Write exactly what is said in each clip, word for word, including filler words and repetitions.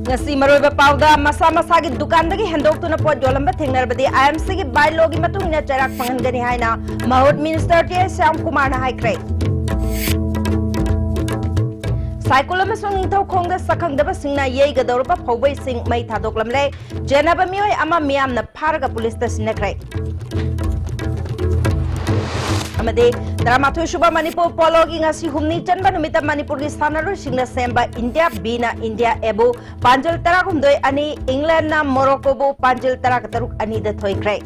ꯉꯁꯤ ꯃꯔꯨꯑꯣꯏꯕ ꯄꯥꯎꯗ, ꯃꯁꯥ ꯃꯁꯥꯒꯤ ꯗꯨꯀꯥꯟꯗꯒꯤ ꯍꯦꯟꯗꯣꯛꯇꯨꯅ ꯄꯣꯠ ꯌꯣꯜꯂꯝꯕ ꯊꯦꯡꯅꯔꯕꯗꯤ ꯑꯥꯏ ꯑꯦꯝ ꯁꯤꯒꯤ ꯕꯥꯏꯂꯣꯒꯤ ꯃꯇꯨꯡ ꯏꯟꯅ ꯆꯩꯔꯥꯛ ꯐꯪꯍꯟꯒꯅꯤ ꯍꯥꯏꯅ ꯃꯍꯨꯠ ꯃꯤꯅꯤꯁꯇꯔ ꯇꯤ ꯑꯥꯏ ꯁ꯭ꯌꯥꯝꯀꯨꯃꯥꯔꯅ ꯍꯥꯏꯈ꯭ꯔꯦ꯫ ꯁꯥꯏꯀꯨꯜ ꯑꯃꯁꯨꯡ ꯅꯤꯡꯊꯧꯈꯣꯡꯗ ꯁꯛꯈꯪꯗꯕꯁꯤꯡꯅ ꯌꯩꯒꯗꯧꯔꯕ ꯐꯧꯕꯩꯁꯤꯡ ꯃꯩ ꯊꯥꯗꯣꯛꯂꯝꯂꯦ꯫ ꯆꯦꯟꯅꯕ ꯃꯤꯑꯣꯏ ꯑꯃ ꯃꯤꯌꯥꯝꯅ ꯐꯥꯔꯒ ꯄꯨꯂꯤꯁꯇ ꯁꯤꯟꯅꯈ꯭ꯔꯦ꯫ ꯑꯃꯗꯤ ꯇꯔꯥꯃꯥꯊꯣꯏ ꯁꯨꯕ ꯃꯅꯤꯄꯨꯔ ꯄꯣꯂꯣꯒꯤ ꯉꯁꯤ ꯍꯨꯝꯅꯤ ꯆꯟꯕ ꯅꯨꯃꯤꯠꯇ ꯃꯅꯤꯄꯨꯔꯒꯤ ꯁꯥꯟꯅꯔꯣꯏꯁꯤꯡꯅ ꯁꯦꯝꯕ ꯏꯟꯗꯤꯌꯥ ꯕꯤꯅ ꯏꯟꯗꯤꯌꯥ ꯑꯦꯕꯨ ꯄꯥꯟꯖꯤꯜ ꯇꯔꯥꯍꯨꯝꯗꯣꯏ ꯑꯅꯤ, ꯏꯪꯂꯦꯟꯅ ꯃꯣꯔꯣꯀꯣꯕꯨ ꯄꯥꯟꯖꯤꯜ ꯇꯔꯥꯇꯔꯨꯛ ꯑꯅꯤꯗ ꯊꯣꯏꯈ꯭ꯔꯦ꯫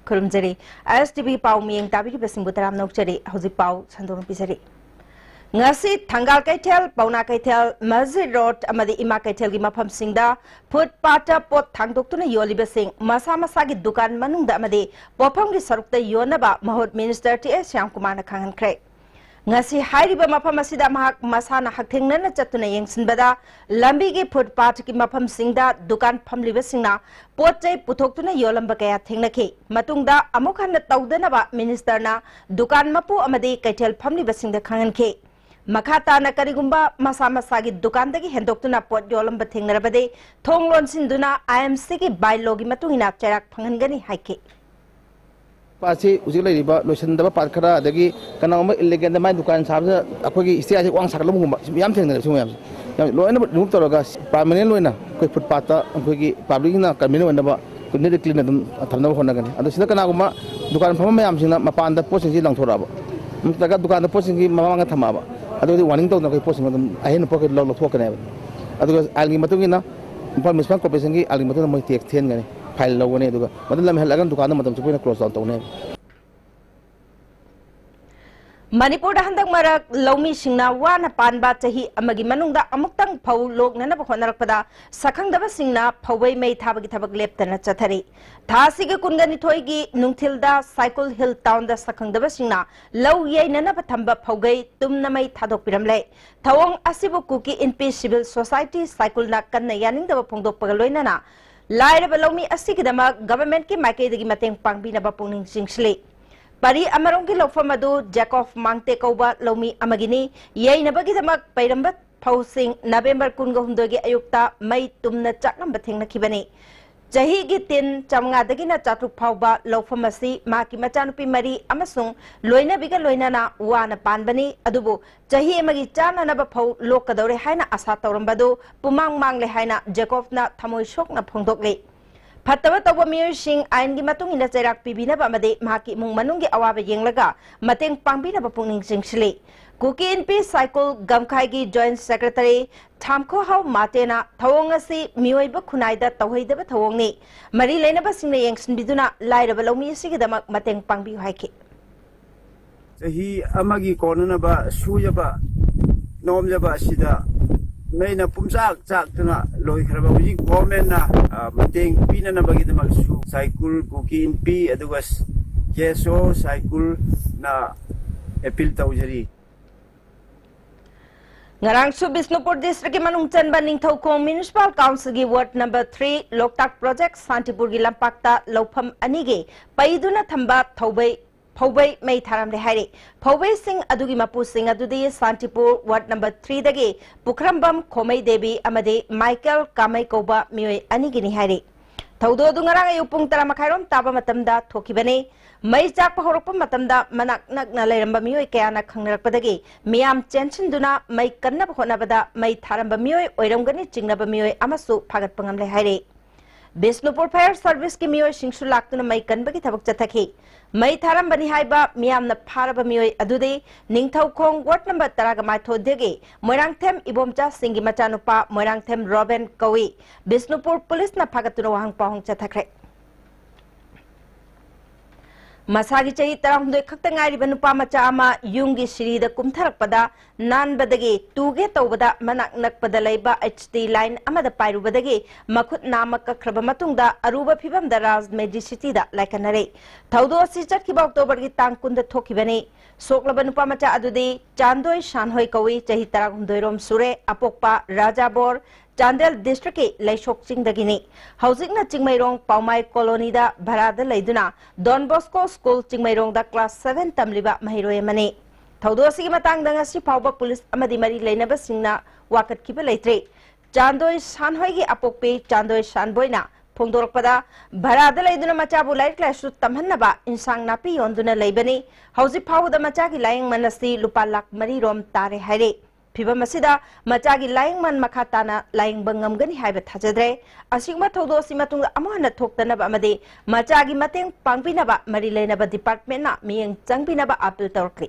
ꯈꯨꯔꯨꯝꯖꯔꯤ꯫ ꯑꯦꯁ ꯇꯤ ꯚꯤ ꯄꯥꯎ ꯃꯤꯠꯌꯦꯡ ꯇꯥꯕꯤꯔꯤꯕꯁꯤꯡꯕꯨ ꯇꯔꯥꯝꯅ ꯑꯣꯛꯆꯔꯤ꯫ ꯍꯧꯖꯤꯛ ꯄꯥꯎ ꯁꯟꯗꯣꯛꯅ ꯄꯤꯖꯔꯤ꯫ ꯉꯁꯤ ꯊꯪꯒꯥꯜ ꯀꯩꯊꯦꯜ, ꯄꯥꯎꯅꯥ ꯀꯩꯊꯦꯜ, ꯃꯁꯖꯤꯗ ꯔꯣꯗ ꯑꯃꯗꯤ ꯏꯃꯥ ꯀꯩꯊꯦꯜꯒꯤ ꯃꯐꯝꯁꯤꯡꯗ ꯐꯨꯠꯄꯥꯠꯇ ꯄꯣꯠ ꯊꯥꯡꯗꯣꯛꯇꯨꯅ ꯌꯣꯜꯂꯤꯕꯁꯤꯡ ꯃꯁꯥ ꯃꯁꯥꯒꯤ ꯗꯨꯀꯥꯟ ꯃꯅꯨꯡꯗ ꯑꯃꯗꯤ ꯄꯣꯠꯐꯝꯒꯤ ꯁꯔꯨꯛꯇ ꯌꯣꯟꯅꯕ ꯃꯍꯨꯠ ꯃꯤꯅꯤꯁꯇꯔ ꯇꯤ ꯑꯦꯁ ꯁ꯭ꯌꯥꯝꯀꯨꯃꯥꯔꯅ ꯈꯪꯍꯟꯈ꯭ꯔꯦ꯫ ꯉꯁꯤ ꯍꯥꯏꯔꯤꯕ ꯃꯐꯝ ꯑꯁꯤꯗ ꯃꯍꯥꯛ ꯃꯁꯥꯅ ꯍꯛꯊꯦꯡꯅꯅ ꯆꯠꯇꯨꯅ ꯌꯦꯡꯁꯤꯟꯕꯗ, ꯂꯝꯕꯤꯒꯤ ꯐꯨꯠꯄꯥꯠꯀꯤ ꯃꯐꯝꯁꯤꯡꯗ ꯗꯨꯀꯥꯟ ꯐꯝꯂꯤꯕꯁꯤꯡꯅ ꯄꯣꯠ ꯆꯩ ꯄꯨꯊꯣꯛꯇꯨꯅ ꯌꯣꯜꯂꯝꯕ ꯀꯌꯥ ꯊꯦꯡꯅꯈꯤ꯫ ꯃꯇꯨꯡꯗ ꯑꯃꯨꯛ ꯍꯟꯅ ꯇꯧꯗꯅꯕ ꯃꯤꯅꯤꯁꯇꯔꯅ ꯗꯨꯀꯥꯟ ꯃꯄꯨ ꯑꯃꯗꯤ ꯀꯩꯊꯦꯜ ꯐꯝꯂꯤꯕꯁꯤꯡꯗ ꯈꯪꯍꯟꯈꯤ꯫ ꯃꯈꯥ ꯇꯥꯅ ꯀꯔꯤꯒꯨꯝꯕ ꯃꯁꯥ ꯃꯁꯥꯒꯤ ꯗꯨꯀꯥꯟꯗꯒꯤ ꯍꯦꯟꯗꯣꯛꯇꯨꯅ ꯄꯣꯠ ꯌꯣꯜꯂꯝꯕ ꯊꯦꯡꯅꯔꯕꯗꯤ ꯊꯣꯡ ꯂꯣꯟꯁꯤꯟꯗꯨꯅ ꯑꯥꯏ ꯑꯦꯝ ꯁꯤꯒꯤ ꯕꯥꯏꯂꯣꯒꯤ ꯃꯇꯨꯡ ꯏꯟꯅ ꯆꯩꯔꯥꯛ ꯐꯪꯍꯟꯒꯅꯤ ꯍꯥꯏꯈꯤ꯫ ꯄꯥꯠꯁꯤ ꯍꯧꯖꯤꯛ ꯂꯩꯔꯤꯕ ꯂꯣꯏꯁꯤꯟꯗꯕ ꯄꯥꯠ ꯈꯔ, ꯑꯗꯒꯤ ꯀꯅꯥꯒꯨꯝꯕ ꯏꯜꯂꯤꯒꯦꯜꯗ ꯃꯥꯏ ꯗꯨꯀꯥꯟ ꯁꯥꯕꯗ ꯑꯩꯈꯣꯏꯒꯤ ꯏꯁꯇꯤꯌꯥꯔꯁꯦ ꯋꯥꯡ ꯁꯥꯒꯠꯂꯝꯕꯒꯨꯝꯕ, ꯁꯤ ꯌꯥꯝ ꯊꯦꯡꯅꯔꯦ꯫ ꯁꯤ ꯃꯌꯥꯝꯁꯦ ꯌꯥꯝ ꯂꯣꯏꯅꯃꯛ ꯔꯤꯃꯨꯚ ꯇꯧꯔꯒ ꯄꯥꯔꯃꯅꯦꯟ ꯑꯣꯏꯅ ꯑꯩꯈꯣꯏ ꯐꯨꯠꯄꯥꯠꯇ ꯑꯩꯈꯣꯏꯒꯤ ꯄꯥꯕ꯭ꯂꯤꯛꯅ ꯀꯟꯚꯤꯅꯤꯌꯟ ꯑꯣꯏꯅꯕ ꯑꯩꯈꯣꯏ ꯅꯤꯠ ꯑꯦꯟ ꯀ꯭ꯂꯤꯟ ꯑꯗꯨꯝ ꯊꯝꯅꯕ ꯍꯣꯠꯅꯒꯅꯤ꯫ ꯑꯗꯣ ꯁꯤꯗ ꯀꯅꯥꯒꯨꯝꯕ ꯗꯨꯀꯥꯟ ꯐꯝꯕ ꯃꯌꯥꯝꯁꯤꯡꯅ ꯃꯄꯥꯟꯗ ꯄꯣꯠꯁꯤꯡꯁꯤ ꯂꯪꯊꯣꯔꯛꯑꯕ, ꯅꯠꯇ꯭ꯔꯒ ꯗꯨꯀꯥꯟꯗ ꯄꯣꯠꯁꯤꯡꯁꯤ ꯃꯃꯥꯡꯗ ꯊꯝꯃꯛꯑꯕ, ꯑꯗꯨꯗꯤ ꯋꯥꯔꯅꯤꯡ ꯇꯧꯗꯅ ꯑꯩꯈꯣꯏ ꯄꯣꯠꯁꯤꯡ ꯑꯗꯨꯝ ꯑꯍꯦꯟꯕ ꯄꯣꯠ ꯂꯧ-, ꯂꯧꯊꯣꯛꯀꯅꯦꯕ꯫ ꯑꯗꯨꯒ ꯑꯥꯏꯟꯒꯤ ꯃꯇꯨꯡ ꯏꯟꯅ ꯏꯝꯐꯥꯜ ꯃ꯭ꯌꯨꯅꯤꯁꯤꯄꯥꯜ ꯀꯣꯔꯄꯣꯔꯦꯁꯟꯒꯤ ꯑꯥꯏꯟꯒꯤ ꯃꯇꯨꯡ ꯏꯟꯅ ꯃꯣꯏ ꯇꯦꯛꯁ ꯊꯤꯍꯟꯒꯅꯤ, ꯐꯥꯏꯟ ꯂꯧꯒꯅꯤ꯫ ꯑꯗꯨꯒ ꯃꯗꯨ ꯂꯝ ꯍꯦꯜꯂꯛꯑꯒꯅ ꯗꯨꯀꯥꯟꯗꯣ ꯃꯇꯝ ꯆꯨꯞꯄ ꯑꯣꯏꯅ ꯀ꯭ꯂꯣꯖ ꯗꯥꯎꯟ ꯇꯧꯅꯦꯕ꯫ ꯃꯅꯤꯄꯨꯔꯗ ꯍꯟꯗꯛ ꯃꯔꯛ ꯂꯧꯃꯤꯁꯤꯡꯅ ꯋꯥꯅ ꯄꯥꯟꯕ ꯆꯍꯤ ꯑꯃꯒꯤ ꯃꯅꯨꯡꯗ ꯑꯃꯨꯛꯇꯪ ꯐꯧ ꯂꯣꯛꯅꯅꯕ ꯍꯣꯠꯅꯔꯛꯄꯗ ꯁꯛꯈꯪꯗꯕꯁꯤꯡꯅ ꯐꯧꯕꯩ ꯃꯩ ꯊꯥꯕꯒꯤ ꯊꯕꯛ ꯂꯦꯞꯇꯅ ꯆꯠꯊꯔꯤ꯫ ꯊꯥ ꯑꯁꯤꯒꯤ ꯀꯨꯟꯒ ꯅꯤꯊꯣꯏꯒꯤ ꯅꯨꯡꯊꯤꯜꯗ ꯁꯥꯏꯀꯨꯜ ꯍꯤꯜ ꯇꯥꯎꯟꯗ ꯁꯛꯈꯪꯗꯕꯁꯤꯡꯅ ꯂꯧ ꯌꯩꯅꯅꯕ ꯊꯝꯕ ꯐꯧꯒꯩ ꯇꯨꯝꯅ ꯃꯩ ꯊꯥꯗꯣꯛꯄꯤꯔꯝꯂꯦ꯫ ꯊꯧꯑꯣꯡ ꯑꯁꯤꯕꯨ ꯀꯨꯀꯤ ꯏꯟꯄꯤ ꯁꯤꯚꯤꯜ ꯁꯣꯁꯥꯏꯇꯤ ꯁꯥꯏꯀꯨꯜꯅ ꯀꯟꯅ ꯌꯥꯅꯤꯡꯗꯕ ꯐꯣꯡꯗꯣꯛꯄꯒ ꯂꯣꯏꯅꯅ ꯂꯥꯏꯔꯕ ꯂꯧꯃꯤ ꯑꯁꯤꯒꯤꯗꯃꯛ ꯒꯚꯔꯟꯃꯦꯟꯠꯀꯤ ꯃꯥꯏꯀꯩꯗꯒꯤ ꯃꯇꯦꯡ ꯄꯥꯡꯕꯤꯅꯕ ꯄꯨꯛꯅꯤꯡ ꯆꯤꯡꯁꯤꯜꯂꯤ꯫ ꯄꯔꯤ ꯑꯃꯔꯣꯝꯒꯤ ꯂꯧꯐꯝ ꯑꯗꯨ ꯖꯦꯀꯣꯕ ꯃꯥꯡꯇꯦ ꯀꯧꯕ ꯂꯧꯃꯤ ꯑꯃꯒꯤꯅꯤ꯫ ꯌꯩꯅꯕꯒꯤꯗꯃꯛ ꯄꯩꯔꯝꯕ ꯐꯧꯁꯤꯡ ꯅꯕꯦꯝꯕꯔ ꯀꯨꯟꯒ ꯍꯨꯝꯗꯣꯏꯒꯤ ꯑꯌꯨꯛꯇ ꯃꯩ ꯇꯨꯝꯅ ꯆꯥꯛꯂꯝꯕ ꯊꯦꯡꯅꯈꯤꯕꯅꯤ꯫ ꯆꯍꯤꯒꯤ ꯇꯤꯟ ꯆꯥꯃꯉꯥꯗꯒꯤꯅ ꯆꯥꯇ꯭ꯔꯨꯛ ꯐꯥꯎꯕ ꯂꯧꯐꯝ ꯑꯁꯤ ꯃꯍꯥꯛꯀꯤ ꯃꯆꯥꯅꯨꯄꯤ ꯃꯔꯤ ꯑꯃꯁꯨꯡ ꯂꯣꯏꯅꯕꯤꯒ ꯂꯣꯏꯅꯅ ꯋꯥꯅ ꯄꯥꯟꯕꯅꯤ꯫ ꯑꯗꯨꯕꯨ ꯆꯍꯤ ꯑꯃꯒꯤ ꯆꯥꯅꯅꯕ ꯐꯧ ꯂꯣꯛꯀꯗꯧꯔꯦ ꯍꯥꯏꯅ ꯑꯥꯁꯥ ꯇꯧꯔꯝꯕꯗꯨ ꯄꯨꯃꯥꯡ ꯃꯥꯡꯂꯦ ꯍꯥꯏꯅ ꯖꯦꯀꯣꯕꯅ ꯊꯃꯣꯏ ꯁꯣꯛꯅ ꯐꯣꯡꯗꯣꯛꯂꯤ꯫ ꯐꯠꯇꯕ ꯇꯧꯕ ꯃꯤꯑꯣꯏꯁꯤꯡ ꯑꯥꯏꯟꯒꯤ ꯃꯇꯨꯡ ꯏꯟꯅ ꯆꯩꯔꯥꯛ ꯄꯤꯕꯤꯅꯕ ꯑꯃꯗꯤ ꯃꯍꯥꯛꯀꯤ ꯏꯃꯨꯡ ꯃꯅꯨꯡꯒꯤ ꯑꯋꯥꯕ ꯌꯦꯡꯂꯒ ꯃꯇꯦꯡ ꯄꯥꯡꯕꯤꯅꯕ ꯄꯨꯛꯅꯤꯡ ꯆꯤꯡꯁꯤꯜꯂꯤ꯫ ꯀꯨꯀꯤ ꯏꯟꯄꯤ ꯁꯥꯏꯀꯨꯜ ꯒꯝꯈꯥꯏꯒꯤ ꯖꯣꯏꯟꯠ ꯁꯦꯀ꯭ꯔꯦꯇꯔꯤ ꯊꯥꯝꯈꯣꯍꯥꯎ ꯃꯥꯇꯦꯅ ꯊꯧꯑꯣꯡ ꯑꯁꯤ ꯃꯤꯑꯣꯏꯕ ꯈꯨꯟꯅꯥꯏꯗ ꯇꯧꯍꯩꯗꯕ ꯊꯧꯑꯣꯡꯅꯤ꯫ ꯃꯔꯤ ꯂꯩꯅꯕꯁꯤꯡꯅ ꯌꯦꯡꯁꯤꯟꯕꯤꯗꯨꯅ ꯂꯥꯏꯔꯕ ꯂꯧꯃꯤ ꯑꯁꯤꯒꯤꯗꯃꯛ ꯃꯇꯦꯡ ꯄꯥꯡꯕꯤꯌꯨ ꯍꯥꯏꯈꯤ꯫ ꯆꯍꯤ ꯑꯃꯒꯤ ꯀꯣꯟꯅꯅꯕ ꯁꯨꯖꯕ ꯅꯣꯝꯖꯕ ꯑꯁꯤꯗ ꯃꯩꯅ ꯄꯨꯝꯆꯥꯛ ꯆꯥꯛꯇꯨꯅ ꯂꯣꯏꯈ꯭ꯔꯕ ꯍꯧꯖꯤꯛ ꯒꯣꯔꯃꯦꯟꯅ, ꯑ, ꯃꯇꯦꯡ ꯄꯤꯅꯅꯕꯒꯤꯗꯃꯛꯁꯨ ꯁꯥꯏꯀꯨꯜ, ꯀꯨꯀꯤ ꯏꯟꯄꯤ, ꯑꯗꯨꯒ ꯀꯦ ꯑꯦꯁ ꯑꯣ ꯁꯥꯏꯀꯨꯜꯅ ꯑꯦꯄꯤꯜ ꯇꯧꯖꯔꯤ꯫ ꯉꯔꯥꯡꯁꯨ ꯕꯤꯁꯅꯨꯄꯨꯔ ꯗꯤꯁꯇ꯭ꯔꯤꯛꯀꯤ ꯃꯅꯨꯡ ꯆꯟꯕ ꯅꯤꯡꯊꯧꯈꯣꯡ ꯃ꯭ꯌꯨꯅꯤꯁꯤꯄꯥꯜ ꯀꯥꯎꯟꯁꯤꯜꯒꯤ ꯋꯥꯔꯗ ꯅꯝꯕꯔ ꯊ꯭ꯔꯤ ꯂꯣꯛꯇꯥꯛ ꯄ꯭ꯔꯣꯖꯦꯛ ꯁꯥꯟꯇꯤꯄꯨꯔꯒꯤ ꯂꯝꯄꯥꯛꯇ ꯂꯧꯐꯝ ꯑꯅꯤꯒꯤ ꯄꯩꯗꯨꯅ ꯊꯝꯕ ꯊꯧꯕꯩ, ꯐꯧꯕꯩ ꯃꯩ ꯊꯥꯔꯝꯂꯦ ꯍꯥꯏꯔꯤ꯫ ꯐꯧꯕꯩꯁꯤꯡ ꯑꯗꯨꯒꯤ ꯃꯄꯨꯁꯤꯡ ꯑꯗꯨꯗꯤ ꯁꯥꯟꯇꯤꯄꯨꯔ ꯋꯥꯔꯗ ꯅꯝꯕꯔ ꯊ꯭ꯔꯤꯗꯒꯤ ꯄꯨꯈ꯭ꯔꯝꯕꯝ ꯈꯣꯃꯩ ꯗꯦꯕꯤ ꯑꯃꯗꯤ ꯃꯥꯏꯀꯦꯜ ꯀꯥꯃꯩ ꯀꯧꯕ ꯃꯤꯑꯣꯏ ꯑꯅꯤꯒꯤꯅꯤ ꯍꯥꯏꯔꯤ꯫ ꯊꯧꯗꯣꯛ ꯑꯗꯨ ꯉꯔꯥꯡ ꯑꯌꯨꯛ ꯄꯨꯡ ꯇꯔꯥ ꯃꯈꯥꯏꯔꯣꯝ ꯇꯥꯕ ꯃꯇꯝꯗ ꯊꯣꯛꯈꯤꯕꯅꯤ꯫ ꯃꯩ ꯆꯥꯛꯄ ꯍꯧꯔꯛꯄ ꯃꯇꯝꯗ ꯃꯅꯥꯛ ꯅꯛꯅ ꯂꯩꯔꯝꯕ ꯃꯤꯑꯣꯏ ꯀꯌꯥꯅ ꯈꯪꯅꯔꯛꯄꯗꯒꯤ ꯃꯤꯌꯥꯝ ꯆꯦꯟꯁꯤꯟꯗꯨꯅ ꯃꯩ ꯀꯟꯅꯕ ꯍꯣꯠꯅꯕꯗ ꯃꯩ ꯊꯥꯔꯝꯕ ꯃꯤꯑꯣꯏ ꯑꯣꯏꯔꯝꯒꯅꯤ ꯆꯤꯡꯅꯕ ꯃꯤꯑꯣꯏ ꯑꯃꯁꯨ ꯐꯥꯒꯠꯄ ꯉꯝꯂꯦ ꯍꯥꯏꯔꯤ꯫ ꯕꯤꯁꯅꯨꯄꯨꯔ ꯐꯥꯌꯔ ꯁꯔꯚꯤꯁꯀꯤ ꯃꯤꯑꯣꯏꯁꯤꯡꯁꯨ ꯂꯥꯛꯇꯨꯅ ꯃꯩ ꯀꯟꯕꯒꯤ ꯊꯕꯛ ꯆꯠꯊꯈꯤ꯫ ꯃꯩ ꯊꯥꯔꯝꯕꯅꯤ ꯍꯥꯏꯕ ꯃꯤꯌꯥꯝꯅ ꯐꯥꯔꯕ ꯃꯤꯑꯣꯏ ꯑꯗꯨꯗꯤ ꯅꯤꯡꯊꯧꯈꯣꯡ ꯋꯥꯔꯗ ꯅꯝꯕꯔ ꯇꯔꯥꯒ ꯃꯥꯊꯣꯏꯗꯒꯤ ꯃꯣꯏꯔꯥꯡꯊꯦꯝ ꯏꯕꯣꯝꯆꯥ ꯁꯤꯡꯒꯤ ꯃꯆꯥꯅꯨꯄꯥ ꯃꯣꯏꯔꯥꯡꯊꯦꯝ ꯔꯣꯕꯦꯟ ꯀꯧꯏ꯫ ꯕꯤꯁꯅꯨꯄꯨꯔ ꯄꯨꯂꯤꯁꯅ ꯐꯥꯒꯠꯇꯨꯅ ꯋꯥꯍꯪ ꯄꯥꯎꯍꯪ ꯆꯠꯊꯈ꯭ꯔꯦ꯫ ꯃꯁꯥꯒꯤ ꯆꯍꯤ ꯇꯔꯥꯍꯨꯝꯗꯣꯏ ꯈꯛꯇ ꯉꯥꯏꯔꯤꯕ ꯅꯨꯄꯥ ꯃꯆꯥ ꯑꯃ ꯌꯨꯝꯒꯤ ꯁꯤꯔꯤꯗ ꯀꯨꯝꯊꯔꯛꯄꯗ ꯅꯥꯟꯕꯗꯒꯤ ꯇꯨꯒꯦ ꯇꯧꯕꯗ ꯃꯅꯥꯛ ꯅꯛꯄꯗ ꯂꯩꯕ ꯑꯩꯆ ꯗꯤ ꯂꯥꯏꯟ ꯑꯃꯗ ꯄꯥꯏꯔꯨꯕꯗꯒꯤ ꯃꯈꯨꯠ ꯅꯥꯝꯃ ꯀꯛꯈ꯭ꯔꯕ ꯃꯇꯨꯡꯗ ꯑꯔꯨꯕ ꯐꯤꯚꯝꯗ ꯔꯥꯖ ꯃꯦꯗꯤꯁꯤꯇꯤꯗ ꯂꯥꯏꯀꯠꯅꯔꯦ꯫ ꯊꯧꯗꯣꯛ ꯑꯁꯤ ꯆꯠꯈꯤꯕ ꯑꯣꯛꯇꯣꯕꯔꯒꯤ ꯇꯥꯡ ꯀꯨꯟꯗ ꯊꯣꯛꯈꯤꯕꯅꯤ꯫ ꯁꯣꯛꯂꯕ ꯅꯨꯄꯥ ꯃꯆꯥ ꯑꯗꯨꯗꯤ ꯆꯥꯟꯗꯣꯏ ꯁꯥꯟꯍꯣꯏ ꯀꯧꯏ, ꯆꯍꯤ ꯇꯔꯥꯍꯨꯝꯗꯣꯏ ꯔꯣꯝ ꯁꯨꯔꯦ, ꯑꯄꯣꯛꯄ ꯔꯥꯖꯥꯕꯣꯔ, ꯆꯥꯟꯗꯦꯜ ꯗꯤꯁꯇ꯭ꯔꯤꯛꯀꯤ ꯂꯩꯁꯣꯛ ꯆꯤꯡꯗꯒꯤꯅꯤ꯫ ꯍꯧꯖꯤꯛꯅ ꯆꯤꯡꯃꯩꯔꯣꯡ ꯄꯥꯎꯃꯥꯏ ꯀꯣꯂꯣꯅꯤꯗ ꯚꯔꯥꯗ ꯂꯩꯗꯨꯅ ꯗꯣꯟ ꯕꯣꯁꯀꯣ ꯁ꯭ꯀꯨꯜ ꯆꯤꯡꯃꯩꯔꯣꯡꯗ ꯀ꯭ꯂꯥꯁ ꯁꯚꯦꯟ ꯇꯝꯂꯤꯕ ꯃꯍꯩꯔꯣꯏ ꯑꯃꯅꯤ꯫ ꯊꯧꯗꯣꯛ ꯑꯁꯤꯒꯤ ꯃꯇꯥꯡꯗ ꯉꯁꯤ ꯐꯥꯎꯕ ꯄꯨꯂꯤꯁ ꯑꯃꯗꯤ ꯃꯔꯤ ꯂꯩꯅꯕꯁꯤꯡꯅ ꯋꯥꯀꯠꯈꯤꯕ ꯂꯩꯇ꯭ꯔꯤ꯫ ꯆꯥꯟꯗꯣꯏ ꯁꯥꯟꯍꯣꯏꯒꯤ ꯑꯄꯣꯛꯄꯤ ꯆꯥꯟꯗꯣꯏ ꯁꯥꯟꯕꯣꯏꯅ ꯐꯣꯡꯗꯣꯔꯛꯄꯗ, ꯚꯔꯥꯗ ꯂꯩꯗꯨꯅ ꯃꯆꯥꯕꯨ ꯂꯥꯏꯔꯤꯛ ꯂꯥꯏꯁꯨ ꯇꯝꯍꯟꯅꯕ ꯏꯟꯁꯥꯡ ꯅꯥꯄꯤ ꯌꯣꯟꯗꯨꯅ ꯂꯩꯕꯅꯤ꯫ ꯍꯧꯖꯤꯛ ꯐꯥꯎꯕꯗ ꯃꯆꯥꯒꯤ ꯂꯥꯏꯌꯦꯡꯃꯟ ꯑꯁꯤ ꯂꯨꯄꯥ ꯂꯥꯈ ꯃꯔꯤ ꯔꯣꯝ ꯇꯥꯔꯦ ꯍꯥꯏꯔꯤ꯫ ꯐꯤꯚꯝ ꯑꯁꯤꯗ ꯃꯆꯥꯒꯤ ꯂꯥꯏꯌꯦꯡꯃꯟ ꯃꯈꯥ ꯇꯥꯅ ꯂꯥꯏꯌꯦꯡꯕ ꯉꯝꯒꯅꯤ ꯍꯥꯏꯕ ꯊꯥꯖꯗ꯭ꯔꯦ꯫ ꯑꯁꯤꯒꯨꯝꯕ ꯊꯧꯗꯣꯛ ꯑꯁꯤ ꯃꯇꯨꯡꯗ ꯑꯃꯨꯛ ꯍꯟꯅ ꯊꯣꯛꯇꯅꯕ ꯑꯃꯗꯤ ꯃꯆꯥꯒꯤ ꯃꯇꯦꯡ ꯄꯥꯡꯕꯤꯅꯕ ꯃꯔꯤ ꯂꯩꯅꯕ ꯗꯤꯄꯥꯔꯠꯃꯦꯟꯅ ꯃꯤꯠꯌꯦꯡ ꯆꯪꯕꯤꯅꯕ ꯑꯥꯄꯤꯜ ꯇꯧꯔꯛꯂꯤ꯫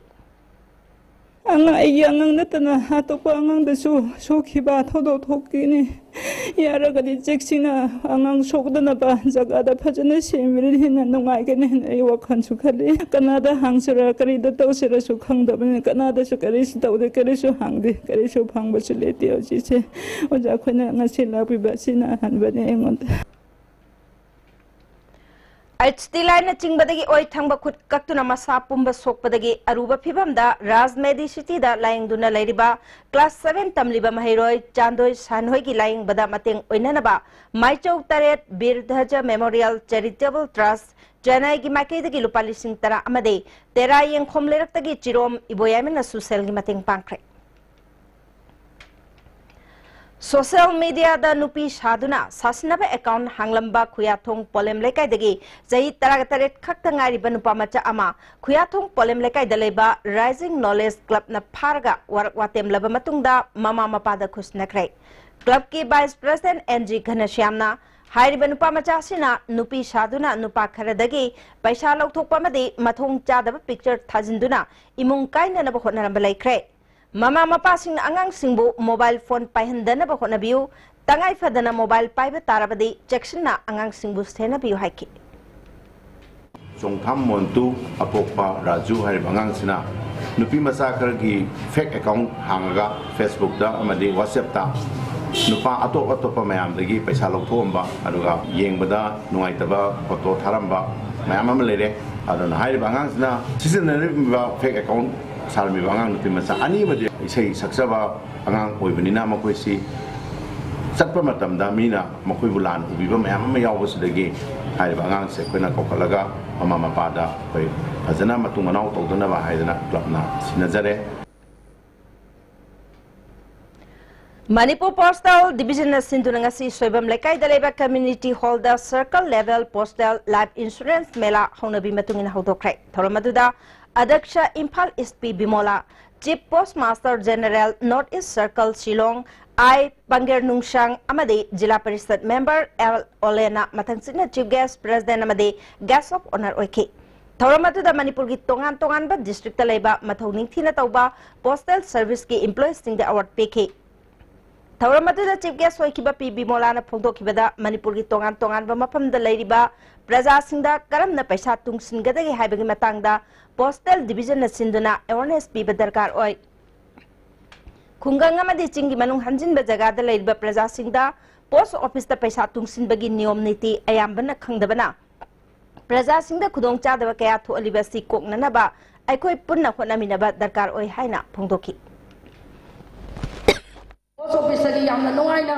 ꯑꯉꯥꯡ, ꯑꯩꯒꯤ ꯑꯉꯥꯡ ꯅꯠꯇꯅ ꯑꯇꯣꯞꯄ ꯑꯉꯥꯡꯗꯁꯨ ꯁꯣꯛꯈꯤꯕ ꯊꯧꯗꯣꯛ ꯊꯣꯛꯈꯤꯅꯤ꯫ ꯌꯥꯔꯒꯗꯤ ꯆꯦꯛꯁꯤꯟꯅ ꯑꯉꯥꯡ ꯁꯣꯛꯇꯅꯕ ꯖꯒꯥꯗ ꯐꯖꯅ ꯁꯦꯝꯕꯤꯔꯗꯤ ꯍꯦꯟꯅ ꯅꯨꯡꯉꯥꯏꯒꯅꯤ ꯍꯥꯏꯅ ꯑꯩ ꯋꯥꯈꯜꯁꯨ ꯈꯜꯂꯤ꯫ ꯀꯅꯥꯗ ꯍꯥꯡꯁꯤꯔ, ꯀꯔꯤꯗ ꯇꯧꯁꯤꯔꯁꯨ ꯈꯪꯗꯕꯅꯤꯅ ꯀꯅꯥꯗꯁꯨ ꯀꯔꯤꯁꯨ ꯇꯧꯗꯦ, ꯀꯔꯤꯁꯨ ꯍꯪꯗꯦ, ꯀꯔꯤꯁꯨ ꯐꯪꯕꯁꯨ ꯂꯩꯇꯦ ꯍꯧꯖꯤꯛꯁꯦ꯫ ꯑꯣꯖꯥ ꯑꯩꯈꯣꯏꯅ ꯉꯁꯤ ꯂꯥꯛꯄꯤꯕ ꯑꯁꯤꯅ ꯑꯍꯥꯟꯕꯅꯤ ꯑꯩꯉꯣꯟꯗ꯫ ꯑꯩꯆ ꯗꯤ ꯂꯥꯏꯟꯅ ꯆꯤꯡꯕꯗꯒꯤ ꯑꯣꯏ ꯊꯪꯕ ꯈꯨꯠ ꯀꯛꯇꯨꯅ ꯃꯁꯥ ꯄꯨꯝꯕ ꯁꯣꯛꯄꯗꯒꯤ ꯑꯔꯨꯕ ꯐꯤꯚꯝꯗ ꯔꯥꯖ ꯃꯦꯗꯤꯁꯤꯇꯤꯗ ꯂꯥꯌꯦꯡꯗꯨꯅ ꯂꯩꯔꯤꯕ ꯀ꯭ꯂꯥꯁ ꯁꯚꯦꯟ ꯇꯝꯂꯤꯕ ꯃꯍꯩꯔꯣꯏ ꯆꯥꯟꯗꯣꯏ ꯁꯥꯟꯍꯣꯏꯒꯤ ꯂꯥꯌꯦꯡꯕꯗ ꯃꯇꯦꯡ ꯑꯣꯏꯅꯅꯕ ꯃꯥꯏꯆꯧ ꯇꯔꯦꯠ ꯕꯤꯔ ꯙ꯭ꯋꯖ ꯃꯦꯃꯣꯔꯤꯌꯦꯜ ꯆꯦꯔꯤꯇꯦꯕꯜ ꯇ꯭ꯔꯁ ꯆꯦꯟꯅꯥꯏꯒꯤ ꯃꯥꯏꯀꯩꯗꯒꯤ ꯂꯨꯄꯥ ꯂꯤꯁꯤꯡ ꯇꯔꯥ ꯑꯃꯗꯤ ꯇꯦꯔꯥ ꯌꯦꯡꯈꯣꯝ ꯂꯩꯔꯛꯇꯒꯤ ꯆꯤꯔꯣꯝ ꯏꯕꯣꯌꯥꯏꯃꯅꯁꯨ ꯁꯦꯜꯒꯤ ꯃꯇꯦꯡ ꯄꯥꯡꯈ꯭ꯔꯦ꯫ ꯁꯣꯁꯤꯌꯦꯜ ꯃꯤꯗꯤꯌꯥꯗ ꯅꯨꯄꯤ ꯁꯥꯗꯨꯅ ꯁꯥꯁꯤꯟꯅꯕ ꯑꯦꯀꯥꯎꯟ ꯍꯥꯡꯂꯝꯕ ꯈꯨꯌꯥꯊꯣꯡ ꯄꯣꯂꯦꯝ ꯂꯩꯀꯥꯏꯗꯒꯤ ꯆꯍꯤ ꯇꯔꯥꯇꯔꯦꯠ ꯈꯛꯇ ꯉꯥꯏꯔꯤꯕ ꯅꯨꯄꯥ ꯃꯆꯥ ꯑꯃ ꯈꯨꯌꯥꯊꯣꯡ ꯄꯣꯂꯦꯝ ꯂꯩꯀꯥꯏꯗ ꯂꯩꯕ ꯔꯥꯏꯖꯤꯡ ꯅꯣꯂꯦꯖ ꯀ꯭ꯂꯕꯅ ꯐꯥꯔꯒ ꯋꯥꯔꯛ ꯋꯥꯇꯦꯝꯂꯕ ꯃꯇꯨꯡꯗ ꯃꯃꯥ ꯃꯄꯥꯗ ꯈꯨꯠꯁꯤꯟꯅꯈ꯭ꯔꯦ꯫ ꯀ꯭ꯂꯕꯀꯤ ꯚꯥꯏꯁ ꯄ꯭ꯔꯁꯤꯗꯦꯟꯠ ꯑꯦꯟ ꯖꯤ ꯘꯅꯁ꯭ꯌꯥꯝꯅ ꯍꯥꯏꯔꯤꯕ ꯅꯨꯄꯥ ꯃꯆꯥ ꯑꯁꯤꯅ ꯅꯨꯄꯤ ꯁꯥꯗꯨꯅ ꯅꯨꯄꯥ ꯈꯔꯗꯒꯤ ꯄꯩꯁꯥ ꯂꯧꯊꯣꯛꯄ ꯑꯃꯗꯤ ꯃꯊꯣꯡ ꯆꯥꯗꯕ ꯄꯤꯛꯆꯔ ꯊꯥꯖꯤꯟꯗꯨꯅ ꯏꯃꯨꯡ ꯀꯥꯏꯅꯅꯕ ꯍꯣꯠꯅꯔꯝꯕ ꯂꯩꯈ꯭ꯔꯦ꯫ ꯃꯃꯥ ꯃꯄꯥꯁꯤꯡꯅ ꯑꯉꯥꯡꯁꯤꯡꯕꯨ ꯃꯣꯕꯥꯏꯜ ꯐꯣꯟ ꯄꯥꯏꯍꯟꯗꯅꯕ ꯍꯣꯠꯅꯕꯤꯌꯨ꯫ ꯇꯉꯥꯏ ꯐꯗꯅ ꯃꯣꯕꯥꯏꯜ ꯄꯥꯏꯕ ꯇꯥꯔꯕꯗꯤ ꯆꯦꯛꯁꯤꯟꯅ ꯑꯉꯥꯡꯁꯤꯡꯕꯨ ꯁꯦꯟꯅꯕꯤꯌꯨ ꯍꯥꯏꯈꯤ꯫ ꯆꯣꯡꯊꯥꯝ ꯃꯣꯟꯇꯨ ꯑꯄꯣꯛꯄ ꯔꯥꯖꯨ ꯍꯥꯏꯔꯤꯕ ꯑꯉꯥꯡꯁꯤꯅ ꯅꯨꯄꯤ ꯃꯆꯥ ꯈꯔꯒꯤ fake account ꯍꯥꯡꯉꯒ Facebookꯇ ꯑꯃꯗꯤ WhatsAppꯇ ꯅꯨꯄꯥ ꯑꯇꯣꯞ ꯑꯇꯣꯞꯄ ꯃꯌꯥꯝꯗꯒꯤ ꯄꯩꯁꯥ ꯂꯧꯊꯣꯛꯑꯝꯕ, ꯑꯗꯨꯒ ꯌꯦꯡꯕꯗ ꯅꯨꯡꯉꯥꯏꯇꯕ photo ꯊꯥꯔꯝꯕ ꯃꯌꯥꯝ ꯑꯃ ꯂꯩꯔꯦ꯫ ꯑꯗꯨꯅ ꯍꯥꯏꯔꯤꯕ ꯑꯉꯥꯡꯁꯤꯅ ꯁꯤꯖꯤꯟꯅꯔꯝꯃꯤꯕ fake account ꯁꯥꯔꯝꯃꯤꯕ ꯑꯉꯥꯡ ꯅꯨꯄꯤ ꯃꯆꯥ ꯑꯅꯤꯃꯗꯤ ꯏꯁꯩ ꯁꯛꯆꯕ ꯑꯉꯥꯡ ꯑꯣꯏꯕꯅꯤꯅ ꯃꯈꯣꯏꯁꯤ ꯆꯠꯄ ꯃꯇꯝꯗ ꯃꯤꯅ ꯃꯈꯣꯏꯕꯨ ꯂꯥꯟꯅ ꯎꯕꯤꯕ ꯃꯌꯥꯝ ꯑꯃ ꯌꯥꯎꯕꯁꯤꯗꯒꯤ ꯍꯥꯏꯔꯤꯕ ꯑꯉꯥꯡꯁꯦ ꯑꯩꯈꯣꯏꯅ ꯀꯧꯈꯠꯂꯒ ꯃꯃꯥ ꯃꯄꯥꯗ ꯑꯩꯈꯣꯏ ꯐꯖꯅ ꯃꯇꯨꯡ ꯃꯅꯥꯎ ꯇꯧꯗꯅꯕ ꯍꯥꯏꯗꯅ clubꯅ ꯁꯤꯟꯅꯖꯔꯦ꯫ ꯃꯅꯤꯄꯨꯔ Postal Divisionꯅ ꯁꯤꯟꯗꯨꯅ ꯉꯁꯤ ꯁꯣꯏꯕꯝ ꯂꯩꯀꯥꯏꯗ ꯂꯩꯕ community hallꯗ circle level postal life insurance ꯃꯦꯂꯥ ꯍꯧꯅꯕꯤ ꯃꯇꯨꯡ ꯏꯟꯅ ꯍꯧꯗꯣꯛꯈ꯭ꯔꯦ꯫ ꯊꯧꯔꯝ ꯑꯗꯨꯗ ꯑꯗ꯭ꯌꯛꯁ ꯏꯝꯐꯥꯜ ꯏꯁ ꯄꯤ ꯕꯤꯃꯣꯂꯥ, Chief Postmaster General North East Circle Shillong ꯑꯥꯏ ꯄꯥꯡꯒꯦꯔ ꯅꯨꯡꯁꯥꯡ ꯑꯃꯗꯤ ꯖꯤꯂꯥ ꯄꯔꯤꯁꯠ member ꯑꯦꯜ ꯑꯣꯂꯦꯅ ꯃꯊꯪꯁꯤꯠꯅ chief guest, president ꯑꯃꯗꯤ guest of honour ꯑꯣꯏꯈꯤ꯫ ꯊꯧꯔꯝ ꯑꯗꯨꯗ ꯃꯅꯤꯄꯨꯔꯒꯤ ꯇꯣꯉꯥꯟ ꯇꯣꯉꯥꯟꯕ districtꯇ ꯂꯩꯕ ꯃꯊꯧ ꯅꯤꯡꯊꯤꯅ ꯇꯧꯕ postal serviceꯀꯤ employeeꯁꯤꯡꯗ award ꯄꯤꯈꯤ꯫ ꯊꯧꯔꯝ ꯑꯗꯨꯗ chief guest ꯑꯣꯏꯈꯤꯕ ꯄꯤ ꯕꯤꯃꯣꯂꯥꯅ ꯐꯣꯡꯗꯣꯛꯈꯤꯕꯗ, ꯃꯅꯤꯄꯨꯔꯒꯤ ꯇꯣꯉꯥꯟ ꯇꯣꯉꯥꯟꯕ ꯃꯐꯝꯗ ꯂꯩꯔꯤꯕ ꯄ꯭ꯔꯖꯥꯁꯤꯡꯗ ꯀꯔꯝꯅ ꯄꯩꯁꯥ ꯇꯨꯡꯁꯤꯟꯒꯗꯒꯦ ꯍꯥꯏꯕꯒꯤ ꯃꯇꯥꯡꯗ Postal Divisionꯅ ꯁꯤꯟꯗꯨꯅ awareness ꯄꯤꯕ ꯗꯔꯀꯥꯔ ꯑꯣꯏ꯫ ꯈꯨꯡꯒꯪ ꯑꯃꯗꯤ ꯆꯤꯡꯒꯤ ꯃꯅꯨꯡ ꯍꯟꯖꯤꯟꯕ ꯖꯒꯥꯗ ꯂꯩꯔꯤꯕ ꯄ꯭ꯔꯖꯥꯁꯤꯡꯗ post officeꯇ ꯄꯩꯁꯥ ꯇꯨꯡꯁꯤꯟꯕꯒꯤ ꯅꯤꯌꯣꯝ ꯅꯤꯇꯤ ꯑꯌꯥꯝꯕꯅ ꯈꯪꯗꯕꯅ ꯄ꯭ꯔꯖꯥꯁꯤꯡꯗ ꯈꯨꯗꯣꯡꯆꯥꯗꯕ ꯀꯌꯥ ꯊꯣꯛꯍꯜꯂꯤꯕ ꯑꯁꯤ ꯀꯣꯛꯅꯅꯕ ꯑꯩꯈꯣꯏ ꯄꯨꯟꯅ ꯍꯣꯠꯅꯃꯤꯟꯅꯕ ꯗꯔꯀꯥꯔ ꯑꯣꯏ ꯍꯥꯏꯅ ꯐꯣꯡꯗꯣꯛꯈꯤ꯫ Post officeꯇꯒꯤ ꯌꯥꯝꯅ ꯅꯨꯡꯉꯥꯏꯅ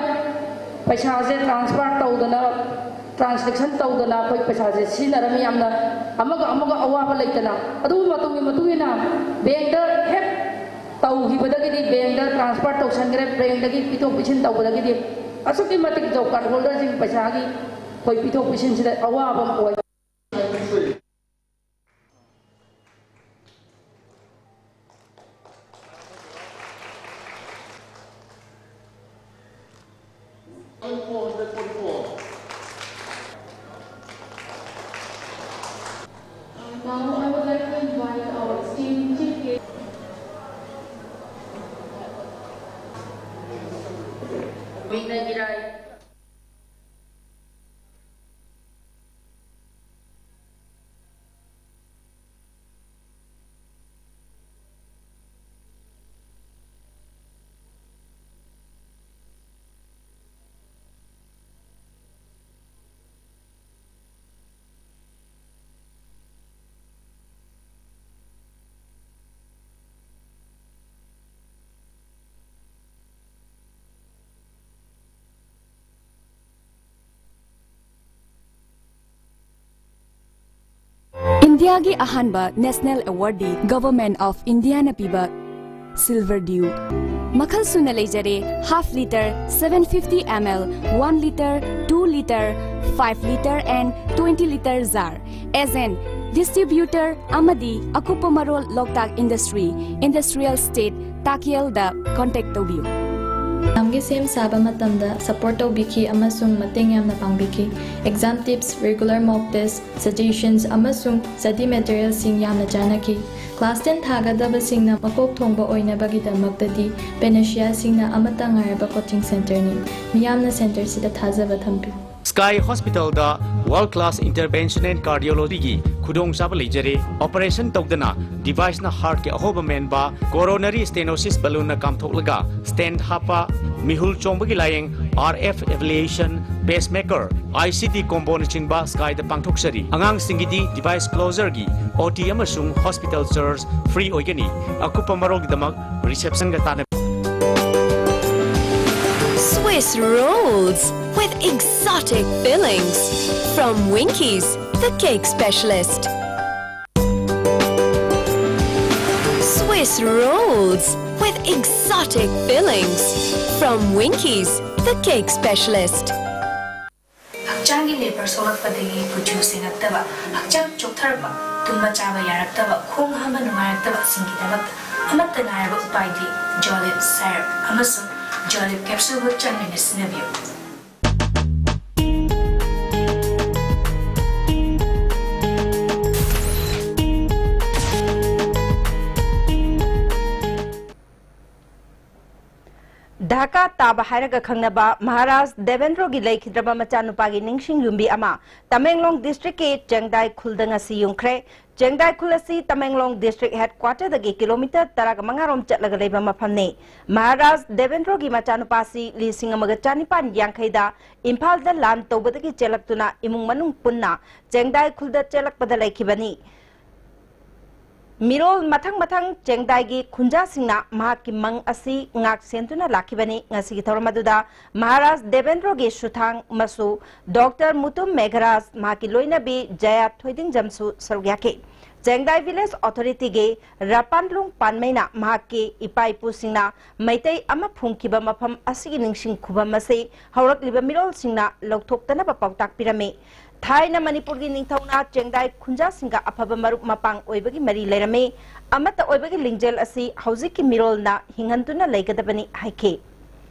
ꯄꯩꯁꯥꯁꯦ transfer ꯇꯧꯗꯅ, transaction ꯇꯧꯗꯅ ꯑꯩꯈꯣꯏ ꯄꯩꯁꯥꯁꯦ ꯁꯤꯖꯤꯟꯅꯔꯝꯃꯤ꯫ ꯌꯥꯝꯅ ꯑꯃꯒ ꯑꯃꯒ ꯑꯋꯥꯕ ꯂꯩꯇꯅ, ꯑꯗꯨꯕꯨ ꯃꯇꯝꯒꯤ ꯃꯇꯨꯡ ꯏꯟꯅ bankꯇ ꯍꯦꯛ ꯇꯧꯈꯤꯕꯗꯒꯤꯗꯤ, bankꯇ transfer ꯇꯧꯁꯟꯈ꯭ꯔꯦ, bankꯇꯒꯤ ꯄꯤꯊꯣꯛ ꯄꯤꯁꯤꯟ ꯇꯧꯕꯗꯒꯤꯗꯤ ꯑꯁꯨꯛꯀꯤ ꯃꯇꯤꯛ job card holderꯁꯤꯡ ꯄꯩꯁꯥꯒꯤ ꯑꯩꯈꯣꯏ ꯄꯤꯊꯣꯛ ꯄꯤꯁꯤꯟꯁꯤꯗ ꯑꯋꯥꯕ ꯑꯃ ꯑꯣꯏ꯫ Now I would like to invite our esteemed chief guest. Vinay Giray. ꯏꯟꯗꯤꯌꯥꯒꯤ ꯑꯍꯥꯟꯕ ꯅꯦꯁꯅꯦꯜ ꯑꯦꯋꯥꯔꯗꯤ ꯒꯚꯔꯟꯃꯦꯟꯠ ꯑꯣꯐ ꯏꯟꯗꯤꯌꯥꯅ ꯄꯤꯕ ꯁꯤꯜꯚꯔ ꯗ꯭ꯌꯨ꯫ ꯃꯈꯜ ꯁꯨꯅ ꯂꯩꯖꯔꯦ: half litre, seven fifty ml, one litre, two litre, five litre and twenty litre jar꯫ Agent, distributor ꯑꯃꯗꯤ ꯑꯀꯨꯞꯄ ꯃꯔꯣꯜ ꯂꯣꯛꯇꯥꯛ industry, industrial state, ꯇꯥꯀꯦꯜꯗ contact ꯇꯧꯕꯤꯌꯨ꯫ ꯂꯝꯒꯤ ꯁꯦꯝ ꯁꯥꯕ ꯃꯇꯝꯗ ꯁꯄꯣꯔꯠ ꯇꯧꯕꯤꯈꯤ ꯑꯃꯁꯨꯡ ꯃꯇꯦꯡ ꯌꯥꯝꯅ ꯄꯥꯡꯕꯤꯈꯤ꯫ Exam tips, regular mock test, suggestions ꯑꯃꯁꯨꯡ ꯁ꯭ꯇꯗꯤ ꯃꯦꯇꯔꯤꯌꯦꯜꯁꯤꯡ ꯌꯥꯝꯅ ꯆꯥꯟꯅꯈꯤ꯫ ꯀ꯭ꯂꯥꯁ ꯇꯦꯟ ꯊꯥꯒꯗꯕꯁꯤꯡꯅ ꯃꯀꯣꯛ ꯊꯣꯡꯕ ꯑꯣꯏꯅꯕꯒꯤꯗꯃꯛꯇꯗꯤ ꯄꯦꯅꯦꯁꯤꯌꯥꯁꯤꯡꯅ ꯑꯃꯠꯇ ꯉꯥꯏꯔꯕ ꯀꯣꯆꯤꯡ ꯁꯦꯟꯇꯔꯅꯤ꯫ ꯃꯤꯌꯥꯝꯅ ꯁꯦꯟꯇꯔꯁꯤꯗ ꯊꯥꯖꯕ ꯊꯝꯕꯤꯌꯨ꯫ Sky Hospitalꯗ World Class Intervention and Cardiologyꯒꯤ ꯈꯨꯗꯣꯡꯆꯥꯕ ꯂꯩꯖꯔꯦ꯫ ꯑꯣꯄꯔꯦꯁꯟ ꯇꯧꯗꯅ ꯗꯤꯚꯥꯏꯁꯅ ꯍꯥꯔꯠꯀꯤ ꯑꯍꯣꯕ ꯃꯦꯟꯕ, coronary stenosis balloonꯅ ꯀꯥꯝꯊꯣꯛꯂꯒ stent ꯍꯥꯞꯄ, ꯃꯤꯍꯨꯜ ꯆꯣꯡꯕꯒꯤ ꯂꯥꯌꯦꯡ, RF ablation, pacemaker, ICD comboꯅꯆꯤꯡꯕ Skyꯗ ꯄꯥꯡꯊꯣꯛꯆꯔꯤ꯫ ꯑꯉꯥꯡꯁꯤꯡꯒꯤꯗꯤ device closureꯒꯤ OT ꯑꯃꯁꯨꯡ hospital charge free ꯑꯣꯏꯒꯅꯤ꯫ ꯑꯀꯨꯞꯄ ꯃꯔꯣꯜꯒꯤꯗꯃꯛ receptionꯒ ꯇꯥꯟꯅꯕꯤꯌꯨ꯫ Swiss rolls with exotic fillings from Winkies, the cake specialist. Swiss rolls with exotic fillings from Winkies, the cake specialist. ꯍꯛꯆꯥꯡꯒꯤ labour ꯁꯣꯛꯂꯛꯄꯗꯒꯤ ꯀꯨꯆꯨ ꯁꯦꯡꯉꯛꯇꯕ, ꯍꯛꯆꯥꯡ ꯆꯣꯛꯊꯔꯛꯄ, ꯇꯨꯝꯕ ꯆꯥꯕ ꯌꯥꯔꯛꯇꯕ, ꯈꯣꯡ ꯍꯥꯝꯕ ꯅꯨꯡꯉꯥꯏꯔꯛꯇꯕꯁꯤꯡꯒꯤꯗꯃꯛꯇ ꯑꯃꯠꯇ ꯉꯥꯏꯔꯕ ꯎꯄꯥꯏꯗꯤ ꯖꯣꯂꯤꯞ ꯁꯥꯏꯔꯞ ꯑꯃꯁꯨꯡ ꯖꯣꯂꯤꯞ ꯀꯦꯞꯁꯨꯜꯕꯨ ꯆꯥꯡ ꯅꯥꯏꯅ ꯁꯤꯖꯤꯟꯅꯕꯤꯌꯨ꯫ ꯙꯥꯀꯥ ꯇꯥꯕ ꯍꯥꯏꯔꯒ ꯈꯪꯅꯕ ꯃꯍꯥꯔꯥꯖ ꯗꯦꯕꯦꯟꯗ꯭ꯔꯣꯒꯤ ꯂꯩꯈꯤꯗ꯭ꯔꯕ ꯃꯆꯥꯅꯨꯄꯥꯒꯤ ꯅꯤꯡꯁꯤꯡ ꯌꯨꯝꯕꯤ ꯑꯃ ꯇꯃꯦꯡꯂꯣꯡ ꯗꯤꯁꯇ꯭ꯔꯤꯛꯀꯤ ꯆꯦꯡꯗꯥꯏ ꯈꯨꯜꯗ ꯉꯁꯤ ꯌꯨꯡꯈ꯭ꯔꯦ꯫ ꯆꯦꯡꯗꯥꯏ ꯈꯨꯜ ꯑꯁꯤ ꯇꯃꯦꯡꯂꯣꯡ ꯗꯤꯁꯇ꯭ꯔꯤꯛ ꯍꯦꯗꯀ꯭ꯋꯥꯇꯔꯗꯒꯤ ꯀꯤꯂꯣꯃꯤꯇꯔ ꯇꯔꯥꯒ ꯃꯉꯥ ꯔꯣꯝ ꯆꯠꯂꯒ ꯂꯩꯕ ꯃꯐꯝꯅꯤ꯫ ꯃꯍꯥꯔꯥꯖ ꯗꯦꯕꯦꯟꯗ꯭ꯔꯣꯒꯤ ꯃꯆꯥꯅꯨꯄꯥꯁꯤ ꯂꯤꯁꯤꯡ ꯑꯃꯒ ꯆꯅꯤꯄꯥꯟ ꯌꯥꯡꯈꯩꯗ ꯏꯝꯐꯥꯜꯗ ꯂꯥꯟ ꯇꯧꯕꯗꯒꯤ ꯆꯦꯜꯂꯛꯇꯨꯅ ꯏꯃꯨꯡ ꯃꯅꯨꯡ ꯄꯨꯟꯅ ꯆꯦꯡꯗꯥꯏ ꯈꯨꯜꯗ ꯆꯦꯜꯂꯛꯄꯗ ꯂꯩꯈꯤꯕꯅꯤ꯫ ꯃꯤꯔꯣꯜ ꯃꯊꯪ ꯃꯊꯪ ꯆꯦꯡꯗꯥꯏꯒꯤ ꯈꯨꯟꯖꯥꯁꯤꯡꯅ ꯃꯍꯥꯛꯀꯤ ꯃꯪ ꯑꯁꯤ ꯉꯥꯛ ꯁꯦꯟꯗꯨꯅ ꯂꯥꯛꯈꯤꯕꯅꯤ꯫ ꯉꯁꯤꯒꯤ ꯊꯧꯔꯝ ꯑꯗꯨꯗ ꯃꯍꯥꯔꯥꯖ ꯗꯦꯕꯦꯟꯗ꯭ꯔꯣꯒꯤ ꯁꯨꯊꯥꯡ ꯃꯁꯨ ꯗꯣꯛꯇꯔ ꯃꯨꯇꯨꯝ ꯃꯦꯘꯔꯥꯖ, ꯃꯍꯥꯛꯀꯤ ꯂꯣꯏꯅꯕꯤ ꯖꯌꯥ ꯊꯣꯏꯗꯤꯡꯖꯝꯁꯨ ꯁꯔꯨꯛ ꯌꯥꯈꯤ꯫ ꯆꯦꯡꯗꯥꯏ ꯚꯤꯂꯦꯖ ꯑꯣꯊꯣꯔꯤꯇꯤꯒꯤ ꯔꯥꯄꯥꯟꯂꯨꯡ ꯄꯥꯟꯃꯩꯅ ꯃꯍꯥꯛꯀꯤ ꯏꯄꯥ ꯏꯄꯨꯁꯤꯡꯅ ꯃꯩꯇꯩ ꯑꯃ ꯐꯨꯝꯈꯤꯕ ꯃꯐꯝ ꯑꯁꯤꯒꯤ ꯅꯤꯡꯁꯤꯡ ꯈꯨꯕꯝ ꯑꯁꯤ ꯍꯧꯔꯛꯂꯤꯕ ꯃꯤꯔꯣꯜꯁꯤꯡꯅ ꯂꯧꯊꯣꯛꯇꯅꯕ ꯄꯥꯎꯇꯥꯛ ꯄꯤꯔꯝꯃꯤ꯫ ꯊꯥꯏꯅ ꯃꯅꯤꯄꯨꯔꯒꯤ ꯅꯤꯡꯊꯧꯅ ꯆꯦꯡꯗꯥꯏ ꯈꯨꯟꯖꯥꯁꯤꯡꯒ ꯑꯐꯕ ꯃꯔꯨꯞ ꯃꯄꯥꯡ ꯑꯣꯏꯕꯒꯤ ꯃꯔꯤ ꯂꯩꯔꯝꯃꯤ꯫ ꯑꯃꯠꯇ ꯑꯣꯏꯕꯒꯤ ꯂꯤꯡꯖꯦꯜ ꯑꯁꯤ ꯍꯧꯖꯤꯛꯀꯤ ꯃꯤꯔꯣꯜꯅ ꯍꯤꯡꯍꯟꯗꯨꯅ ꯂꯩꯒꯗꯕꯅꯤ ꯍꯥꯏꯈꯤ꯫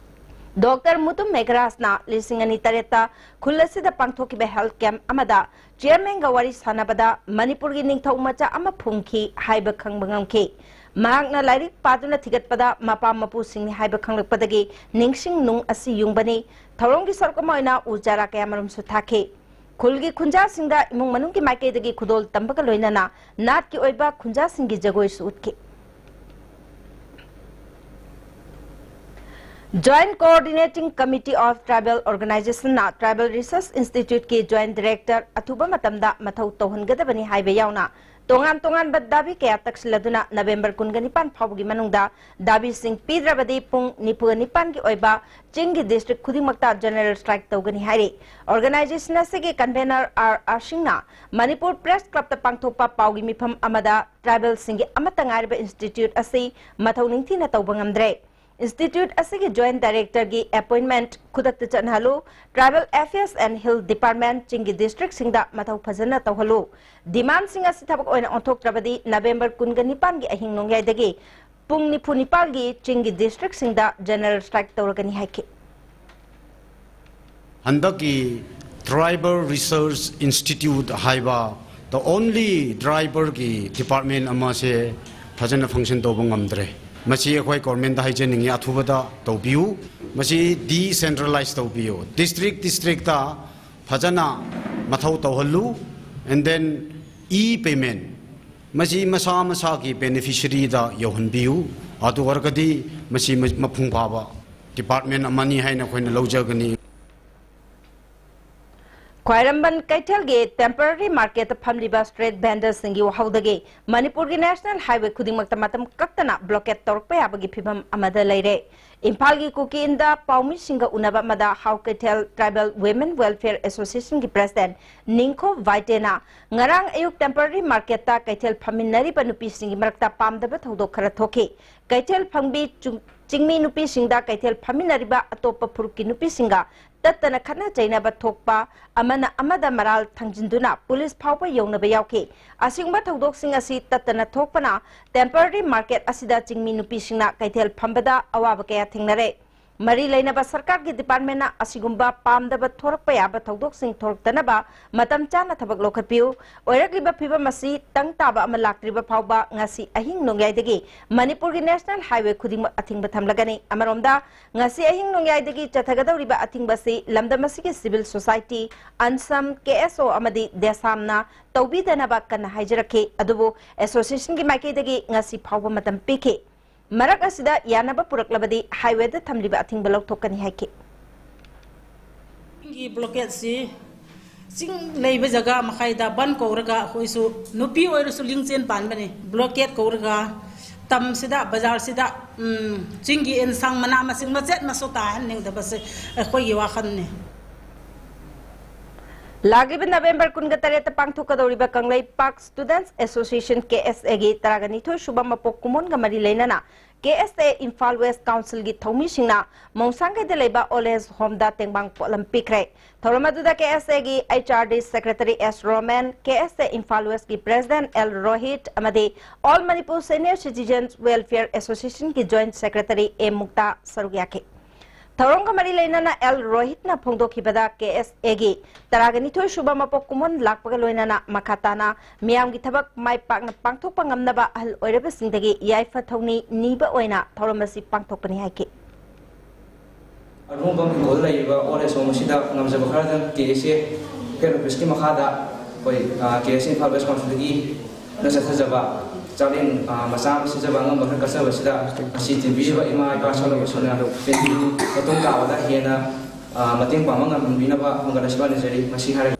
ꯗꯣꯛꯇꯔ ꯃꯨꯇꯨꯝ ꯃꯦꯘꯔꯥꯖꯅ ꯂꯤꯁꯤꯡ ꯑꯅꯤ ꯇꯔꯦꯠꯇ ꯈꯨꯜ ꯑꯁꯤꯗ ꯄꯥꯡꯊꯣꯛꯈꯤꯕ ꯍꯦꯜꯊ ꯀꯦꯝꯞ ꯑꯃꯗ ꯆꯤꯌꯔꯃꯦꯟꯒ ꯋꯥꯔꯤ ꯁꯥꯟꯅꯕꯗ ꯃꯅꯤꯄꯨꯔꯒꯤ ꯅꯤꯡꯊꯧ ꯃꯆꯥ ꯑꯃ ꯐꯨꯝꯈꯤ ꯍꯥꯏꯕ ꯈꯪꯕ ꯉꯝꯈꯤ꯫ ꯃꯍꯥꯛꯅ ꯂꯥꯏꯔꯤꯛ ꯄꯥꯗꯨꯅ ꯊꯤꯒꯠꯄꯗ ꯃꯄꯥ ꯃꯄꯨꯁꯤꯡꯅꯤ ꯍꯥꯏꯕ ꯈꯪꯂꯛꯄꯗꯒꯤ ꯅꯤꯡꯁꯤꯡ ꯅꯨꯡ ꯑꯁꯤ ꯌꯨꯡꯕꯅꯤ꯫ ꯊꯧꯔꯝꯒꯤ ꯁꯔꯨꯛ ꯑꯃ ꯑꯣꯏꯅ ꯎ ꯆꯥꯔꯥ ꯀꯌꯥꯃꯔꯨꯝꯁꯨ ꯊꯥꯈꯤ꯫ ꯈꯨꯜꯒꯤ ꯈꯨꯟꯖꯥꯁꯤꯡꯗ ꯏꯃꯨꯡ ꯃꯅꯨꯡꯒꯤ ꯃꯥꯏꯀꯩꯗꯒꯤ ꯈꯨꯗꯣꯜ ꯇꯝꯕꯒ ꯂꯣꯏꯅꯅ ꯅꯥꯠꯀꯤ ꯑꯣꯏꯕ ꯈꯨꯟꯖꯥꯁꯤꯡꯒꯤ ꯖꯒꯣꯏꯁꯨ ꯎꯠꯈꯤ꯫ Joint Coordinating Committee of Tribal Organizationꯅ Tribal Research Instituteꯀꯤ Joint Director ꯑꯊꯨꯕ ꯃꯇꯝꯗ ꯃꯊꯧ ꯇꯧꯍꯟꯒꯗꯕꯅꯤ ꯍꯥꯏꯕ ꯌꯥꯎꯅ ꯇꯣꯉꯥꯟ ꯇꯣꯉꯥꯟꯕ ꯗꯥꯕꯤ ꯀꯌꯥ ꯇꯛꯁꯤꯜꯂꯗꯨꯅ ꯅꯕꯦꯝꯕꯔ ꯀꯨꯟꯒ ꯅꯤꯄꯥꯟ ꯐꯥꯎꯕꯒꯤ ꯃꯅꯨꯡꯗ ꯗꯥꯕꯤꯁꯤꯡ ꯄꯤꯗ꯭ꯔꯕꯗꯤ ꯄꯨꯡ ꯅꯤꯐꯨꯒ ꯅꯤꯄꯥꯟꯒꯤ ꯑꯣꯏꯕ ꯆꯤꯡꯒꯤ ꯗꯤꯁꯇ꯭ꯔꯤꯛ ꯈꯨꯗꯤꯡꯃꯛꯇ ꯖꯦꯅꯔꯦꯜ ꯁ꯭ꯇ꯭ꯔꯥꯏꯛ ꯇꯧꯒꯅꯤ ꯍꯥꯏꯔꯤ꯫ ꯑꯣꯔꯒꯅꯥꯏꯖꯦꯁꯟ ꯑꯁꯤꯒꯤ ꯀꯟꯚꯦꯅꯔ ꯑꯥꯔ ꯑꯥꯔ ꯁꯤꯡꯅ ꯃꯅꯤꯄꯨꯔ ꯄ꯭ꯔꯦꯁ ꯀ꯭ꯂꯕꯇ ꯄꯥꯡꯊꯣꯛꯄ ꯄꯥꯎꯒꯤ ꯃꯤꯐꯝ ꯑꯃꯗ ꯇ꯭ꯔꯥꯏꯕꯦꯜꯁꯤꯡꯒꯤ ꯑꯃꯠꯇ ꯉꯥꯏꯔꯕ ꯏꯟꯁꯇꯤꯇ꯭ꯌꯨꯠ ꯑꯁꯤ ꯃꯊꯧ ꯅꯤꯡꯊꯤꯅ ꯇꯧꯕ ꯉꯝꯗ꯭ꯔꯦ꯫ ꯏꯟꯁꯇꯤꯇ꯭ꯌꯨꯠ ꯑꯁꯤꯒꯤ ꯖꯣꯏꯟꯠ ꯗꯥꯏꯔꯦꯛꯇꯔꯒꯤ ꯑꯦꯄꯣꯏꯟꯠꯃꯦꯟꯠ ꯈꯨꯗꯛꯇ ꯆꯠꯅꯍꯜꯂꯨ꯫ Tribal affairs and hill department ꯆꯤꯡꯒꯤ ꯗꯤꯁꯇ꯭ꯔꯤꯛꯁꯤꯡꯗ ꯃꯊꯧ ꯐꯖꯅ ꯇꯧꯍꯜꯂꯨ꯫ ꯗꯤꯃꯥꯟꯁꯤꯡ ꯑꯁꯤ ꯊꯕꯛ ꯑꯣꯏꯅ ꯑꯣꯟꯊꯣꯛꯇ꯭ꯔꯕꯗꯤ ꯅꯕꯦꯝꯕꯔ ꯀꯨꯟꯒ ꯅꯤꯄꯥꯟꯒꯤ ꯑꯍꯤꯡ ꯅꯣꯡꯌꯥꯏꯗꯒꯤ ꯄꯨꯡ ꯅꯤꯐꯨ ꯅꯤꯄꯥꯟꯒꯤ ꯆꯤꯡꯒꯤ ꯗꯤꯁꯇ꯭ꯔꯤꯛꯁꯤꯡꯗ ꯖꯦꯅꯔꯦꯜ ꯁ꯭ꯇ꯭ꯔꯥꯏꯛ ꯇꯧꯔꯒꯅꯤ ꯍꯥꯏꯈꯤ꯫ ꯍꯟꯗꯛꯀꯤ Tribal Research Institute ꯍꯥꯏꯕ the only tribal ꯒꯤ department ꯑꯃꯁꯦ ꯐꯖꯅ function ꯇꯧꯕ ꯉꯝꯗ꯭ꯔꯦ꯫ ꯃꯁꯤ ꯑꯩꯈꯣꯏ government ꯇ ꯍꯥꯏꯖꯅꯤꯡꯉꯤ, ꯑꯊꯨꯕꯗ ꯇꯧꯕꯤꯌꯨ꯫ ꯃꯁꯤ decentralize ꯇꯧꯕꯤꯌꯨ꯫ District district ꯇ ꯐꯖꯅ ꯃꯊꯧ ꯇꯧꯍꯜꯂꯨ꯫ And then e-payment ꯃꯁꯤ ꯃꯁꯥ ꯃꯁꯥꯒꯤ beneficiary ꯗ ꯌꯧꯍꯟꯕꯤꯌꯨ꯫ ꯑꯗꯨ ꯑꯣꯏꯔꯒꯗꯤ ꯃꯁꯤ ꯃꯄꯨꯡ ꯐꯥꯕ department ꯑꯃꯅꯤ ꯍꯥꯏꯅ ꯑꯩꯈꯣꯏꯅ ꯂꯧꯖꯒꯅꯤ꯫ ꯈ꯭ꯋꯥꯏꯔꯝꯕꯟ ꯀꯩꯊꯦꯜꯒꯤ temporary marketꯇ ꯐꯝꯂꯤꯕ street vendorꯁꯤꯡꯒꯤ ꯋꯥꯍꯧꯗꯒꯤ ꯃꯅꯤꯄꯨꯔꯒꯤ national highway ꯈꯨꯗꯤꯡꯃꯛꯇ ꯃꯇꯝ ꯀꯛꯇꯅ blockade ꯇꯧꯔꯛꯄ ꯌꯥꯕꯒꯤ ꯐꯤꯚꯝ ꯑꯃꯗ ꯂꯩꯔꯦ꯫ ꯏꯝꯐꯥꯜꯒꯤ ꯀꯨꯀꯤ ꯏꯟꯗ ꯄꯥꯎꯃꯤꯁꯤꯡꯒ ꯎꯅꯕ ꯑꯃꯗ ꯍꯥꯎ ꯀꯩꯊꯦꯜ Tribal Women Welfare Associationꯒꯤ president ꯅꯤꯡꯈꯣ ꯚꯥꯏꯇꯦꯅ ꯉꯔꯥꯡ ꯑꯌꯨꯛ temporary marketꯇ ꯀꯩꯊꯦꯜ ꯐꯝꯃꯤꯟꯅꯔꯤꯕ ꯅꯨꯄꯤꯁꯤꯡꯒꯤ ꯃꯔꯛꯇ ꯄꯥꯝꯗꯕ ꯊꯧꯗꯣꯛ ꯈꯔ ꯊꯣꯛꯈꯤ꯫ ꯀꯩꯊꯦꯜ ꯐꯝꯕꯤ ꯆꯨ-, ꯆꯤꯡꯃꯤ ꯅꯨꯄꯤꯁꯤꯡꯗ ꯀꯩꯊꯦꯜ ꯐꯝꯃꯤꯟꯅꯔꯤꯕ ꯑꯇꯣꯞꯄ ꯐꯨꯔꯨꯞꯀꯤ ꯅꯨꯄꯤꯁꯤꯡꯒ ꯇꯠꯇꯅ ꯈꯠꯅ ꯆꯩꯅꯕ ꯊꯣꯛꯄ, ꯑꯃꯅ ꯑꯃꯗ ꯃꯔꯥꯜ ꯊꯥꯡꯖꯤꯟꯗꯨꯅ ꯄꯨꯂꯤꯁ ꯐꯥꯎꯕ ꯌꯧꯅꯕ ꯌꯥꯎꯈꯤ꯫ ꯑꯁꯤꯒꯨꯝꯕ ꯊꯧꯗꯣꯛꯁꯤꯡ ꯑꯁꯤ ꯇꯠꯇꯅ ꯊꯣꯛꯄꯅ temporary market ꯑꯁꯤꯗ ꯆꯤꯡꯃꯤ ꯅꯨꯄꯤꯁꯤꯡꯅ ꯀꯩꯊꯦꯜ ꯐꯝꯕꯗ ꯑꯋꯥꯕ ꯀꯌꯥ ꯊꯦꯡꯅꯔꯦ꯫ ꯃꯔꯤ ꯂꯩꯅꯕ ꯁꯔꯀꯥꯔꯒꯤ departmentꯅ ꯑꯁꯤꯒꯨꯝꯕ ꯄꯥꯝꯗꯕ ꯊꯣꯔꯛꯄ ꯌꯥꯕ ꯊꯧꯗꯣꯛꯁꯤꯡ ꯊꯣꯔꯛꯇꯅꯕ ꯃꯇꯝ ꯆꯥꯅ ꯊꯕꯛ ꯂꯧꯈꯠꯄꯤꯌꯨ꯫ ꯑꯣꯏꯔꯛꯂꯤꯕ ꯐꯤꯕꯝ ꯑꯁꯤ ꯇꯪ ꯇꯥꯕ ꯑꯃ ꯂꯥꯛꯇ꯭ꯔꯤꯕ ꯐꯥꯎꯕ ꯉꯁꯤ ꯑꯍꯤꯡ ꯅꯣꯡꯌꯥꯏꯗꯒꯤ ꯃꯅꯤꯄꯨꯔꯒꯤ national highway ꯈꯨꯗꯤꯡꯃꯛ ꯑꯊꯤꯡꯕ ꯊꯝꯂꯒꯅꯤ꯫ ꯑꯃꯔꯣꯝꯗ, ꯉꯁꯤ ꯑꯍꯤꯡ ꯅꯣꯡꯌꯥꯏꯗꯒꯤ ꯆꯠꯊꯒꯗꯧꯔꯤꯕ ꯑꯊꯤꯡꯕ ꯑꯁꯤ ꯂꯝꯗꯝ ꯑꯁꯤꯒꯤ civil society, ꯑꯟꯁꯝ, ꯀꯦ ꯑꯦꯁ ꯑꯣ ꯑꯃꯗꯤ ꯗꯦꯁꯥꯝꯅ ꯇꯧꯕꯤꯗꯅꯕ ꯀꯟꯅ ꯍꯥꯏꯖꯔꯛꯈꯤ꯫ ꯑꯗꯨꯕꯨ associationꯒꯤ ꯃꯥꯏꯀꯩꯗꯒꯤ ꯉꯁꯤ ꯐꯥꯎꯕ ꯃꯇꯝ ꯄꯤꯈꯤ꯫ ꯃꯔꯛ ꯑꯁꯤꯗ ꯌꯥꯅꯕ ꯄꯨꯔꯛꯂꯕꯗꯤ highwayꯗ ꯊꯝꯂꯤꯕ ꯑꯊꯤꯡꯕ ꯂꯧꯊꯣꯛꯀꯅꯤ ꯍꯥꯏꯈꯤ꯫ ꯒꯤ blockade ꯁꯤ ꯆꯤꯡ ꯂꯩꯕ ꯖꯒꯥ ꯃꯈꯩꯗ ꯕꯟ ꯀꯧꯔꯒ ꯑꯩꯈꯣꯏꯁꯨ ꯅꯨꯄꯤ ꯑꯣꯏꯔꯁꯨ ꯂꯤꯡꯖꯦꯜ ꯄꯥꯟꯕꯅꯤ꯫ Blockade ꯀꯧꯔꯒ ꯇꯝꯁꯤꯗ, ꯕꯖꯥꯔꯁꯤꯗ, ꯎꯝ, ꯆꯤꯡꯒꯤ ꯑꯦꯟꯁꯥꯡ ꯃꯅꯥ ꯃꯁꯤꯡ ꯃꯆꯦꯠ ꯃꯁꯨ ꯇꯥꯍꯟꯅꯤꯡꯗꯕꯁꯦ ꯑꯩꯈꯣꯏꯒꯤ ꯋꯥꯈꯜꯅꯤ꯫ ꯂꯥꯛꯂꯤꯕ November ꯀꯨꯟꯒ ꯇꯔꯦꯠꯇ ꯄꯥꯡꯊꯣꯛꯀꯗꯧꯔꯤꯕ ꯀꯪꯂꯩꯄꯥꯛ Students Association, ꯀꯦ ꯑꯦꯁ ꯑꯦꯒꯤ ꯇꯔꯥꯒ ꯅꯤꯊꯣꯏ ꯁꯨꯕ ꯃꯄꯣꯛ ꯀꯨꯝꯑꯣꯟꯒ ꯃꯔꯤ ꯂꯩꯅꯅ ꯀꯦ ꯑꯦꯁ ꯑꯦ ꯏꯝꯐꯥꯜ West Councilꯒꯤ ꯊꯧꯃꯤꯁꯤꯡꯅ ꯃꯣꯡꯁꯥꯡꯒꯩꯗ ꯂꯩꯕ old age homeꯗ ꯇꯦꯡꯕꯥꯡ ꯄꯣꯠꯂꯝ ꯄꯤꯈ꯭ꯔꯦ꯫ ꯊꯧꯔꯝ ꯑꯗꯨꯗ ꯀꯦ ꯑꯦꯁ ꯑꯦꯒꯤ ꯑꯩꯆ ꯑꯥꯔ ꯗꯤ secretary ꯑꯦꯁ ꯔꯣꯃꯦꯟ, ꯀꯦ ꯑꯦꯁ ꯑꯦ ꯏꯝꯐꯥꯜ Westꯀꯤ president ꯑꯦꯜ ꯔꯣꯍꯤꯠ ꯑꯃꯗꯤ All Manipur Senior Citizens Welfare Associationꯒꯤ joint secretary ꯑꯦ ꯃꯨꯛꯇꯥ ꯁꯔꯨꯛ ꯌꯥꯈꯤ꯫ ꯊꯧꯔꯝꯒ ꯃꯔꯤ ꯂꯩꯅꯅ ꯑꯦꯜ ꯔꯣꯍꯤꯠꯅ ꯐꯣꯡꯗꯣꯛꯈꯤꯕꯗ, ꯀꯦ ꯑꯦꯁ ꯑꯦꯒꯤ ꯇꯔꯥꯒ ꯅꯤꯊꯣꯏ ꯁꯨꯕ ꯃꯄꯣꯛ ꯀꯨꯝꯑꯣꯟ ꯂꯥꯛꯄꯒ ꯂꯣꯏꯅꯅ ꯃꯈꯥ ꯇꯥꯅ ꯃꯤꯌꯥꯝꯒꯤ ꯊꯕꯛ ꯃꯥꯏ ꯄꯥꯛꯅ ꯄꯥꯡꯊꯣꯛꯄ ꯉꯝꯅꯕ ꯑꯍꯜ ꯑꯣꯏꯔꯕꯁꯤꯡꯗꯒꯤ ꯌꯥꯏꯐ ꯊꯧꯅꯤ ꯅꯤꯕ ꯑꯣꯏꯅ ꯊꯧꯔꯝ ꯑꯁꯤ ꯄꯥꯡꯊꯣꯛꯄꯅꯤ ꯍꯥꯏꯈꯤ꯫ ꯑꯔꯨꯝꯕ ꯃꯤꯡꯒꯣꯜꯗ ꯂꯩꯔꯤꯕ old age home ꯑꯁꯤꯗ ꯉꯝꯖꯕ ꯈꯔꯗꯪ ꯀꯦ ꯑꯦꯁ ꯑꯦ head officeꯀꯤ ꯃꯈꯥꯗ ꯑꯩꯈꯣꯏ, ꯑ, ꯀꯦ ꯑꯦꯁ ꯑꯦ ꯏꯝꯐꯥꯜ West Councilꯗꯒꯤ ꯅ ꯆꯠꯊꯖꯕ ꯆꯥꯛꯂꯦꯟ, ꯑ, ꯃꯆꯥ ꯑꯃ ꯁꯤꯟꯖꯕ, ꯑꯉꯝꯕ ꯈꯔ ꯀꯠꯆꯕꯁꯤꯗ ꯃꯁꯤ ꯇꯤꯟꯕꯤꯔꯤꯕ ꯏꯃꯥ ꯏꯄꯥ ꯁꯣꯜꯂꯕꯁꯤꯡꯅ ꯇꯤꯟꯕꯤꯌꯨ꯫ ꯃꯇꯨꯡ ꯇꯥꯕꯗ ꯍꯦꯟꯅ ꯑ, ꯃꯇꯦꯡ ꯄꯥꯡꯕ ꯉꯝꯕꯤꯅꯕ ꯍꯣꯡꯒꯠꯅꯁꯤꯕ ꯅꯤꯖꯔꯤ꯫ ꯃꯁꯤ ꯍꯥꯏꯔꯒ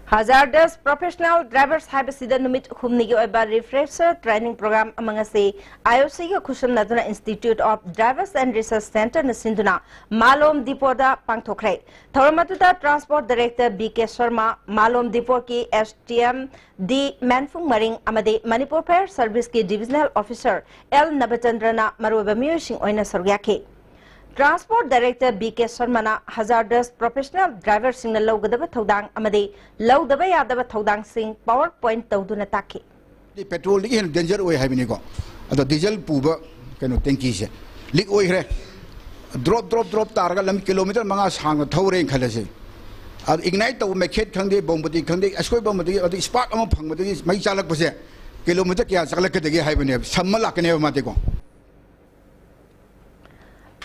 Hazardous Professional Drivers ꯍꯥꯏꯕꯁꯤꯗ ꯅꯨꯃꯤꯠ ꯍꯨꯝꯅꯤꯒꯤ ꯑꯣꯏꯕ refresher training program ꯑꯃ ꯉꯁꯤ IOC ꯒ ꯈꯨꯠꯁꯝꯅꯗꯨꯅ Institute of Drivers and Research Center ꯅ ꯁꯤꯟꯗꯨꯅ ꯃꯥꯂꯣꯝ ꯗꯤꯄꯣꯗ ꯄꯥꯡꯊꯣꯛꯈ꯭ꯔꯦ꯫ ꯊꯧꯔꯝ ꯑꯗꯨꯗ Transport Director B K Sharma, ꯃꯥꯂꯣꯝ ꯗꯤꯄꯣꯒꯤ STM D ꯃꯦꯟꯐꯨꯡ ꯃꯔꯤꯡ ꯑꯃꯗꯤ Manipur Fire Service ꯀꯤ Divisional Officer L ꯅꯕꯆꯟꯗ꯭ꯔꯅ ꯃꯔꯨꯑꯣꯏꯕ ꯃꯤꯑꯣꯏꯁꯤꯡ ꯑꯣꯏꯅ ꯁꯔꯨꯛ ꯌꯥꯈꯤ꯫ Transport Director B K ꯁꯔꯃꯅ hazardous professional driver ꯁꯤꯡꯅ ꯂꯧꯒꯗꯕ ꯊꯧꯗꯥꯡ ꯑꯃꯗꯤ ꯂꯧꯗꯕ ꯌꯥꯗꯕ ꯊꯧꯗꯥꯡꯁꯤꯡ PowerPoint ꯇꯧꯗꯨꯅ ꯇꯥꯛꯈꯤ꯫ ꯄꯦꯇ꯭ꯔꯣꯜꯗꯒꯤ ꯍꯦꯟꯅ danger ꯑꯣꯏ ꯍꯥꯏꯕꯅꯤꯀꯣ꯫ ꯑꯗꯣ ꯗꯤꯖꯜ ꯄꯨꯕ ꯀꯩꯅꯣ ꯇꯦꯡꯀꯤꯁꯦ ꯂꯤꯛ ꯑꯣꯏꯈ꯭ꯔꯦ, ꯗ꯭ꯔꯣꯞ ꯗ꯭ꯔꯣꯞ ꯗ꯭ꯔꯣꯞ ꯇꯥꯔꯒ ꯂꯝ ꯀꯤꯂꯣꯃꯤꯇꯔ ꯃꯉꯥ ꯁꯥꯡꯅ ꯊꯧꯔꯦꯅ ꯈꯜꯂꯁꯦ꯫ ꯑꯗꯣ ꯏꯒꯅꯥꯏꯠ ꯇꯧꯕ ꯃꯩꯈꯦꯠ ꯈꯪꯗꯦ, ꯕꯣꯝꯕꯗꯤ ꯈꯪꯗꯦ, ꯑꯁꯣꯏꯕ ꯑꯃꯗꯒꯤ, ꯑꯗꯨ ꯁ꯭ꯄꯥꯔꯛ ꯑꯃ ꯐꯪꯕꯗꯒꯤ ꯃꯩ ꯆꯥꯛꯂꯛꯄꯁꯦ ꯀꯤꯂꯣꯃꯤꯇꯔ ꯀꯌꯥ ꯆꯥꯛꯂꯛꯀꯗꯒꯦ ꯍꯥꯏꯕꯅꯦꯕ, ꯁꯝꯃ ꯂꯥꯛꯀꯅꯦꯕ ꯃꯥꯗꯤꯀꯣ꯫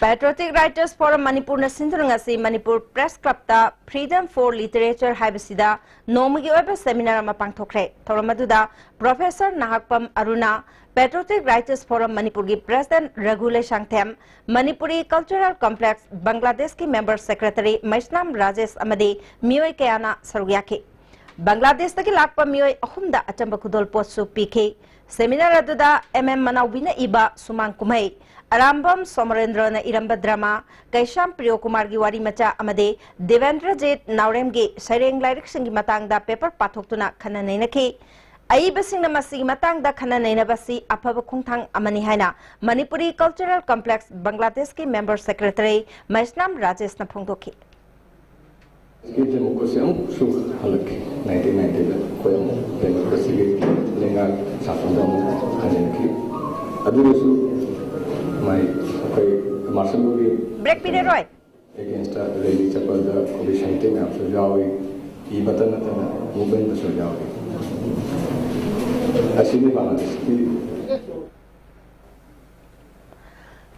Patriotic Writers Forum ꯃꯅꯤꯄꯨꯔꯅ ꯁꯤꯟꯗꯨꯅ ꯉꯁꯤ ꯃꯅꯤꯄꯨꯔ Press Club ꯇ Freedom for Literature ꯍꯥꯏꯕꯁꯤꯗ ꯅꯣꯡꯃꯒꯤ ꯑꯣꯏꯕ seminar ꯑꯃ ꯄꯥꯡꯊꯣꯛꯈ꯭ꯔꯦ꯫ ꯊꯧꯔꯝ ꯑꯗꯨꯗ Professor ꯅꯍꯥꯛꯄꯝ ꯑꯔꯨꯅꯥ, Patriotic Writers Forum ꯃꯅꯤꯄꯨꯔꯒꯤ President ꯔꯘꯨ Leishangthem, Manipuri Cultural Complex ꯕꯪꯒ꯭ꯂꯥꯗꯦꯁꯀꯤ Member Secretary ꯃꯩꯁꯅꯥꯝ ꯔꯥꯖꯦꯁ ꯑꯃꯗꯤ ꯃꯤꯑꯣꯏ ꯀꯌꯥꯅ ꯁꯔꯨꯛ ꯌꯥꯈꯤ꯫ ꯕꯪꯒ꯭ꯂꯥꯗꯦꯁꯇꯒꯤ ꯂꯥꯛꯄ ꯃꯤꯑꯣꯏ ꯑꯍꯨꯝꯗ ꯑꯆꯝꯕ ꯈꯨꯗꯣꯜꯄꯣꯠꯁꯨ ꯄꯤꯈꯤ꯫ Seminar ꯑꯗꯨꯗ M M ꯃꯅꯥꯎꯕꯤꯅ ꯏꯕ ꯁꯨꯃꯥꯡ ꯀꯨꯝꯍꯩ, ꯑꯔꯥꯝꯕꯝ ꯁꯣꯃꯔꯦꯟꯗ꯭ꯔꯅ ꯏꯔꯝꯕ drama, ꯀꯩꯁꯥꯝ ꯄ꯭ꯔꯤꯌꯣꯀꯨꯃꯥꯔꯒꯤ ꯋꯥꯔꯤ ꯃꯆꯥ ꯑꯃꯗꯤ ꯗꯦꯕꯦꯟꯗ꯭ꯔꯖꯤꯠ ꯅꯥꯎꯔꯦꯝꯒꯤ ꯁꯩꯔꯦꯡ ꯂꯥꯏꯔꯤꯛꯁꯤꯡꯒꯤ ꯃꯇꯥꯡꯗ paper ꯄꯥꯊꯣꯛꯇꯨꯅ ꯈꯟꯅ ꯅꯩꯅꯈꯤ꯫ ꯑꯏꯕꯁꯤꯡꯅ ꯃꯁꯤꯒꯤ ꯃꯇꯥꯡꯗ ꯈꯟꯅ ꯅꯩꯅꯕꯁꯤ ꯑꯐꯕ ꯈꯣꯡꯊꯥꯡ ꯑꯃꯅꯤ ꯍꯥꯏꯅ Manipuri Cultural Complex ꯕꯪꯒ꯭ꯂꯥꯗꯦꯁꯀꯤ Member Secretary ꯃꯩꯁꯅꯥꯝ ꯔꯥꯖꯦꯁꯅ ꯐꯣꯡꯗꯣꯛꯈꯤ꯫ ꯁ꯭ꯀꯤꯠ ꯗꯦꯃꯣꯀ꯭ꯔꯦꯁꯤ ꯑꯃꯨꯛꯁꯨ ꯍꯜꯂꯛꯈꯤ꯫ ꯅꯥꯏꯟꯇꯤꯟ ꯅꯥꯏꯟꯇꯤꯗ ꯑꯩꯈꯣꯏ ꯑꯃꯨꯛ ꯗꯦꯃꯣꯀ꯭ꯔꯦꯁꯤꯒꯤ ꯂꯩꯉꯥꯛ ꯁꯥꯁꯟꯗ ꯑꯃꯨꯛ ꯍꯟꯖꯤꯟꯈꯤ꯫ ꯑꯗꯨꯗꯁꯨ ꯃꯥꯏ ꯑꯩꯈꯣꯏ ꯃꯥꯔꯁꯦꯜ ꯂꯣꯒꯤ Break ꯄꯤꯔꯔꯣꯏ꯫ ꯑꯦꯒꯦꯟꯁꯇ ꯔꯦꯂꯤ ꯆꯠꯄꯗ ꯀꯣꯕꯤ ꯁꯥꯍꯤꯇ꯭ꯌ ꯃꯌꯥꯝꯁꯨ ꯌꯥꯎꯏ, ꯏꯕꯇ ꯅꯠꯇꯅ ꯃꯨꯚꯃꯦꯟꯗꯁꯨ ꯌꯥꯎꯏ꯫ ꯑꯁꯤꯅꯤ ꯕꯪꯒ꯭ꯂꯥꯗꯦꯁꯀꯤ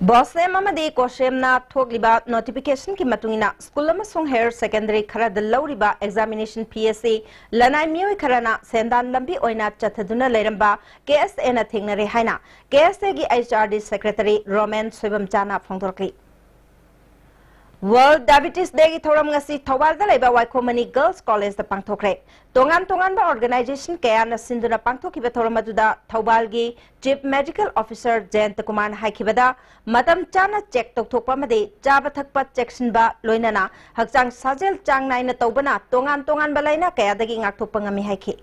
ꯕꯣꯁꯦꯝ ꯑꯃꯗꯤ ꯀꯣꯁꯦꯝꯅ ꯊꯣꯛꯂꯤꯕ notificationꯒꯤ ꯃꯇꯨꯡ ꯏꯟꯅ ꯁ꯭ꯀꯨꯜ ꯑꯃꯁꯨꯡ higher secondary ꯈꯔꯗ ꯂꯧꯔꯤꯕ examination fee ꯑꯁꯤ ꯂꯅꯥꯏ ꯃꯤꯑꯣꯏ ꯈꯔꯅ ꯁꯦꯟꯗꯥꯟ ꯂꯝꯕꯤ ꯑꯣꯏꯅ ꯆꯠꯊꯗꯨꯅ ꯂꯩꯔꯝꯕ KSAꯅ ꯊꯦꯡꯅꯔꯦ ꯍꯥꯏꯅ KSAꯒꯤ HRD Secretary ꯔꯣꯃꯦꯟ ꯁꯣꯏꯕꯝꯆꯥꯅ ꯐꯣꯡꯗꯣꯔꯛꯂꯤ꯫ World Diabetes Day ꯒꯤ ꯊꯧꯔꯝ ꯉꯁꯤ ꯊꯧꯕꯥꯜꯗ ꯂꯩꯕ ꯋꯥꯏꯈꯣꯝ ꯃꯅꯤ Girls College ꯗ ꯄꯥꯡꯊꯣꯛꯈ꯭ꯔꯦ꯫ ꯇꯣꯉꯥꯟ ꯇꯣꯉꯥꯟꯕ organization ꯀꯌꯥꯅ ꯁꯤꯟꯗꯨꯅ ꯄꯥꯡꯊꯣꯛꯈꯤꯕ ꯊꯧꯔꯝ ꯑꯗꯨꯗ ꯊꯧꯕꯥꯜꯒꯤ Chief Medical Officer ꯖꯌꯟꯇ ꯀꯨꯃꯥꯔꯅ ꯍꯥꯏꯈꯤꯕꯗ, ꯃꯇꯝ ꯆꯥꯅ check ꯇꯧꯊꯣꯛꯄ ꯑꯃꯗꯤ ꯆꯥꯕ ꯊꯛꯄ ꯆꯦꯛꯁꯤꯟꯕ, ꯂꯣꯏꯅꯅ ꯍꯛꯆꯥꯡ ꯁꯥꯖꯦꯜ ꯆꯥꯡ ꯅꯥꯏꯅ ꯇꯧꯕꯅ ꯇꯣꯉꯥꯟ ꯇꯣꯉꯥꯟꯕ ꯂꯥꯏꯅꯥ ꯀꯌꯥꯗꯒꯤ ꯉꯥꯛꯊꯣꯛꯄ ꯉꯝꯃꯤ ꯍꯥꯏꯈꯤ꯫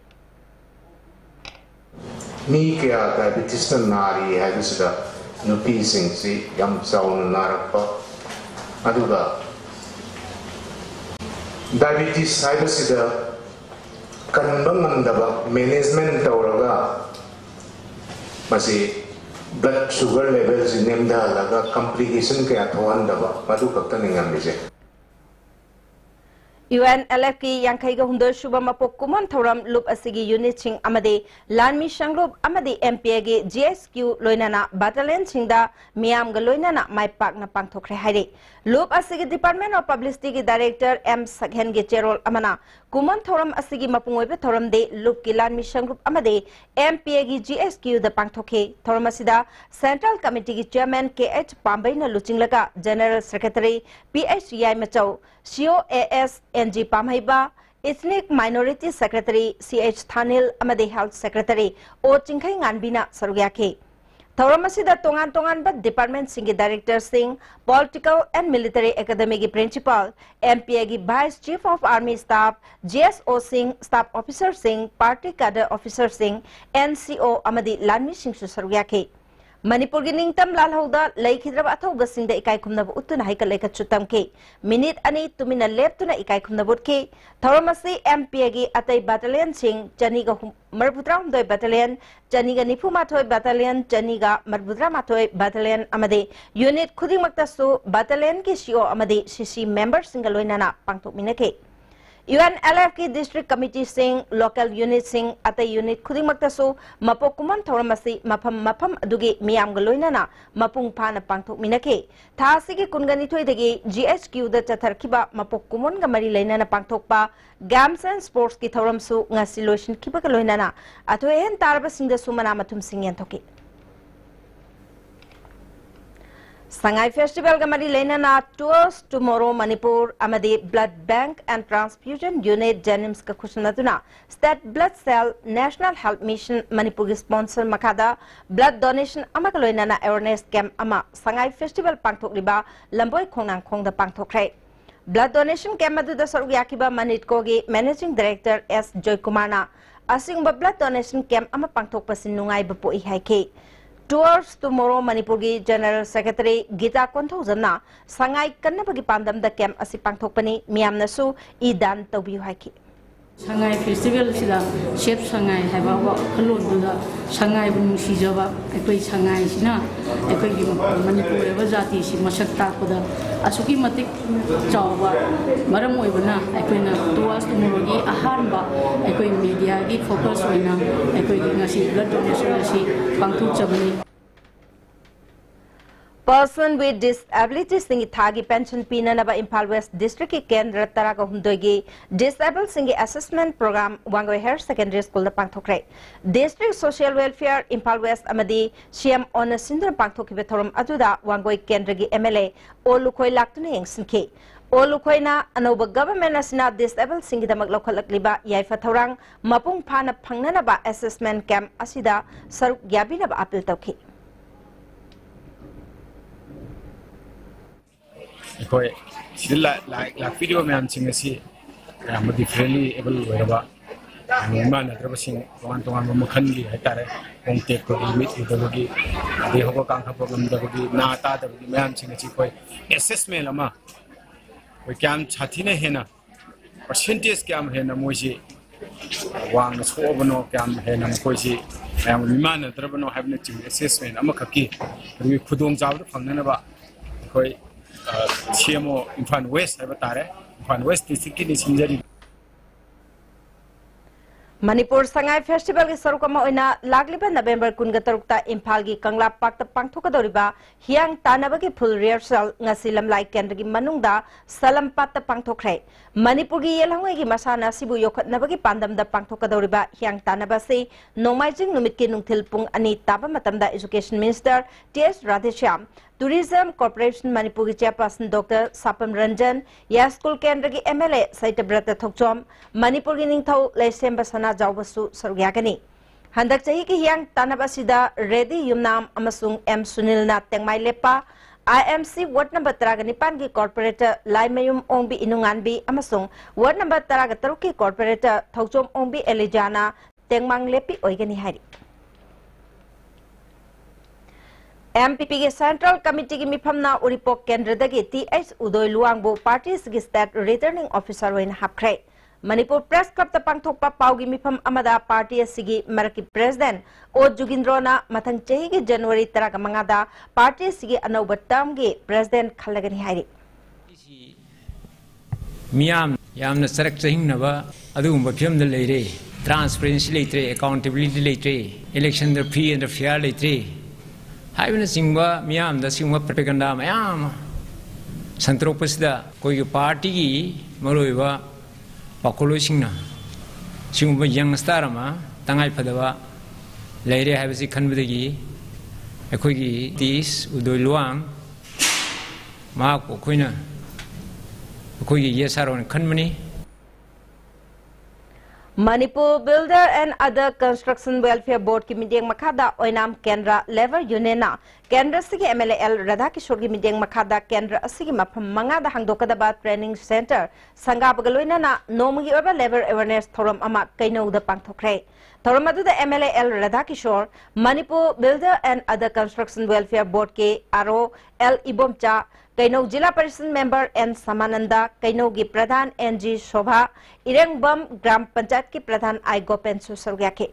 ꯃꯤ ꯀꯌꯥ diabetes ꯅ ꯅꯥꯔꯤ ꯍꯥꯏꯕꯁꯤꯗ ꯅꯨꯄꯤꯁꯤꯡꯁꯤ ꯌꯥꯝ ꯆꯥꯎꯅ ꯅꯥꯔꯛꯄ, ꯑꯗꯨꯒ diabetes ꯍꯥꯏꯕꯁꯤꯗ ꯀꯟꯕ ꯉꯝꯗꯕ, management ꯇꯧꯔꯒ ꯃꯁꯤ blood sugar level ꯁꯤ ꯅꯦꯝꯊꯍꯜꯂꯒ complication ꯀꯌꯥ ꯊꯣꯛꯍꯟꯗꯕ, ꯃꯗꯨ ꯈꯛꯇꯅꯤ ꯉꯝꯃꯤꯁꯦ꯫ UNLF ꯀꯤ ꯌꯥꯡꯈꯩꯒ ꯍꯨꯝꯗꯣꯏ ꯁꯨꯕ ꯃꯄꯣꯛ ꯀꯨꯝꯑꯣꯟ ꯊꯧꯔꯝ ꯂꯨꯞ ꯑꯁꯤꯒꯤ unit ꯁꯤꯡ ꯑꯃꯗꯤ ꯂꯥꯟꯃꯤ ꯁꯪꯂꯨꯞ ꯑꯃꯗꯤ MPA ꯒꯤ GSQ ꯂꯣꯏꯅꯅ battalion ꯁꯤꯡꯗ ꯃꯤꯌꯥꯝꯒ ꯂꯣꯏꯅꯅ ꯃꯥꯏ ꯄꯥꯛꯅ ꯄꯥꯡꯊꯣꯛꯈ꯭ꯔꯦ ꯍꯥꯏꯔꯤ꯫ ꯂꯨꯞ ꯑꯁꯤꯒꯤ Department of Publicity ꯒꯤ Director ꯑꯦꯝ ꯁꯛꯍꯦꯟꯒꯤ ꯆꯦꯔꯣꯜ ꯑꯃꯅ ꯀꯨꯝꯑꯣꯟ ꯊꯧꯔꯝ ꯑꯁꯤꯒꯤ ꯃꯄꯨꯡ ꯑꯣꯏꯕ ꯊꯧꯔꯝꯗꯤ ꯂꯨꯞꯀꯤ ꯂꯥꯟꯃꯤ ꯁꯪꯂꯨꯞ ꯑꯃꯗꯤ MPA ꯒꯤ GSQ ꯗ ꯄꯥꯡꯊꯣꯛꯈꯤ꯫ ꯊꯧꯔꯝ ꯑꯁꯤꯗ Central Committee ꯒꯤ Chairman ꯀꯦ ꯑꯩꯆ ꯄꯥꯝꯕꯩꯅ ꯂꯨꯆꯤꯡꯂꯒ General Secretary ꯄꯤ ꯑꯩꯆ ꯌꯥꯏꯃꯆꯧ, COAS NG ꯄꯥꯝꯍꯩꯕ, Ethnic Minority Secretary C H Thanil ꯑꯃꯗꯤ Health Secretary ꯑꯣ ꯆꯤꯡꯈꯩꯉꯥꯟꯕꯤꯅ ꯁꯔꯨꯛ ꯌꯥꯈꯤ꯫ ꯊꯧꯔꯝ ꯑꯁꯤꯗ ꯇꯣꯉꯥꯟ ꯇꯣꯉꯥꯟꯕ department ꯁꯤꯡꯒꯤ director ꯁꯤꯡ, Political and Military Academy ꯒꯤ principal, MPA ꯒꯤ Vice Chief of Army Staff, GSO ꯁꯤꯡ, staff officer ꯁꯤꯡ, party cadre officer ꯁꯤꯡ, NCO ꯑꯃꯗꯤ ꯂꯥꯟꯃꯤꯁꯤꯡꯁꯨ ꯁꯔꯨꯛ ꯌꯥꯈꯤ꯫ ꯃꯅꯤꯄꯨꯔꯒꯤ ꯅꯤꯡꯇꯝ ꯂꯥꯜꯍꯧꯗ ꯂꯩꯈꯤꯗ꯭ꯔꯕ ꯑꯊꯧꯕꯁꯤꯡꯗ ꯏꯀꯥꯏ ꯈꯨꯝꯅꯕ ꯎꯠꯇꯨꯅ ꯍꯩꯀꯠ ꯂꯩꯀꯠꯁꯨ ꯇꯝꯈꯤ꯫ Minute ꯑꯅꯤ ꯇꯨꯃꯤꯟꯅ ꯂꯦꯞꯇꯨꯅ ꯏꯀꯥꯏ ꯈꯨꯝꯅꯕ ꯎꯠꯈꯤ꯫ ꯊꯧꯔꯝ ꯑꯁꯤ MPA ꯒꯤ ꯑꯇꯩ battalion ꯁꯤꯡ, ꯆꯅꯤꯒ ꯍꯨꯝ-, ꯃꯔꯤꯐꯨꯇꯔꯥꯍꯨꯝꯗꯣꯏ battalion, ꯆꯅꯤꯒ ꯅꯤꯐꯨꯃꯥꯊꯣꯏ battalion, ꯆꯅꯤꯒ ꯃꯔꯤꯐꯨꯇꯔꯥꯃꯥꯊꯣꯏ battalion ꯑꯃꯗꯤ unit ꯈꯨꯗꯤꯡꯃꯛꯇꯁꯨ battalion ꯒꯤ CO ꯑꯃꯗꯤ CC member ꯁꯤꯡꯒ ꯂꯣꯏꯅꯅ ꯄꯥꯡꯊꯣꯛꯃꯤꯟꯅꯈꯤ꯫ UNLF ꯀꯤ district committee ꯁꯤꯡ, local unit ꯁꯤꯡ, ꯑꯇꯩ unit ꯈꯨꯗꯤꯡꯃꯛꯇꯁꯨ ꯃꯄꯣꯛ ꯀꯨꯝꯑꯣꯟ ꯊꯧꯔꯝ ꯑꯁꯤ ꯃꯐꯝ ꯃꯐꯝ ꯑꯗꯨꯒꯤ ꯃꯤꯌꯥꯝꯒ ꯂꯣꯏꯅꯅ ꯃꯄꯨꯡ ꯐꯥꯅ ꯄꯥꯡꯊꯣꯛꯃꯤꯟꯅꯈꯤ꯫ ꯊꯥ ꯑꯁꯤꯒꯤ ꯀꯨꯟꯒ ꯅꯤꯊꯣꯏꯗꯒꯤ GSQ ꯗ ꯆꯠꯊꯔꯛꯈꯤꯕ ꯃꯄꯣꯛ ꯀꯨꯝꯑꯣꯟꯒ ꯃꯔꯤ ꯂꯩꯅꯅ ꯄꯥꯡꯊꯣꯛꯄ Games and Sports ꯀꯤ ꯊꯧꯔꯝꯁꯨ ꯉꯁꯤ ꯂꯣꯏꯁꯤꯟꯈꯤꯕꯒ ꯂꯣꯏꯅꯅ ꯑꯊꯣꯏ ꯑꯍꯦꯟ ꯇꯥꯔꯕꯁꯤꯡꯗꯁꯨ ꯃꯅꯥ ꯃꯊꯨꯝꯁꯤꯡ ꯌꯦꯟꯊꯣꯛꯈꯤ꯫ ꯁꯉꯥꯏ ꯐꯦꯁꯇꯤꯚꯦꯜꯒ ꯃꯔꯤ ꯂꯩꯅꯅ Tours Tomorrow Manipur ꯑꯃꯗꯤ Blood Bank and Transfusion Unit JNIMSꯀ ꯈꯨꯠꯁꯝꯅꯗꯨꯅ State Blood Cell, National Health Mission ꯃꯅꯤꯄꯨꯔꯒꯤ sponsor ꯃꯈꯥꯗ blood donation ꯑꯃꯒ ꯂꯣꯏꯅꯅ awareness camp ꯑꯃ ꯁꯉꯥꯏ ꯐꯦꯁꯇꯤꯚꯦꯜ ꯄꯥꯡꯊꯣꯛꯂꯤꯕ ꯂꯝꯕꯣꯏ ꯈꯣꯡꯅꯥꯡꯈꯣꯡꯗ ꯄꯥꯡꯊꯣꯛꯈ꯭ꯔꯦ꯫ Blood donation camp ꯑꯗꯨꯗ ꯁꯔꯨꯛ ꯌꯥꯈꯤꯕ ꯃꯅꯤꯠꯀꯣꯒꯤ Managing Director S ꯖꯣꯏꯀꯨꯃꯥꯔꯅ ꯑꯁꯤꯒꯨꯝꯕ blood donation camp ꯑꯃ ꯄꯥꯡꯊꯣꯛꯄꯁꯤ ꯅꯨꯡꯉꯥꯏꯕ ꯄꯣꯛꯏ ꯍꯥꯏꯈꯤ꯫ Tours Tomorrow ꯃꯅꯤꯄꯨꯔꯒꯤ General Secretary ꯒꯤꯇꯥ ꯀꯣꯟꯊꯧꯖꯝꯅ ꯁꯉꯥꯏ ꯀꯟꯅꯕꯒꯤ ꯄꯥꯟꯗꯝꯗ camp ꯑꯁꯤ ꯄꯥꯡꯊꯣꯛꯄꯅꯤ, ꯃꯤꯌꯥꯝꯅꯁꯨ ꯏ ꯗꯥꯟ ꯇꯧꯕꯤꯌꯨ ꯍꯥꯏꯈꯤ꯫ ꯁꯉꯥꯏ ꯐꯦꯁꯇꯤꯚꯦꯜꯁꯤꯗ Save ꯁꯉꯥꯏ ꯍꯥꯏꯕ ꯋꯥꯈꯜꯂꯣꯟꯗꯨꯗ ꯁꯉꯥꯏꯕꯨ ꯅꯨꯡꯁꯤꯖꯕ ꯑꯩꯈꯣꯏ ꯁꯉꯥꯏꯁꯤꯅ ꯑꯩꯈꯣꯏꯒꯤ ꯃꯅꯤꯄꯨꯔ ꯍꯥꯏꯕ ꯖꯥꯇꯤꯁꯤ ꯃꯁꯛ ꯇꯥꯛꯄꯗ ꯑꯁꯨꯛꯀꯤ ꯃꯇꯤꯛ ꯆꯥꯎꯕ ꯃꯔꯝ ꯑꯣꯏꯕꯅ ꯑꯩꯈꯣꯏꯅ Tours Tomorrowꯒꯤ ꯑꯍꯥꯟꯕ ꯑꯩꯈꯣꯏ mediaꯒꯤ focus ꯑꯣꯏꯅ ꯑꯩꯈꯣꯏꯒꯤ ꯉꯁꯤ blood donation ꯑꯁꯤ ꯄꯥꯡꯊꯣꯛꯆꯕꯅꯤ꯫ Person with disabilitiesꯁꯤꯡꯒꯤ ꯊꯥꯒꯤ pension ꯄꯤꯅꯅꯕ ꯏꯝꯐꯥꯜ West Districtꯀꯤ ꯀꯦꯟꯗ꯭ꯔ ꯇꯔꯥꯒ ꯍꯨꯝꯗꯣꯏꯒꯤ disabledꯁꯤꯡꯒꯤ assessment program Wangoi Higher Secondary Schoolꯗ ꯄꯥꯡꯊꯣꯛꯈ꯭ꯔꯦ꯫ District Social Welfare, Imphal West ꯑꯃꯗꯤ CM ꯑꯣꯟꯅ ꯁꯤꯟꯗꯨꯅ ꯄꯥꯡꯊꯣꯛꯈꯤꯕ ꯊꯧꯔꯝ ꯑꯗꯨꯗ ꯋꯥꯡꯒꯣꯏ ꯀꯦꯟꯗ꯭ꯔꯒꯤ MLA ꯑꯣ ꯂꯨꯈꯣꯏ ꯂꯥꯛꯇꯨꯅ ꯌꯦꯡꯁꯤꯟꯈꯤ꯫ ꯑꯣ ꯂꯨꯈꯣꯏꯅ ꯑꯅꯧꯕ government ꯑꯁꯤꯅ disabledꯁꯤꯡꯒꯤꯗꯃꯛ ꯂꯧꯈꯠꯂꯛꯂꯤꯕ ꯌꯥꯏꯐ ꯊꯧꯔꯥꯡ ꯃꯄꯨꯡ ꯐꯥꯅ ꯐꯪꯅꯅꯕ assessment camp ꯑꯁꯤꯗ ꯁꯔꯨꯛ ꯌꯥꯕꯤꯅꯕ appeal ꯇꯧꯈꯤ꯫ ꯑꯩꯈꯣꯏ ꯁꯤꯗ ꯂꯥ-, ꯂꯥ-, ꯂꯥꯛꯄꯤꯔꯤꯕ ꯃꯌꯥꯝꯁꯤꯡ ꯑꯁꯤ ꯑꯌꯥꯝꯕ differently able ꯑꯣꯏꯔꯕ, ꯃꯤꯃꯥꯟꯅꯗ꯭ꯔꯕꯁꯤꯡ, ꯇꯣꯉꯥꯟ ꯇꯣꯉꯥꯟꯕ ꯃꯈꯜꯒꯤ ꯍꯥꯏꯇꯥꯔꯦ, ꯈꯣꯡ ꯇꯦꯛꯄꯒꯤ, ꯃꯤꯠ ꯎꯗꯕꯒꯤ, ꯑꯗꯩ ꯍꯧꯒꯠ ꯀꯥꯡꯈꯠꯄ ꯉꯝꯗꯕꯒꯤ, ꯅꯥ ꯇꯥꯗꯕꯒꯤ ꯃꯌꯥꯝꯁꯤꯡ ꯑꯁꯤ ꯑꯩꯈꯣꯏ assessment ꯑꯃ ꯑꯩꯈꯣꯏ ꯀꯌꯥꯝ ꯁꯥꯊꯤꯅ ꯍꯦꯟꯅ percentage ꯀꯌꯥꯝ ꯍꯦꯟꯅ ꯃꯣꯏꯁꯤ ꯋꯥꯡꯅ ꯁꯣꯛꯑꯕꯅꯣ, ꯀꯌꯥꯝ ꯍꯦꯟꯅ ꯃꯈꯣꯏꯁꯤ ꯃꯌꯥꯝꯒ ꯃꯤꯃꯥꯟꯅꯗ꯭ꯔꯕꯅꯣ ꯍꯥꯏꯕꯅꯆꯤꯡꯕ assessment ꯑꯃꯈꯛꯀꯤ ꯑꯗꯨꯒꯤ ꯈꯨꯗꯣꯡꯆꯥꯕꯗꯨ ꯐꯪꯅꯅꯕ ꯑꯩꯈꯣꯏ, ꯑ, CMO ꯏꯝꯐꯥꯜ West ꯍꯥꯏꯕ ꯇꯥꯔꯦ, ꯏꯝꯐꯥꯜ West Districtꯀꯤꯅꯤ ꯁꯤꯟꯖꯔꯤꯕ꯫ ꯃꯅꯤꯄꯨꯔ ꯁꯉꯥꯏ ꯐꯦꯁꯇꯤꯚꯦꯜꯒꯤ ꯁꯔꯨꯛ ꯑꯃ ꯑꯣꯏꯅ ꯂꯥꯛꯂꯤꯕ ꯅꯕꯦꯝꯕꯔ ꯀꯨꯟꯒ ꯇꯔꯨꯛꯇ ꯏꯝꯐꯥꯜꯒꯤ ꯀꯪꯂꯥ ꯄꯥꯔꯛꯇ ꯄꯥꯡꯊꯣꯛꯀꯗꯧꯔꯤꯕ ꯍꯤꯌꯥꯡ ꯇꯥꯟꯅꯕꯒꯤ full rehearsal ꯉꯁꯤ ꯂꯝꯂꯥꯏ ꯀꯦꯟꯗ꯭ꯔꯒꯤ ꯃꯅꯨꯡꯗ ꯁꯂꯝꯄꯥꯠꯇ ꯄꯥꯡꯊꯣꯛꯈ꯭ꯔꯦ꯫ ꯃꯅꯤꯄꯨꯔꯒꯤ ꯌꯦꯜꯍꯧꯉꯩꯒꯤ ꯃꯁꯥꯟꯅ ꯑꯁꯤꯕꯨ ꯌꯣꯛꯈꯠꯅꯕꯒꯤ ꯄꯥꯟꯗꯝꯗ ꯄꯥꯡꯊꯣꯛꯀꯗꯧꯔꯤꯕ ꯍꯤꯌꯥꯡ ꯇꯥꯟꯅꯕ ꯑꯁꯤ ꯅꯣꯡꯃꯥꯏꯖꯤꯡ ꯅꯨꯃꯤꯠꯀꯤ ꯅꯨꯡꯊꯤꯜ ꯄꯨꯡ ꯑꯅꯤ ꯇꯥꯕ ꯃꯇꯝꯗ Education Minister T S Radheshyam, Tourism Corporation Manipur ꯒꯤ chairperson Doctor ꯁꯥꯄꯝ ꯔꯟꯖꯟ, ꯌꯥꯏꯁ꯭ꯀꯨꯜ ꯀꯦꯟꯗ꯭ꯔꯒꯤ M L A ꯁꯇ꯭ꯌꯕ꯭ꯔꯇ ꯊꯣꯛꯆꯣꯝ, ꯃꯅꯤꯄꯨꯔꯒꯤ ꯅꯤꯡꯊꯧ ꯂꯩꯁꯦꯝꯕ ꯁꯅꯥꯖꯥꯎꯕꯁꯨ ꯁꯔꯨꯛ ꯌꯥꯒꯅꯤ꯫ ꯍꯟꯗꯛ ꯆꯍꯤꯒꯤ ꯍꯤꯌꯥꯡ ꯇꯥꯟꯅꯕ ꯑꯁꯤꯗ ꯔꯦꯗꯤ ꯌꯨꯝꯅꯥꯝ ꯑꯃꯁꯨꯡ ꯑꯦꯝ ꯁꯨꯅꯤꯜꯅ ꯇꯦꯡꯃꯥꯏ ꯂꯦꯞꯄ, I M C ward number ꯇꯔꯥꯒ ꯅꯤꯄꯥꯟꯒꯤ corporator ꯂꯥꯏꯃꯌꯨꯝ ꯑꯣꯡꯕꯤ ꯏꯅꯨꯉꯥꯟꯕꯤ ꯑꯃꯁꯨꯡ ward number ꯇꯔꯥꯒ ꯇꯔꯨꯛꯀꯤ corporator ꯊꯧꯆꯣꯝ ꯑꯣꯡꯕꯤ ꯑꯦꯂꯤꯖꯥꯅ ꯇꯦꯡꯃꯥꯡ ꯂꯦꯞꯄꯤ ꯑꯣꯏꯒꯅꯤ ꯍꯥꯏꯔꯤ꯫ M P P ꯒꯤ Central Committee ꯒꯤ ꯃꯤꯐꯝꯅ ꯎꯔꯤꯄꯣꯛ ꯀꯦꯟꯗ꯭ꯔꯗꯒꯤ T H ꯎꯗꯣꯏ ꯂꯨꯋꯥꯡꯕꯨ party ꯑꯁꯤꯒꯤ state returning officer ꯑꯣꯏꯅ ꯍꯥꯞꯈ꯭ꯔꯦ꯫ ꯃꯅꯤꯄꯨꯔ Press Club ꯇ ꯄꯥꯡꯊꯣꯛꯄ ꯄꯥꯎꯒꯤ ꯃꯤꯐꯝ ꯑꯃꯗ party ꯑꯁꯤꯒꯤ ꯃꯔꯛꯀꯤ president ꯑꯣ ꯖꯨꯒꯤꯟꯗ꯭ꯔꯣꯅ ꯃꯊꯪ ꯆꯍꯤꯒꯤ January ꯇꯔꯥꯒ ꯃꯉꯥꯗ party ꯑꯁꯤꯒꯤ ꯑꯅꯧꯕ term ꯒꯤ president ꯈꯜꯂꯒꯅꯤ ꯍꯥꯏꯔꯤ꯫ ꯃꯤꯌꯥꯝ ꯌꯥꯝꯅ ꯆꯔꯛ ꯆꯍꯤꯡꯅꯕ ꯑꯗꯨꯒꯨꯝꯕ ꯐꯤꯕꯝꯗ ꯂꯩꯔꯦ꯫ Transparency ꯂꯩꯇ꯭ꯔꯦ, accountability ꯂꯩꯇ꯭ꯔꯦ, election the free and fair ꯂꯩꯇ꯭ꯔꯦ ꯍꯥꯏꯕꯅꯆꯤꯡꯕ ꯃꯤꯌꯥꯝꯗ ꯁꯤꯒꯨꯝꯕ propaganda ꯃꯌꯥꯝ ꯑꯃ ꯁꯟꯗꯣꯔꯛꯄꯁꯤꯗ ꯑꯩꯈꯣꯏꯒꯤ party ꯒꯤ ꯃꯔꯨꯑꯣꯏꯕ ꯄꯥꯎꯈꯣꯜꯂꯣꯏꯁꯤꯡꯅ ꯁꯤꯒꯨꯝꯕ young star ꯑꯃ ꯇꯉꯥꯏꯐꯗꯕ ꯂꯩꯔꯦ ꯍꯥꯏꯕꯁꯤ ꯈꯟꯕꯗꯒꯤ ꯑꯩꯈꯣꯏꯒꯤ ꯇꯤꯁ ꯎꯗꯣꯏ ꯂꯨꯋꯥꯡ ꯃꯍꯥꯛꯄꯨ ꯑꯩꯈꯣꯏꯅ ꯑꯩꯈꯣꯏꯒꯤ yes sir ꯑꯣꯏꯅ ꯈꯟꯕꯅꯤ꯫ Manipur Builder and Other Construction Welfare Board ꯀꯤ ꯃꯤꯠꯌꯦꯡ ꯃꯈꯥꯗ ꯑꯣꯏꯅꯥꯝ ꯀꯦꯟꯗ꯭ꯔ Labour Union ꯅ ꯀꯦꯟꯗ꯭ꯔ ꯑꯁꯤꯒꯤ M L A L ꯔꯥꯙꯥꯀꯤꯁꯣꯔꯒꯤ ꯃꯤꯠꯌꯦꯡ ꯃꯈꯥꯗ ꯀꯦꯟꯗ꯭ꯔ ꯑꯁꯤꯒꯤ ꯃꯐꯝ ꯃꯉꯥꯗ ꯍꯥꯡꯗꯣꯛꯀꯗꯕ training centre ꯁꯪꯒꯥꯕꯒ ꯂꯣꯏꯅꯅ ꯅꯣꯡꯃꯒꯤ ꯑꯣꯏꯕ labour awareness ꯊꯧꯔꯝ ꯑꯃ ꯀꯩꯅꯧꯗ ꯄꯥꯡꯊꯣꯛꯈ꯭ꯔꯦ꯫ ꯊꯧꯔꯝ ꯑꯗꯨꯗ M L A L ꯔꯥꯙꯥꯀꯤꯁꯣꯔ, Manipur Builder and Other Construction Welfare Board ꯀꯤ R O L ꯏꯕꯣꯝꯆꯥ, ꯀꯩꯅꯧ ꯖꯤꯂꯥ ꯄꯔꯤꯁꯗ member N ꯁꯃꯥꯅꯟꯗ, ꯀꯩꯅꯧꯒꯤ ꯄ꯭ꯔꯙꯥꯟ N G ꯁꯣꯚꯥ, ꯏꯔꯦꯡꯕꯝ ꯒ꯭ꯔꯥꯝ ꯄꯟꯆꯥꯌꯠꯀꯤ ꯄ꯭ꯔꯙꯥꯟ ꯑꯥꯏ ꯒꯣꯄꯦꯟꯁꯨ ꯁꯔꯨꯛ ꯌꯥꯈꯤ꯫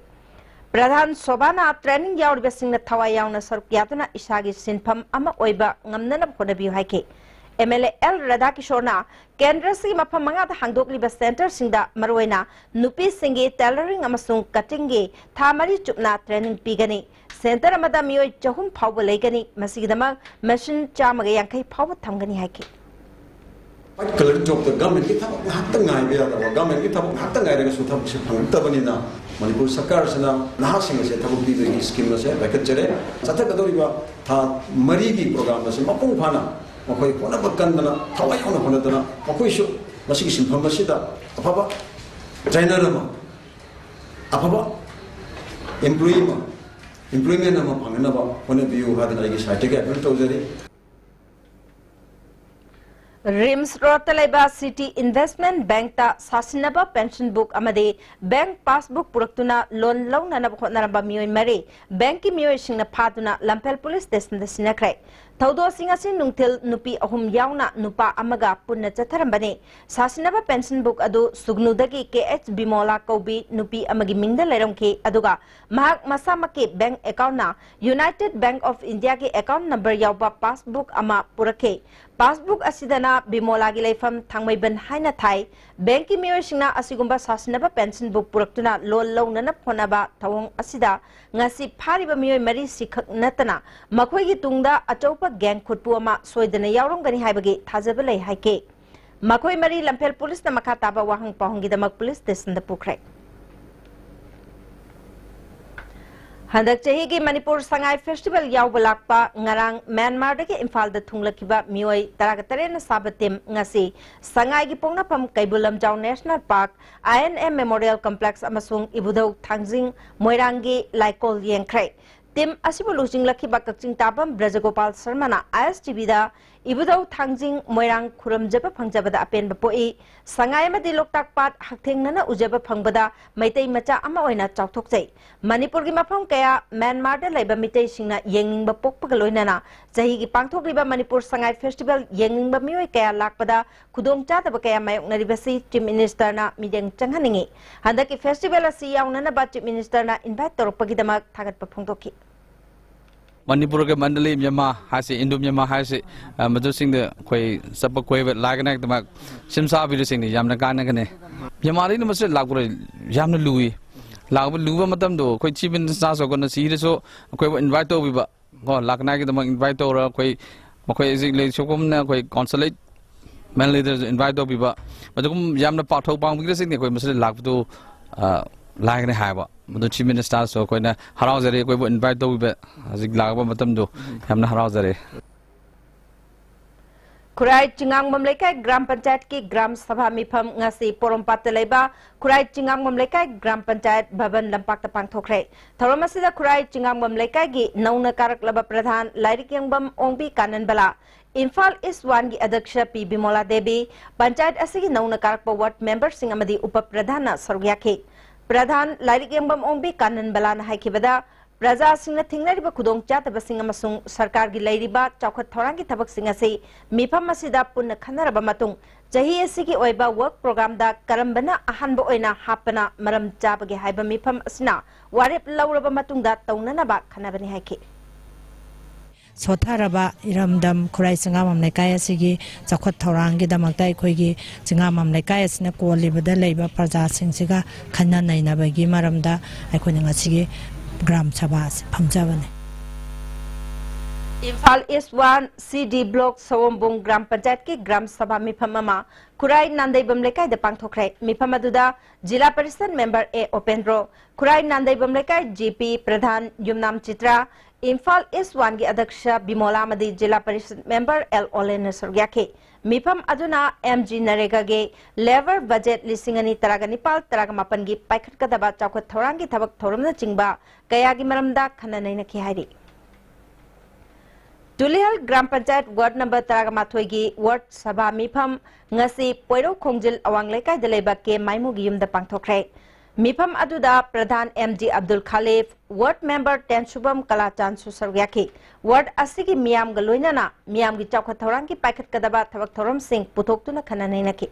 ꯄ꯭ꯔꯙꯥꯟ ꯁꯣꯚꯥꯅ training ꯌꯥꯎꯔꯤꯕꯁꯤꯡꯅ ꯊꯋꯥꯏ ꯌꯥꯎꯅ ꯁꯔꯨꯛ ꯌꯥꯗꯨꯅ ꯏꯁꯥꯒꯤ ꯁꯤꯟꯐꯝ ꯑꯃ ꯑꯣꯏꯕ ꯉꯝꯅꯅꯕ ꯍꯣꯠꯅꯕꯤꯌꯨ ꯍꯥꯏꯈꯤ꯫ M L A L ꯔꯥꯙꯥꯀꯤꯁꯣꯔꯅ ꯀꯦꯟꯗ꯭ꯔ ꯑꯁꯤꯒꯤ ꯃꯐꯝ ꯃꯉꯥꯗ ꯍꯥꯡꯗꯣꯛꯂꯤꯕ centreꯁꯤꯡꯗ ꯃꯔꯨꯑꯣꯏꯅ ꯅꯨꯄꯤꯁꯤꯡꯒꯤ tailoring ꯑꯃꯁꯨꯡ cuttingꯒꯤ ꯊꯥ ꯃꯔꯤ ꯆꯨꯞꯅ training ꯄꯤꯒꯅꯤ꯫ Centre ꯑꯃꯗ ꯃꯤꯑꯣꯏ ꯆꯍꯨꯝ ꯐꯥꯎꯕ ꯂꯩꯒꯅꯤ꯫ ꯃꯁꯤꯒꯤꯗꯃꯛ machine ꯆꯥꯝꯃꯒ ꯌꯥꯡꯈꯩ ꯐꯥꯎꯕ ꯊꯝꯒꯅꯤ ꯍꯥꯏꯈꯤ꯫ White collar jobꯇ governmentꯀꯤ ꯊꯕꯛ ꯉꯥꯛꯇ ꯉꯥꯏꯕ ꯌꯥꯗꯕ, governmentꯀꯤ ꯊꯕꯛ ꯉꯥꯛꯇ ꯉꯥꯏꯔꯒꯁꯨ ꯊꯕꯛꯁꯦ ꯐꯪꯉꯛꯇꯕꯅꯤꯅ ꯃꯅꯤꯄꯨꯔ ꯁꯔꯀꯥꯔꯁꯤꯅ ꯅꯍꯥꯁꯤꯡ ꯑꯁꯦ ꯊꯕꯛ ꯄꯤꯕꯒꯤ scheme ꯑꯁꯦ ꯄꯥꯏꯈꯠꯆꯔꯦ꯫ ꯆꯠꯊꯒꯗꯧꯔꯤꯕ ꯊꯥ ꯃꯔꯤꯒꯤ program ꯑꯁꯤ ꯃꯄꯨꯡ ꯐꯥꯅ ꯃꯈꯣꯏ ꯍꯣꯠꯅꯕ ꯀꯟꯗꯅ, ꯊꯋꯥꯏ ꯌꯥꯎꯅ ꯍꯣꯠꯅꯗꯅ, ꯃꯈꯣꯏꯁꯨ ꯃꯁꯤꯒꯤ ꯁꯤꯟꯐꯝ ꯑꯁꯤꯗ ꯑꯐꯕ trainer ꯑꯃ, ꯑꯐꯕ employee ꯑꯃ, employment ꯑꯃ ꯐꯪꯅꯅꯕ ꯍꯣꯠꯅꯕꯤꯌꯨ ꯍꯥꯏꯗꯅ ꯑꯩꯒꯤ side ꯇꯒꯤ appeal ꯇꯧꯖꯔꯤ꯫ ꯔꯤꯝꯁ ꯔꯣꯗꯇ ꯂꯩꯕ ꯁꯤꯇꯤ ꯏꯟꯚꯦꯁ꯭ꯠꯃꯦꯟꯠ ꯕꯦꯡꯛꯇ ꯁꯥꯁꯤꯟꯅꯕ ꯄꯦꯟꯁꯟ ꯕꯨꯛ ꯑꯃꯗꯤ ꯕꯦꯡꯛ ꯄꯥꯁꯕꯨꯛ ꯄꯨꯔꯛꯇꯨꯅ ꯂꯣꯟ ꯂꯧꯅꯅꯕ ꯍꯣꯠꯅꯔꯝꯕ ꯃꯤꯑꯣꯏ ꯃꯔꯤ ꯕꯦꯡꯛꯀꯤ ꯃꯤꯑꯣꯏꯁꯤꯡꯅ ꯐꯥꯗꯨꯅ ꯂꯝꯐꯦꯜ ꯄꯨꯂꯤꯁ ꯁ꯭ꯇꯦꯁꯟꯗ ꯁꯤꯟꯅꯈ꯭ꯔꯦ꯫ ꯊꯧꯗꯣꯛꯁꯤꯡ ꯑꯁꯤ ꯅꯨꯡꯊꯤꯜ ꯅꯨꯄꯤ ꯑꯍꯨꯝ ꯌꯥꯎꯅ ꯅꯨꯄꯥ ꯑꯃꯒ ꯄꯨꯟꯅ ꯆꯠꯊꯔꯝꯕꯅꯤ꯫ ꯁꯥꯁꯤꯟꯅꯕ ꯄꯦꯟꯁꯟ ꯕꯨꯛ ꯑꯗꯨ ꯁꯨꯒꯅꯨꯗꯒꯤ ꯀꯦ ꯑꯩꯆ ꯕꯤꯃꯣꯂꯥ ꯀꯧꯕꯤ ꯅꯨꯄꯤ ꯑꯃꯒꯤ ꯃꯤꯡꯗ ꯂꯩꯔꯝꯈꯤ, ꯑꯗꯨꯒ ꯃꯍꯥꯛ ꯃꯁꯥꯃꯛꯀꯤ ꯕꯦꯡꯛ ꯑꯦꯀꯥꯎꯟꯠꯅ ꯌꯨꯅꯥꯏꯇꯦꯗ ꯕꯦꯡꯛ ꯑꯣꯐ ꯏꯟꯗꯤꯌꯥꯒꯤ ꯑꯦꯀꯥꯎꯟꯠ ꯅꯝꯕꯔ ꯌꯥꯎꯕ ꯄꯥꯁꯕꯨꯛ ꯑꯃ ꯄꯨꯔꯛꯈꯤ꯫ ꯄꯥꯁꯕꯨꯛ ꯑꯁꯤꯗꯅ ꯕꯤꯃꯣꯂꯥꯒꯤ ꯂꯩꯐꯝ ꯊꯥꯡꯃꯩꯕꯟ ꯍꯥꯏꯅ ꯊꯥꯏ꯫ ꯕꯦꯡꯛꯀꯤ ꯃꯤꯑꯣꯏꯁꯤꯡꯅ ꯑꯁꯤꯒꯨꯝꯕ ꯁꯥꯁꯤꯟꯅꯕ ꯄꯦꯟꯁꯟ ꯕꯨꯛ ꯄꯨꯔꯛꯇꯨꯅ ꯂꯣꯟ ꯂꯧꯅꯅꯕ ꯍꯣꯠꯅꯕ ꯊꯧꯑꯣꯡ ꯑꯁꯤꯗ ꯉꯁꯤ ꯐꯥꯔꯤꯕ ꯃꯤꯑꯣꯏ ꯃꯔꯤꯁꯤꯈꯛ ꯅꯠꯇꯅ ꯃꯈꯣꯏꯒꯤ ꯇꯨꯡꯗ ꯑꯆꯧꯕ ꯒꯦꯡ ꯈꯨꯠꯄꯨ ꯑꯃ ꯁꯣꯏꯗꯅ ꯌꯥꯎꯔꯝꯒꯅꯤ ꯍꯥꯏꯕꯒꯤ ꯊꯥꯖꯕ ꯂꯩ ꯍꯥꯏꯈꯤ꯫ ꯃꯈꯣꯏ ꯃꯔꯤ ꯂꯝꯐꯦꯜ ꯄꯨꯂꯤꯁꯅ ꯃꯈꯥ ꯇꯥꯕ ꯋꯥꯍꯪ ꯄꯥꯎꯍꯪꯒꯤꯗꯃꯛ ꯄꯨꯂꯤꯁ ꯁ꯭ꯇꯦꯁꯟꯗ ꯄꯨꯈ꯭ꯔꯦ꯫ ꯍꯟꯗꯛ ꯆꯍꯤꯒꯤ ꯃꯅꯤꯄꯨꯔ ꯁꯉꯥꯏ ꯐꯦꯁꯇꯤꯚꯦꯜ ꯌꯥꯎꯕ ꯂꯥꯛꯄ ꯉꯔꯥꯡ ꯃ꯭ꯌꯥꯟꯃꯥꯔꯗꯒꯤ ꯏꯝꯐꯥꯜꯗ ꯊꯨꯡꯂꯈꯤꯕ ꯃꯤꯑꯣꯏ ꯇꯔꯥꯒ ꯇꯔꯦꯠꯅ ꯁꯥꯕ ꯇꯤꯝ ꯉꯁꯤ ꯁꯉꯥꯏꯒꯤ ꯄꯣꯛꯅꯐꯝ Keibul Lamjao national park, I N A memorial complex ꯑꯃꯁꯨꯡ ꯏꯕꯨꯙꯧ ꯊꯥꯡꯖꯤꯡ ꯃꯣꯏꯔꯥꯡꯒꯤ ꯂꯥꯏꯀꯣꯜ ꯌꯦꯡꯈ꯭ꯔꯦ꯫ ꯇꯤꯝ ꯑꯁꯤꯕꯨ ꯂꯨꯆꯤꯡꯂꯛꯈꯤꯕ ꯀꯛꯆꯤꯡ ꯇꯥꯕꯝ ꯕ꯭ꯔꯖꯒꯣꯄꯥꯜ ꯁꯔꯃꯅ ꯑꯥꯏ ꯑꯦꯁ ꯇꯤ ꯚꯤꯗ ꯏꯕꯨꯙꯧ ꯊꯥꯡꯖꯤꯡ ꯃꯣꯏꯔꯥꯡ ꯈꯨꯔꯨꯝꯖꯕ ꯐꯪꯖꯕꯗ ꯑꯄꯦꯟꯕ ꯄꯣꯛꯏ꯫ ꯁꯉꯥꯏ ꯑꯃꯗꯤ ꯂꯣꯛꯇꯥꯛ ꯄꯥꯠ ꯍꯛꯊꯦꯡꯅꯅ ꯎꯖꯕ ꯐꯪꯕꯗ ꯃꯩꯇꯩ ꯃꯆꯥ ꯑꯃ ꯑꯣꯏꯅ ꯆꯥꯎꯊꯣꯛꯆꯩ꯫ ꯃꯅꯤꯄꯨꯔꯒꯤ ꯃꯐꯝ ꯀꯌꯥ ꯃ꯭ꯌꯥꯟꯃꯥꯔꯗ ꯂꯩꯕ ꯃꯤꯇꯩꯁꯤꯡꯅ ꯌꯦꯡꯅꯤꯡꯕ ꯄꯣꯛꯄꯒ ꯂꯣꯏꯅꯅ ꯆꯍꯤꯒꯤ ꯄꯥꯡꯊꯣꯛꯂꯤꯕ ꯃꯅꯤꯄꯨꯔ ꯁꯉꯥꯏ ꯐꯦꯁꯇꯤꯚꯦꯜ ꯌꯦꯡꯅꯤꯡꯕ ꯃꯤꯑꯣꯏ ꯀꯌꯥ ꯂꯥꯛꯄꯗ ꯈꯨꯗꯣꯡꯆꯥꯗꯕ ꯀꯌꯥ ꯃꯥꯌꯣꯛꯅꯔꯤꯕꯁꯤ ꯆꯤꯐ ꯃꯤꯅꯤꯁꯇꯔꯅ ꯃꯤꯠꯌꯦꯡ ꯆꯪꯍꯟꯅꯤꯡꯏ꯫ ꯍꯟꯗꯛꯀꯤ ꯐꯦꯁꯇꯤꯚꯦꯜ ꯑꯁꯤ ꯌꯥꯎꯅꯅꯕ ꯆꯤꯐ ꯃꯤꯅꯤꯁꯇꯔꯅ ꯏꯟꯚꯥꯏꯠ ꯇꯧꯔꯛꯄꯒꯤꯗꯃꯛ ꯊꯥꯒꯠꯄ ꯐꯣꯡꯗꯣꯛꯈꯤ꯫ ꯃꯅꯤꯄꯨꯔꯒꯤ ꯃꯟꯗꯂꯤ ꯃ꯭ꯌꯥꯟꯃꯥꯔ ꯍꯥꯏꯁꯤ, ꯏꯟꯗꯣ ꯃ꯭ꯌꯥꯟꯃꯥꯔ ꯍꯥꯏꯁꯤ, ꯑ, ꯃꯗꯨꯁꯤꯡꯗ ꯑꯩꯈꯣꯏ ꯆꯠꯄ ꯀꯣꯏꯕ ꯂꯥꯛꯀꯅꯤꯗꯃꯛ ꯁꯦꯝ ꯁꯥꯕꯤꯔꯤꯁꯤꯡꯅꯤ ꯌꯥꯝꯅ ꯀꯥꯟꯅꯒꯅꯤ꯫ ꯃ꯭ꯌꯥꯟꯃꯥꯔꯗꯒꯤꯅ ꯃꯁꯤꯗ ꯂꯥꯛꯄꯗ ꯌꯥꯝꯅ ꯂꯨꯏ꯫ ꯂꯥꯛꯄ ꯂꯨꯕ ꯃꯇꯝꯗꯣ ꯑꯩꯈꯣꯏ ꯆꯤꯐ ꯃꯤꯅꯤꯁꯇꯔ ꯁꯣꯒꯟꯅ ꯁꯤꯗꯁꯨ ꯑꯩꯈꯣꯏꯕꯨ ꯏꯟꯚꯥꯏꯠ ꯇꯧꯕꯤꯕ, ꯀꯣ, ꯂꯥꯛꯅꯉꯥꯏꯒꯤꯗꯃꯛ ꯏꯟꯚꯥꯏꯠ ꯇꯧꯔ ꯑꯩꯈꯣꯏ, ꯃꯈꯣꯏ ꯍꯧꯖꯤꯛ ꯂꯩ ꯁꯣꯛꯐꯝꯅ ꯑꯩꯈꯣꯏ ꯀꯣꯟꯁꯨꯂꯦꯠ ꯃꯦꯟꯂꯤꯗꯁꯨ ꯏꯟꯚꯥꯏꯠ ꯇꯧꯕꯤꯕ, ꯃꯗꯨꯒꯨꯝ ꯌꯥꯝꯅ ꯄꯥꯛꯊꯣꯛ ꯄꯥꯡꯕꯤꯔꯁꯤꯡꯅꯤ ꯑꯩꯈꯣꯏ ꯃꯁꯤꯗ ꯂꯥꯛꯄꯗꯨ, ꯑ, ꯂꯥꯛꯀꯅꯤ ꯍꯥꯏꯕ꯫ ꯃꯗꯨ Chief Minister ꯁꯨ ꯑꯩꯈꯣꯏꯅ ꯍꯔꯥꯎꯖꯔꯤ, ꯑꯩꯈꯣꯏꯕꯨ invite ꯇꯧꯕꯤꯕ ꯍꯧꯖꯤꯛ ꯂꯥꯛꯄ ꯃꯇꯝꯗꯨ ꯌꯥꯝꯅ ꯍꯔꯥꯎꯖꯔꯤ꯫ ꯈꯨꯔꯥꯏ ꯆꯤꯉꯥꯡꯕꯝ ꯂꯩꯀꯥꯏ ꯒ꯭ꯔꯥꯝ ꯄꯟꯆꯥꯌꯠꯀꯤ ꯒ꯭ꯔꯥꯝ ꯁꯚꯥ ꯃꯤꯐꯝ ꯉꯁꯤ ꯄꯣꯔꯣꯝꯄꯥꯠꯇ ꯂꯩꯕ ꯈꯨꯔꯥꯏ ꯆꯤꯉꯥꯡꯕꯝ ꯂꯩꯀꯥꯏ ꯒ꯭ꯔꯥꯝ ꯄꯟꯆꯥꯌꯠ ꯚꯕꯟ ꯂꯝꯄꯥꯛꯇ ꯄꯥꯡꯊꯣꯛꯈ꯭ꯔꯦ꯫ ꯊꯧꯔꯝ ꯑꯁꯤꯗ ꯈꯨꯔꯥꯏ ꯆꯤꯉꯥꯡꯕꯝ ꯂꯩꯀꯥꯏꯒꯤ ꯅꯧꯅ ꯀꯥꯔꯛꯂꯕ ꯄ꯭ꯔꯙꯥꯟ ꯂꯥꯏꯔꯤꯛ ꯌꯦꯡꯕꯝ ꯑꯣꯡꯕꯤ ꯀꯥꯅꯟꯕꯂꯥ, ꯏꯝꯐꯥꯜ ꯏꯁ ꯋꯥꯟꯒꯤ ꯑꯗ꯭ꯌꯛꯁ ꯄꯤ ꯕꯤꯃꯣꯂꯥ ꯗꯦꯕꯤ, ꯄꯟꯆꯥꯌꯠ ꯑꯁꯤꯒꯤ ꯅꯧꯅ ꯀꯥꯔꯛꯄ ꯋꯥꯔꯗ ꯃꯦꯝꯕꯔꯁꯤꯡ ꯑꯃꯗꯤ ꯎꯄ ꯄ꯭ꯔꯙꯥꯟꯅ ꯁꯔꯨꯛ ꯌꯥꯈꯤ꯫ ꯄ꯭ꯔꯙꯥꯟ ꯂꯥꯏꯔꯤꯛ ꯌꯦꯡꯕꯝ ꯑꯣꯡꯕꯤ ꯀꯥꯅꯟꯕꯂꯥꯅ ꯍꯥꯏꯈꯤꯕꯗ, ꯄ꯭ꯔꯖꯥꯁꯤꯡꯅ ꯊꯦꯡꯅꯔꯤꯕ ꯈꯨꯗꯣꯡꯆꯥꯗꯕꯁꯤꯡ ꯑꯃꯁꯨꯡ ꯁꯔꯀꯥꯔꯒꯤ ꯂꯩꯔꯤꯕ ꯆꯥꯎꯈꯠ ꯊꯧꯔꯥꯡꯒꯤ ꯊꯕꯛꯁꯤꯡ ꯑꯁꯤ ꯃꯤꯐꯝ ꯑꯁꯤꯗ ꯄꯨꯟꯅ ꯈꯟꯅꯔꯕ ꯃꯇꯨꯡ, ꯆꯍꯤ ꯑꯁꯤꯒꯤ ꯑꯣꯏꯕ work programꯗ ꯀꯔꯝꯕꯅ ꯑꯍꯥꯟꯕ ꯑꯣꯏꯅ ꯍꯥꯞꯄꯅ ꯃꯔꯝ ꯆꯥꯕꯒꯦ ꯍꯥꯏꯕ ꯃꯤꯐꯝ ꯑꯁꯤꯅ ꯋꯥꯔꯦꯞ ꯂꯧꯔꯕ ꯃꯇꯨꯡꯗ ꯇꯧꯅꯅꯕ ꯈꯟꯅꯕꯅꯤ ꯍꯥꯏꯈꯤ꯫ ꯁꯣꯠꯊꯔꯕ ꯏꯔꯝꯗꯝ ꯈꯨꯔꯥꯏ ꯆꯤꯉꯥꯃꯝ ꯂꯩꯀꯥꯏ ꯑꯁꯤꯒꯤ ꯆꯥꯎꯈꯠ ꯊꯧꯔꯥꯡꯒꯤꯗꯃꯛꯇ ꯑꯩꯈꯣꯏꯒꯤ ꯆꯤꯉꯥꯃꯝ ꯂꯩꯀꯥꯏ ꯑꯁꯤꯅ ꯀꯣꯜꯂꯤꯕꯗ ꯂꯩꯕ ꯄ꯭ꯔꯖꯥꯁꯤꯡꯁꯤꯒ ꯈꯟꯅ ꯅꯩꯅꯕꯒꯤ ꯃꯔꯝꯗ ꯑꯩꯈꯣꯏꯅ ꯉꯁꯤꯒꯤ ꯒ꯭ꯔꯥꯝ ꯁꯚꯥ ꯑꯁꯤ ꯐꯝꯖꯕꯅꯤ꯫ ꯏꯝꯐꯥꯜ ꯏꯁ ꯋꯥꯟ ꯁꯤ ꯗꯤ ꯕ꯭ꯂꯣꯛ ꯁꯑꯣꯝꯕꯨꯡ ꯒ꯭ꯔꯥꯝ ꯄꯟꯆꯥꯌꯠꯀꯤ ꯒ꯭ꯔꯥꯝ ꯁꯚꯥ ꯃꯤꯐꯝ ꯑꯃ ꯈꯨꯔꯥꯏ ꯅꯥꯟꯗꯩꯕꯝ ꯂꯩꯀꯥꯏꯗ ꯄꯥꯡꯊꯣꯛꯈ꯭ꯔꯦ꯫ ꯃꯤꯐꯝ ꯑꯗꯨꯗ ꯖꯤꯂꯥ ꯄꯔꯤꯁꯗ ꯃꯦꯝꯕꯔ ꯑꯦ ꯎꯄꯦꯟꯗ꯭ꯔꯣ, ꯈꯨꯔꯥꯏ ꯅꯥꯟꯗꯩꯕꯝ ꯂꯩꯀꯥꯏ ꯖꯤ ꯄꯤ ꯄ꯭ꯔꯙꯥꯟ ꯌꯨꯝꯅꯥꯝ ꯆꯤꯇ꯭ꯔꯥ, ꯏꯝꯐꯥꯜ ꯏꯁ ꯋꯥꯟꯒꯤ ꯑꯗ꯭ꯌꯛꯁ ꯕꯤꯃꯣꯂꯥ ꯑꯃꯗꯤ ꯖꯤꯂꯥ ꯄꯔꯤꯁꯗ ꯃꯦꯝꯕꯔ ꯑꯦꯜ ꯑꯣꯂꯦꯟꯅ ꯁꯔꯨꯛ ꯌꯥꯈꯤ꯫ ꯃꯤꯐꯝ ꯑꯗꯨꯅ ꯑꯦꯝ ꯖꯤ ꯅꯔꯦꯒꯥꯒꯤ ꯂꯦꯕꯔ ꯕꯖꯦꯠ ꯂꯤꯁꯤꯡ ꯑꯅꯤ ꯇꯔꯥꯒ ꯅꯤꯄꯥꯜ ꯇꯔꯥꯒ ꯃꯥꯄꯟꯒꯤ ꯄꯥꯏꯈꯠꯀꯗꯕ ꯆꯥꯎꯈꯠ ꯊꯧꯔꯥꯡꯒꯤ ꯊꯕꯛ ꯊꯧꯔꯝꯅꯆꯤꯡꯕ ꯀꯌꯥꯒꯤ ꯃꯔꯝꯗ ꯈꯟꯅ ꯅꯩꯅꯈꯤ ꯍꯥꯏꯔꯤ꯫ Tulihal gram panchayat ward number ꯇꯔꯥꯒ ꯃꯥꯊꯣꯏꯒꯤ ꯋꯥꯔꯗ ꯁꯚꯥ ꯃꯤꯐꯝ ꯉꯁꯤ ꯄꯣꯏꯔꯧ ꯈꯣꯡꯖꯤꯜ ꯑꯋꯥꯡ ꯂꯩꯀꯥꯏꯗ ꯂꯩꯕ ꯀꯦ ꯃꯥꯏꯃꯨꯒꯤ ꯌꯨꯝꯗ ꯄꯥꯡꯊꯣꯛꯈ꯭ꯔꯦ꯫ ꯃꯤꯐꯝ ꯑꯗꯨꯗ ꯄ꯭ꯔꯙꯥꯟ ꯑꯦꯝ ꯖꯤ ꯑꯕꯗꯨꯜ ꯈꯥꯂꯤꯐ, ꯋꯥꯔꯗ ꯃꯦꯝꯕꯔ ꯇꯦꯟꯁꯨꯕꯝ ꯀꯂꯥꯆꯥꯟꯁꯨ ꯁꯔꯨꯛ ꯌꯥꯈꯤ꯫ ꯋꯥꯔꯗ ꯑꯁꯤꯒꯤ ꯃꯤꯌꯥꯝꯒ ꯂꯣꯏꯅꯅ ꯃꯤꯌꯥꯝꯒꯤ ꯆꯥꯎꯈꯠ ꯊꯧꯔꯥꯡꯒꯤ ꯄꯥꯏꯈꯠꯀꯗꯕ ꯊꯕꯛ ꯊꯧꯔꯝꯁꯤꯡ ꯄꯨꯊꯣꯛꯇꯨꯅ ꯈꯟꯅ ꯅꯩꯅꯈꯤ꯫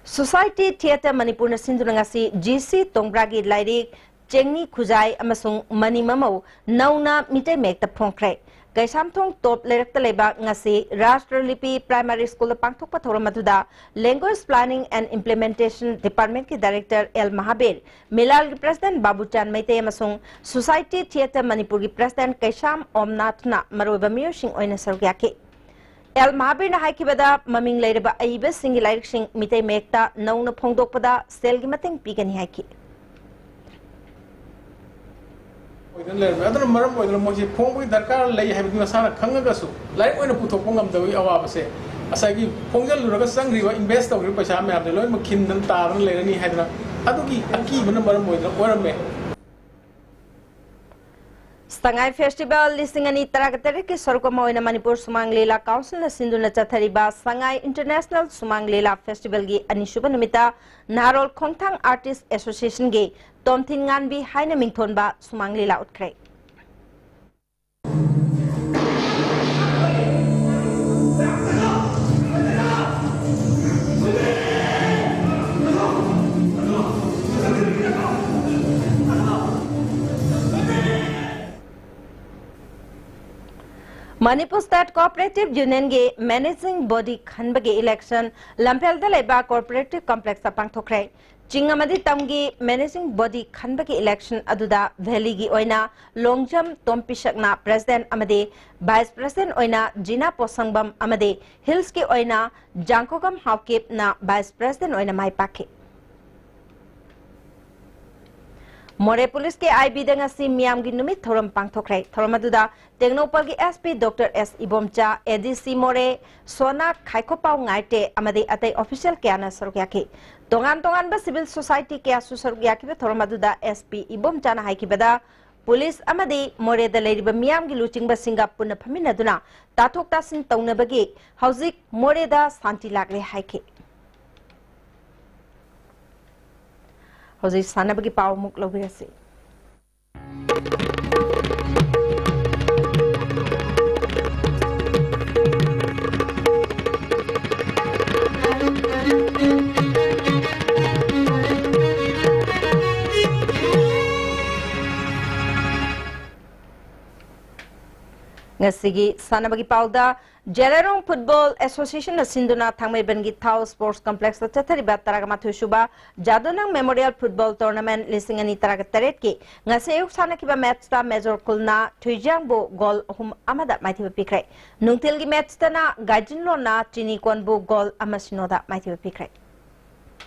ꯁꯣꯁꯥꯏꯇꯤ ꯊꯤꯌꯦꯇꯔ ꯃꯅꯤꯄꯨꯔꯅ ꯁꯤꯟꯗꯨꯅ ꯉꯁꯤ ꯖꯤ ꯁꯤ ꯇꯣꯡꯕ꯭ꯔꯥꯒꯤ ꯂꯥꯏꯔꯤꯛ ꯆꯦꯡꯅꯤ ꯈꯨꯖꯥꯏ ꯑꯃꯁꯨꯡ ꯃꯅꯤ ꯃꯃꯧ ꯅꯧꯅ ꯃꯤꯇꯩ ꯃꯌꯦꯛꯇ ꯐꯣꯡꯈ꯭ꯔꯦ꯫ ꯀꯩꯁꯥꯝꯊꯣꯡ ꯇꯣꯞ ꯂꯩꯔꯛꯇ ꯂꯩꯕ ꯉꯁꯤ ꯔꯥꯁꯇ꯭ꯔꯂꯤꯄꯤ ꯄ꯭ꯔꯥꯏꯃꯥꯔꯤ ꯁ꯭ꯀꯨꯜꯗ ꯄꯥꯡꯊꯣꯛꯄ ꯊꯧꯔꯝ ꯑꯗꯨꯗ Language Planning and Implementation Departmentꯀꯤ Director ꯑꯦꯜ ꯃꯍꯥꯕꯤꯔ, ꯃꯤꯂꯥꯜꯒꯤ President ꯕꯥꯕꯨꯆꯥꯟ ꯃꯩꯇꯩ ꯑꯃꯁꯨꯡ ꯁꯣꯁꯥꯏꯇꯤ ꯊꯤꯌꯦꯇꯔ ꯃꯅꯤꯄꯨꯔꯒꯤ President ꯀꯩꯁꯥꯝ ꯑꯣꯝꯅꯥꯊꯅ ꯃꯔꯨꯑꯣꯏꯕ ꯃꯤꯑꯣꯏꯁꯤꯡ ꯑꯣꯏꯅ ꯁꯔꯨꯛ ꯌꯥꯈꯤ꯫ ꯑꯦꯜ ꯃꯍꯥꯕꯤꯔꯅ ꯍꯥꯏꯈꯤꯕꯗ, ꯃꯃꯤꯡ ꯂꯩꯔꯕ ꯑꯏꯕꯁꯤꯡꯒꯤ ꯂꯥꯏꯔꯤꯛꯁꯤꯡ ꯃꯤꯇꯩ ꯃꯌꯦꯛꯇ ꯅꯧꯅ ꯐꯣꯡꯗꯣꯛꯄꯗ ꯁꯦꯜꯒꯤ ꯃꯇꯦꯡ ꯄꯤꯒꯅꯤ ꯍꯥꯏꯈꯤ꯫ ꯑꯣꯏꯗꯨꯅ ꯂꯩꯔꯝꯃꯦ꯫ ꯑꯗꯨꯅ ꯃꯔꯝ ꯑꯣꯏꯗꯨꯅ ꯃꯣꯏꯁꯦ ꯐꯣꯡꯕꯒꯤ ꯗꯔꯀꯥꯔ ꯂꯩ ꯍꯥꯏꯕꯗꯨ ꯃꯁꯥꯅ ꯈꯪꯉꯒꯁꯨ ꯂꯥꯏꯔꯤꯛ ꯑꯣꯏꯅ ꯄꯨꯊꯣꯛꯄ ꯉꯝꯗꯕꯒꯤ ꯑꯋꯥꯕꯁꯦ ꯉꯁꯥꯏꯒꯤ ꯐꯣꯡꯖꯤꯜꯂꯨꯔꯒ ꯆꯪꯈ꯭ꯔꯤꯕ, invest ꯇꯧꯈ꯭ꯔꯤꯕ ꯄꯩꯁꯥ ꯃꯌꯥꯝꯁꯦ ꯂꯣꯏꯅꯃꯛ ꯈꯤꯟꯗꯅ ꯇꯥꯗꯅ ꯂꯩꯔꯅꯤ ꯍꯥꯏꯗꯅ ꯑꯗꯨꯒꯤ ꯑꯀꯤꯕꯅ ꯃꯔꯝ ꯑꯣꯏꯗꯨꯅ ꯑꯣꯏꯔꯝꯃꯦ꯫ ꯁꯉꯥꯏ ꯐꯦꯁꯇꯤꯚꯦꯜ ꯂꯤꯁꯤꯡ ꯑꯅꯤ ꯇꯔꯥꯇꯔꯦꯠꯀꯤ ꯁꯔꯨꯛ ꯑꯃ ꯑꯣꯏꯅ ꯃꯅꯤꯄꯨꯔ ꯁꯨꯃꯥꯡ ꯂꯤꯂꯥ ꯀꯥꯎꯟꯁꯤꯜꯅ ꯁꯤꯟꯗꯨꯅ ꯆꯠꯊꯔꯤꯕ ꯁꯉꯥꯏ ꯏꯟꯇꯔꯅꯦꯁꯅꯦꯜ ꯁꯨꯃꯥꯡ ꯂꯤꯂꯥ ꯐꯦꯁꯇꯤꯚꯦꯜꯒꯤ ꯑꯅꯤꯁꯨꯕ ꯅꯨꯃꯤꯠꯇ ꯅꯍꯥꯔꯣꯜ ꯈꯣꯡꯊꯥꯡ ꯑꯥꯔꯇꯤꯁ ꯑꯦꯁꯣꯁꯤꯌꯦꯁꯟꯒꯤ ꯇꯣꯝꯊꯤꯟ ꯉꯥꯟꯕꯤ ꯍꯥꯏꯅ ꯃꯤꯡꯊꯣꯟꯕ ꯁꯨꯃꯥꯡ ꯂꯤꯂꯥ ꯎꯠꯈ꯭ꯔꯦ꯫ ꯃꯅꯤꯄꯨꯔ ꯁ꯭ꯇꯦꯠ ꯀꯣꯑꯣꯄꯔꯦꯇꯤꯚ ꯌꯨꯅꯤꯌꯟꯒꯤ ꯃꯦꯅꯦꯖꯤꯡ ꯕꯣꯗꯤ ꯈꯟꯕꯒꯤ ꯏꯂꯦꯛꯁꯟ ꯂꯝꯐꯦꯜꯗ ꯂꯩꯕ ꯀꯣꯑꯣꯄꯔꯦꯇꯤꯚ ꯀꯝꯄ꯭ꯂꯦꯛꯁꯇ ꯄꯥꯡꯊꯣꯛꯈ꯭ꯔꯦ꯫ ꯆꯤꯡ ꯑꯃꯗꯤ ꯇꯝꯒꯤ ꯃꯦꯅꯦꯖꯤꯡ ꯕꯣꯗꯤ ꯈꯟꯕꯒꯤ ꯏꯂꯦꯛꯁꯟ ꯑꯗꯨꯗ ꯚꯦꯂꯤꯒꯤ ꯑꯣꯏꯅ ꯂꯣꯡꯖꯝ ꯇꯣꯝꯄꯤꯁꯛꯅ ꯄ꯭ꯔꯦꯁꯤꯗꯦꯟꯠ ꯑꯃꯗꯤ ꯚꯥꯏꯁ ꯄ꯭ꯔꯦꯁꯤꯗꯦꯟꯠ ꯑꯣꯏꯅ ꯖꯤꯅꯥ ꯄꯣꯁꯪꯕꯝ ꯑꯃꯗꯤ ꯍꯤꯜꯁꯀꯤ ꯑꯣꯏꯅ ꯖꯥꯡꯈꯣꯒꯝ ꯍꯥꯎꯀꯤꯞꯅ ꯚꯥꯏꯁ ꯄ꯭ꯔꯦꯁꯤꯗꯦꯟꯠ ꯑꯣꯏꯅ ꯃꯥꯏ ꯄꯥꯛꯈꯤ꯫ ꯃꯣꯔꯦ ꯄꯨꯂꯤꯁꯀꯤ ꯑꯥꯏ ꯕꯤꯗ ꯉꯁꯤ ꯃꯤꯌꯥꯝꯒꯤ ꯅꯨꯃꯤꯠ ꯊꯧꯔꯝ ꯄꯥꯡꯊꯣꯛꯈ꯭ꯔꯦ꯫ ꯊꯧꯔꯝ ꯑꯗꯨꯗ ꯇꯦꯡꯅꯧꯄꯜꯒꯤ ꯑꯦꯁ ꯄꯤ ꯗꯣꯛꯇꯔ ꯑꯦꯁ ꯏꯕꯣꯝꯆꯥ, ꯑꯦ ꯗꯤ ꯁꯤ ꯃꯣꯔꯦ ꯁꯣꯅꯥ ꯈꯥꯏꯈꯣꯄꯥꯎ ꯉꯥꯏꯇꯦ ꯑꯃꯗꯤ ꯑꯇꯩ ꯑꯣꯐꯤꯁꯤꯌꯦꯜ ꯀꯌꯥꯅ ꯁꯔꯨꯛ ꯌꯥꯈꯤ꯫ ꯇꯣꯉꯥꯟ ꯇꯣꯉꯥꯟꯕ ꯁꯤꯚꯤꯜ ꯁꯣꯁꯥꯏꯇꯤ ꯀꯌꯥꯁꯨ ꯁꯔꯨꯛ ꯌꯥꯈꯤꯕ ꯊꯧꯔꯝ ꯑꯗꯨꯗ ꯑꯦꯁ ꯄꯤ ꯏꯕꯣꯝꯆꯥꯅ ꯍꯥꯏꯈꯤꯕꯗ, ꯄꯨꯂꯤꯁ ꯑꯃꯗꯤ ꯃꯣꯔꯦꯗ ꯂꯩꯔꯤꯕ ꯃꯤꯌꯥꯝꯒꯤ ꯂꯨꯆꯤꯡꯕꯁꯤꯡꯒ ꯄꯨꯟꯅ ꯐꯝꯃꯤꯟꯅꯗꯨꯅ ꯇꯥꯊꯣꯛ ꯇꯥꯁꯤꯟ ꯇꯧꯅꯕꯒꯤ ꯍꯧꯖꯤꯛ ꯃꯣꯔꯦꯗ ꯁꯥꯟꯇꯤ ꯂꯥꯛꯂꯦ ꯍꯥꯏꯈꯤ꯫ ꯍꯧꯖꯤꯛ ꯁꯥꯟꯅꯕꯒꯤ ꯄꯥꯎ ꯑꯃꯨꯛ ꯂꯧꯕꯤꯔꯁꯤ꯫ ꯉꯁꯤꯒꯤ ꯁꯥꯟꯅꯕꯒꯤ ꯄꯥꯎꯗ, ꯖꯦꯔꯥꯏꯔꯣꯡ ꯐꯨꯠꯕꯣꯜ ꯑꯦꯁꯣꯁꯤꯌꯦꯁꯟꯅ ꯁꯤꯟꯗꯨꯅ ꯊꯥꯡꯃꯩꯕꯟꯒꯤ ꯊꯥꯎ ꯁ꯭ꯄꯣꯔꯠꯁ ꯀꯝꯄ꯭ꯂꯦꯛꯁꯇ ꯆꯠꯊꯔꯤꯕ ꯇꯔꯥꯃꯥꯊꯣꯏ ꯁꯨꯕ ꯖꯥꯗꯣꯅꯪ ꯃꯦꯃꯣꯔꯤꯌꯦꯜ ꯐꯨꯠꯕꯣꯜ ꯇꯣꯔꯅꯥꯃꯦꯟꯠ ꯂꯤꯁꯤꯡ ꯑꯅꯤ ꯇꯔꯥꯇꯔꯦꯠꯀꯤ ꯉꯁꯤ ꯑꯌꯨꯛ ꯁꯥꯟꯅꯈꯤꯕ ꯃꯦꯠꯁꯇ ꯃꯦꯖꯣꯔ ꯈꯨꯜꯅ ꯊꯨꯏꯖꯥꯡꯕꯨ ꯒꯣꯜ ꯑꯍꯨꯝ ꯑꯃꯗ ꯃꯥꯏꯊꯤꯕ ꯄꯤꯈ꯭ꯔꯦ꯫ ꯅꯨꯡꯊꯤꯜꯒꯤ ꯃꯦꯠꯁꯇꯅ ꯒꯥꯏꯖꯤꯟꯂꯣꯟꯅ ꯆꯤꯅꯤꯀꯣꯟꯕꯨ ꯒꯣꯜ ꯑꯃ ꯁꯤꯅꯣꯗ ꯃꯥꯏꯊꯤꯕ ꯄꯤꯈ꯭ꯔꯦ꯫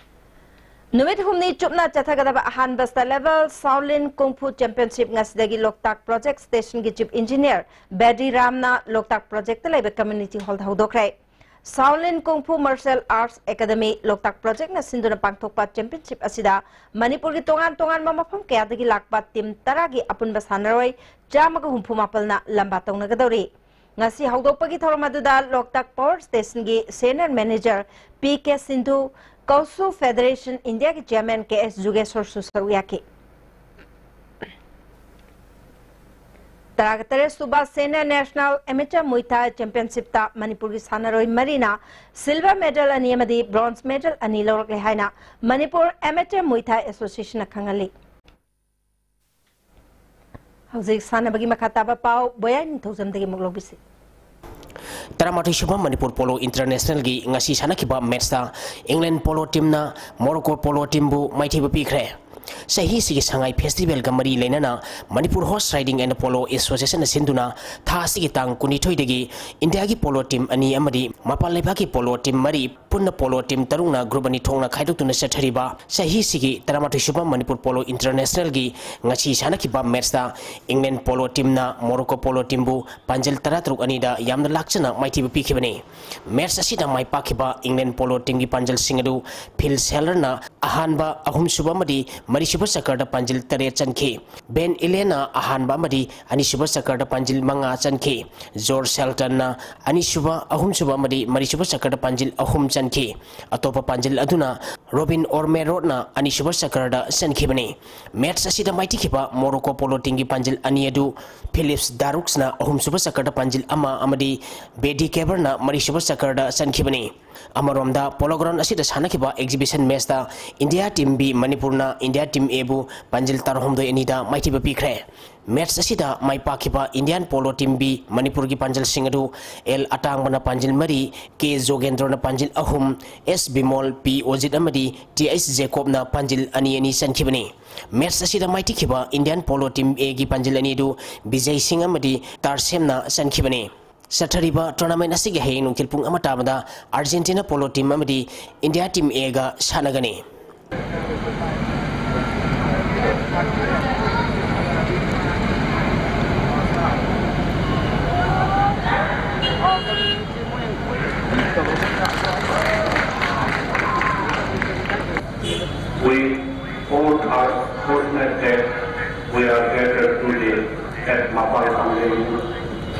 ꯅꯨꯃꯤꯠ ꯍꯨꯝꯅꯤ ꯆꯨꯞꯅ ꯆꯠꯊꯒꯗꯕ ꯑꯍꯥꯟꯕ ꯁ꯭ꯇꯦꯠ ꯂꯦꯚꯦꯜ ꯁꯥꯎꯂꯤꯟ ꯀꯨꯡꯐꯨ ꯆꯦꯝꯄꯤꯌꯟꯁꯤꯞ ꯉꯁꯤꯗꯒꯤ ꯂꯣꯛꯇꯥꯛ ꯄ꯭ꯔꯣꯖꯦꯛ ꯁ꯭ꯇꯦꯁꯟꯒꯤ ꯆꯤꯐ ꯏꯟꯖꯤꯅꯤꯌꯔ ꯕꯦꯗꯤ ꯔꯥꯝꯅ ꯂꯣꯛꯇꯥꯛ ꯄ꯭ꯔꯣꯖꯦꯛꯇ ꯂꯩꯕ ꯀꯝꯃ꯭ꯌꯨꯅꯤꯇꯤ ꯍꯣꯜꯗ ꯍꯧꯗꯣꯛꯈ꯭ꯔꯦ꯫ ꯁꯥꯎꯂꯤꯟ ꯀꯨꯡꯐꯨ ꯃꯥꯔꯁꯦꯜ ꯑꯥꯔꯠꯁ ꯑꯦꯀꯥꯗꯃꯤ ꯂꯣꯛꯇꯥꯛ ꯄ꯭ꯔꯣꯖꯦꯛꯅ ꯁꯤꯟꯗꯨꯅ ꯄꯥꯡꯊꯣꯛꯄ ꯆꯦꯝꯄꯤꯌꯟꯁꯤꯞ ꯑꯁꯤꯗ ꯃꯅꯤꯄꯨꯔꯒꯤ ꯇꯣꯉꯥꯟ ꯇꯣꯉꯥꯟꯕ ꯃꯐꯝ ꯀꯌꯥꯗꯒꯤ ꯂꯥꯛꯄ ꯇꯤꯝ ꯇꯔꯥꯒꯤ ꯑꯄꯨꯟꯕ ꯁꯥꯟꯅꯔꯣꯏ ꯆꯥꯝꯃꯒ ꯍꯨꯝꯐꯨ ꯃꯥꯄꯜꯅ ꯂꯝꯕꯥ ꯇꯧꯅꯒꯗꯧꯔꯤ꯫ ꯉꯁꯤ ꯍꯧꯗꯣꯛꯄꯒꯤ ꯊꯧꯔꯝ ꯑꯗꯨꯗ ꯂꯣꯛꯇꯥꯛ ꯄꯥꯋꯔ ꯁ꯭ꯇꯦꯁꯟꯒꯤ senior manager P K Sindhu, ꯀꯧꯁꯨ ꯐꯦꯗꯔꯦꯁꯟ ꯏꯟꯗꯤꯌꯥꯒꯤ ꯆꯦꯌꯔꯃꯦꯟ ꯀꯦ ꯑꯦꯁ ꯖꯨꯒꯦꯁꯣꯔꯁꯨ ꯁꯔꯨꯛ ꯌꯥꯈꯤ꯫ ꯇꯔꯥꯒ ꯇꯔꯦꯠ ꯁꯨꯕ ꯁꯦꯅꯤꯌꯔ ꯅꯦꯁꯅꯦꯜ ꯑꯦꯃꯦꯆꯔ ꯃꯨꯏ ꯊꯥꯏ ꯆꯦꯝꯄꯤꯌꯟꯁꯤꯞꯇ ꯃꯅꯤꯄꯨꯔꯒꯤ ꯁꯥꯟꯅꯔꯣꯏ ꯃꯔꯤꯅ ꯁꯤꯜꯚꯔ ꯃꯦꯗꯜ ꯑꯅꯤ ꯑꯃꯗꯤ ꯕ꯭ꯔꯣꯟꯖ ꯃꯦꯗꯜ ꯑꯅꯤ ꯂꯧꯔꯛꯂꯦ ꯍꯥꯏꯅ ꯃꯅꯤꯄꯨꯔ ꯑꯦꯃꯦꯆꯔ ꯃꯨꯏ ꯊꯥꯏ ꯑꯦꯁꯣꯁꯤꯌꯦꯁꯟꯅ ꯈꯪꯍꯜꯂꯤ꯫ ꯍꯧꯖꯤꯛ ꯁꯥꯟꯅꯕꯒꯤ ꯃꯈꯥ ꯇꯥꯕ ꯄꯥꯎ ꯕꯣꯌꯥꯏ ꯅꯤꯡꯊꯧꯖꯝꯗꯒꯤ ꯑꯃꯨꯛ ꯂꯧꯕꯤꯁꯤ꯫ ꯇꯔꯥꯃꯥꯊꯣꯏ ꯁꯨꯕ ꯃꯅꯤꯄꯨꯔ ꯄꯣꯂꯣ ꯏꯟꯇꯔꯅꯦꯁꯅꯦꯜꯒꯤ ꯉꯁꯤ ꯁꯥꯟꯅꯈꯤꯕ ꯃꯦꯠꯁꯇ ꯏꯪꯂꯦꯟ ꯄꯣꯂꯣ ꯇꯤꯝꯅ ꯃꯣꯔꯣꯀꯣ ꯄꯣꯂꯣ ꯇꯤꯝꯕꯨ ꯃꯥꯏꯊꯤꯕ ꯄꯤꯈ꯭ꯔꯦ꯫ ꯆꯍꯤꯁꯤꯒꯤ ꯁꯉꯥꯏ ꯐꯦꯁꯇꯤꯚꯦꯜꯒ ꯃꯔꯤ ꯂꯩꯅꯅ Manipur horse riding and polo ꯑꯦꯁꯣꯁꯤꯌꯦꯁꯟꯅ ꯁꯤꯟꯗꯨꯅ ꯊꯥ ꯑꯁꯤꯒꯤ ꯇꯥꯡ ꯀꯨꯟꯅꯤꯊꯣꯏꯗꯒꯤ ꯏꯟꯗꯤꯌꯥꯒꯤ ꯄꯣꯂꯣ ꯇꯤꯝ ꯑꯅꯤ ꯑꯃꯗꯤ ꯃꯄꯥꯟ ꯂꯩꯕꯥꯛꯀꯤ ꯄꯣꯂꯣ ꯇꯤꯝ ꯃꯔꯤ ꯄꯨꯟꯅ ꯄꯣꯂꯣ ꯇꯤꯝ ꯇꯔꯨꯛꯅ ꯒ꯭ꯔꯨꯞ ꯑꯅꯤ ꯊꯣꯛꯅ ꯈꯥꯏꯗꯣꯛꯇꯨꯅ ꯆꯠꯊꯔꯤꯕ ꯆꯍꯤꯁꯤꯒꯤ ꯇꯔꯥꯃꯥꯊꯣꯏ ꯁꯨꯕ ꯃꯅꯤꯄꯨꯔ ꯄꯣꯂꯣ ꯏꯟꯇꯔꯅꯦꯁꯅꯦꯜꯒꯤ ꯉꯁꯤ ꯁꯥꯟꯅꯈꯤꯕ ꯃꯦꯠꯁꯇ ꯏꯪꯂꯦꯟ ꯄꯣꯂꯣ ꯇꯤꯝꯅ ꯃꯣꯔꯣꯀꯣ ꯄꯣꯂꯣ ꯇꯤꯝꯕꯨ ꯄꯥꯟꯖꯜ ꯇꯔꯥꯇꯔꯨꯛ ꯑꯅꯤꯗ ꯌꯥꯝꯅ ꯂꯥꯛꯆꯅ ꯃꯥꯏꯊꯤꯕ ꯄꯤꯈꯤꯕꯅꯤ꯫ ꯃꯦꯠꯁ ꯑꯁꯤꯗ ꯃꯥꯏ ꯄꯥꯛꯈꯤꯕ ꯏꯪꯂꯦꯟ ꯄꯣꯂꯣ ꯇꯤꯝꯒꯤ ꯄꯥꯟꯖꯜꯁꯤꯡ ꯑꯗꯨ ꯐꯤꯜ ꯁꯦꯂꯔꯅ ꯑꯍꯥꯟꯕ, ꯑꯍꯨꯝꯁꯨꯕ ꯑꯃꯗꯤ ꯃꯔꯤꯁꯨꯕ ꯆꯀꯔꯗ ꯄꯥꯟꯖꯤꯜ ꯇꯔꯦꯠ ꯆꯟꯈꯤ꯫ ꯕꯦꯟ ꯏꯂꯦꯅ ꯑꯍꯥꯟꯕ ꯑꯃꯗꯤ ꯑꯅꯤꯁꯨꯕ ꯆꯀꯔꯗ ꯄꯥꯟꯖꯤꯜ ꯃꯉꯥ ꯆꯟꯈꯤ꯫ ꯖꯣꯔꯖ ꯁꯦꯜꯇꯟꯅ ꯑꯅꯤꯁꯨꯕ, ꯑꯍꯨꯝꯁꯨꯕ ꯑꯃꯗꯤ ꯃꯔꯤꯁꯨꯕ ꯆꯀꯔꯗ ꯄꯥꯟꯖꯤꯜ ꯑꯍꯨꯝ ꯆꯟꯈꯤ꯫ ꯑꯇꯣꯞꯄ ꯄꯥꯟꯖꯤꯜ ꯑꯗꯨꯅ ꯔꯣꯕꯤꯟ ꯑꯣꯔꯃꯦꯔꯣꯠꯅ ꯑꯅꯤꯁꯨꯕ ꯆꯀꯔꯗ ꯆꯟꯈꯤꯕꯅꯤ꯫ ꯃꯦꯠꯁ ꯑꯁꯤꯗ ꯃꯥꯏꯊꯤꯈꯤꯕ ꯃꯣꯔꯣꯀꯣ ꯄꯣꯂꯣ ꯇꯤꯝꯒꯤ ꯄꯥꯟꯖꯤꯜ ꯑꯅꯤ ꯑꯗꯨ ꯐꯤꯂꯤꯞꯁ ꯗꯥꯔꯨꯛꯁꯅ ꯑꯍꯨꯝꯁꯨꯕ ꯆꯀꯔꯗ ꯄꯥꯟꯖꯤꯜ ꯑꯃ ꯑꯃꯗꯤ ꯕꯦꯗꯤ ꯀꯦꯕꯔꯅ ꯃꯔꯤꯁꯨꯕ ꯆꯀꯔꯗ ꯆꯟꯈꯤꯕꯅꯤ꯫ ꯑꯃꯔꯣꯝꯗ, Polo Ground ꯑꯁꯤꯗ ꯁꯥꯟꯅꯈꯤꯕ exhibition matchꯇ India Team B ꯃꯅꯤꯄꯨꯔꯅ India Team Aꯕꯨ ꯄꯥꯟꯖꯤꯜ ꯇꯔꯥꯍꯨꯝꯗꯣꯏ ꯑꯅꯤꯗ ꯃꯥꯏꯊꯤꯕ ꯄꯤꯈ꯭ꯔꯦ꯫ Match ꯑꯁꯤꯗ ꯃꯥꯏ ꯄꯥꯛꯈꯤꯕ Indian Polo Team B ꯃꯅꯤꯄꯨꯔꯒꯤ ꯄꯥꯟꯖꯜꯁꯤꯡ ꯑꯗꯨ L ꯑꯇꯥꯡꯕꯅ ꯄꯥꯟꯖꯤꯜ ꯃꯔꯤ, K ꯖꯣꯒꯦꯟꯗ꯭ꯔꯣꯅ ꯄꯥꯟꯖꯤꯜ ꯑꯍꯨꯝ, S ꯕꯤꯃꯣꯜ, P ꯑꯣꯖꯤꯠ ꯑꯃꯗꯤ T H ꯖꯦꯀꯣꯕꯅ ꯄꯥꯟꯖꯤꯜ ꯑꯅꯤ ꯑꯅꯤ ꯆꯟꯈꯤꯕꯅꯤ꯫ Match ꯑꯁꯤꯗ ꯃꯥꯏꯊꯤꯈꯤꯕ Indian Polo Team Aꯒꯤ ꯄꯥꯟꯖꯤꯜ ꯑꯅꯤ ꯑꯗꯨ ꯕꯤꯖꯩ ꯁꯤꯡ ꯑꯃꯗꯤ ꯇꯥꯔꯁꯦꯝꯅ ꯆꯟꯈꯤꯕꯅꯤ꯫ ꯆꯠꯊꯔꯤꯕ tournament ꯑꯁꯤꯒꯤ ꯍꯌꯦꯡ ꯅꯨꯡꯊꯤꯜ ꯄꯨꯡ ꯑꯃ ꯇꯥꯕꯗ Argentina Polo Team ꯑꯃꯗꯤ India Team Aꯒ ꯁꯥꯟꯅꯒꯅꯤ꯫ We both are fortunate that we are gathered today at Mapal Pangeng,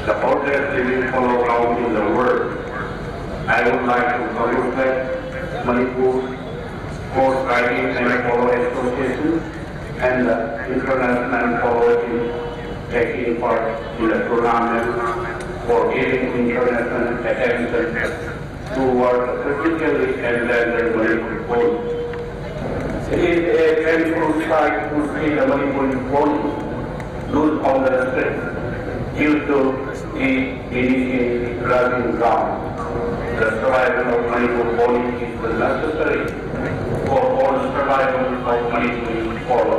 the oldest living polo ground in the world. I would like to congratulate Manipur Horse Riding and Polo Association and the International Polo Team taking part in the tournament for giving international attention toward the critically endangered Manipuri pony. It is a painful sight to see the Manipuri pony lose all their strength due to the diminishing grazing ground. The survival of Manipur pony is necessary for all survival of Manipuri polo.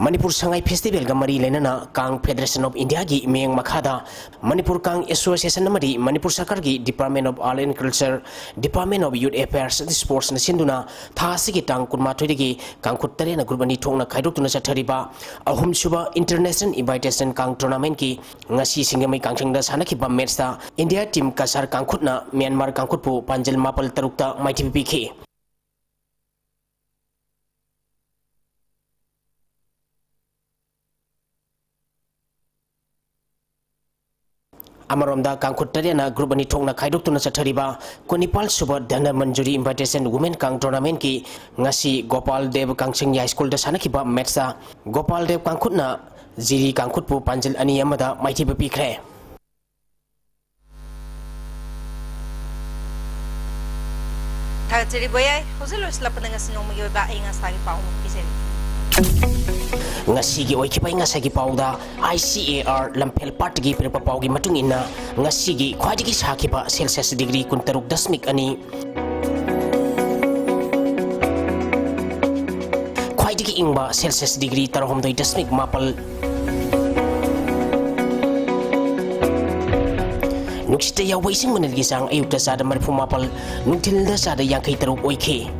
Manipur Sangai ꯐꯦꯁꯇꯤꯚꯦꯜꯒ ꯃꯔꯤ ꯂꯩꯅꯅ Kang Federation of Indiaꯒꯤ ꯃꯤꯠꯌꯦꯡ ꯃꯈꯥꯗ Manipur Kang Association ꯑꯃꯗꯤ ꯃꯅꯤꯄꯨꯔ ꯁꯔꯀꯥꯔꯒꯤ Department of Art and Culture, Department of Youth Affairs and Sportsꯅ ꯁꯤꯟꯗꯨꯅ ꯊꯥ ꯑꯁꯤꯒꯤ ꯇꯥꯡ ꯀꯨꯟꯃꯥꯊꯣꯏꯗꯒꯤ ꯀꯥꯡꯈꯨꯠ ꯇꯔꯦꯠꯅ group ꯑꯅꯤ ꯊꯣꯛꯅ ꯈꯥꯏꯗꯣꯛꯇꯨꯅ ꯆꯠꯊꯔꯤꯕ ꯑꯍꯨꯝꯁꯨꯕ International Invitation Kang Tournamentꯀꯤ ꯉꯁꯤ ꯁꯤꯡꯖꯃꯩ ꯀꯥꯡꯆꯪꯗ ꯁꯥꯟꯅꯈꯤꯕ matchꯇ India team ꯀꯁꯥꯔ ꯀꯥꯡꯈꯨꯠꯅ ꯃ꯭ꯌꯥꯟꯃꯥꯔ ꯀꯥꯡꯈꯨꯠꯄꯨ ꯄꯥꯟꯖꯜ ꯃꯥꯄꯜ ꯇꯔꯨꯛꯇ ꯃꯥꯏꯊꯤꯕ ꯄꯤꯈꯤ꯫ ꯑꯃꯔꯣꯝꯗ, ꯀꯥꯡꯈꯨꯠ ꯇꯔꯦꯠꯅ group ꯑꯅꯤ ꯊꯣꯛꯅ ꯈꯥꯏꯗꯣꯛꯇꯨꯅ ꯆꯠꯊꯔꯤꯕ ꯀꯨꯟꯅꯤꯄꯥꯜ ꯁꯨꯕ ꯙꯅꯃꯟꯖꯨꯔꯤ Invitation Women Kang Tournamentꯀꯤ ꯉꯁꯤ ꯒꯣꯄꯥꯜ ꯗꯦꯕ ꯀꯥꯡꯆꯤꯡ ꯌꯥꯏ ꯁ꯭ꯀꯨꯜꯗ ꯁꯥꯟꯅꯈꯤꯕ matchꯇ ꯒꯣꯄꯥꯜ ꯗꯦꯕ ꯀꯥꯡꯈꯨꯠꯅ ꯖꯤꯔꯤ ꯀꯥꯡꯈꯨꯠꯄꯨ ꯄꯥꯟꯖꯤꯜ ꯑꯅꯤ ꯑꯃꯗ ꯃꯥꯏꯊꯤꯕ ꯄꯤꯈ꯭ꯔꯦ꯫ ꯊꯥꯒꯠꯆꯔꯤ ꯕꯣꯌꯥꯏ꯫ ꯍꯧꯖꯤꯛ ꯂꯣꯏꯁꯤꯜꯂꯛꯄꯗ ꯉꯁꯤ ꯅꯣꯡꯃꯒꯤ ꯑꯣꯏꯕ ꯑꯏꯪ ꯑꯁꯥꯒꯤ ꯄꯥꯎ ꯑꯃꯨꯛ ꯄꯤꯖꯔꯤ꯫ ꯉꯁꯤꯒꯤ ꯑꯣꯏꯈꯤꯕ ꯑꯏꯪ ꯑꯁꯥꯒꯤ ꯄꯥꯎꯗ I C A R ꯂꯝꯐꯦꯜ ꯄꯥꯠꯇꯒꯤ ꯄꯤꯔꯛꯄ ꯄꯥꯎꯒꯤ ꯃꯇꯨꯡ ꯏꯟꯅ, ꯉꯁꯤꯒꯤ ꯈ꯭ꯋꯥꯏꯗꯒꯤ ꯁꯥꯈꯤꯕ celsius degree ꯀꯨꯟꯇꯔꯨꯛ ꯗꯁꯃꯤꯛ ꯑꯅꯤ, ꯈ꯭ꯋꯥꯏꯗꯒꯤ ꯏꯪꯕ celsius degree ꯇꯔꯥꯍꯨꯝꯗꯣꯏ ꯗꯁꯃꯤꯛ ꯃꯥꯄꯜ, ꯅꯨꯡꯁꯤꯠꯇ ꯌꯥꯎꯕ ꯏꯁꯤꯡ ꯃꯅꯤꯜꯒꯤ ꯆꯥꯡ ꯑꯌꯨꯛꯇ ꯆꯥꯗ ꯃꯔꯤꯐꯨ ꯃꯥꯄꯜ, ꯅꯨꯡꯊꯤꯜꯗ ꯆꯥꯗ ꯌꯥꯡꯈꯩ ꯇꯔꯨꯛ ꯑꯣꯏꯈꯤ꯫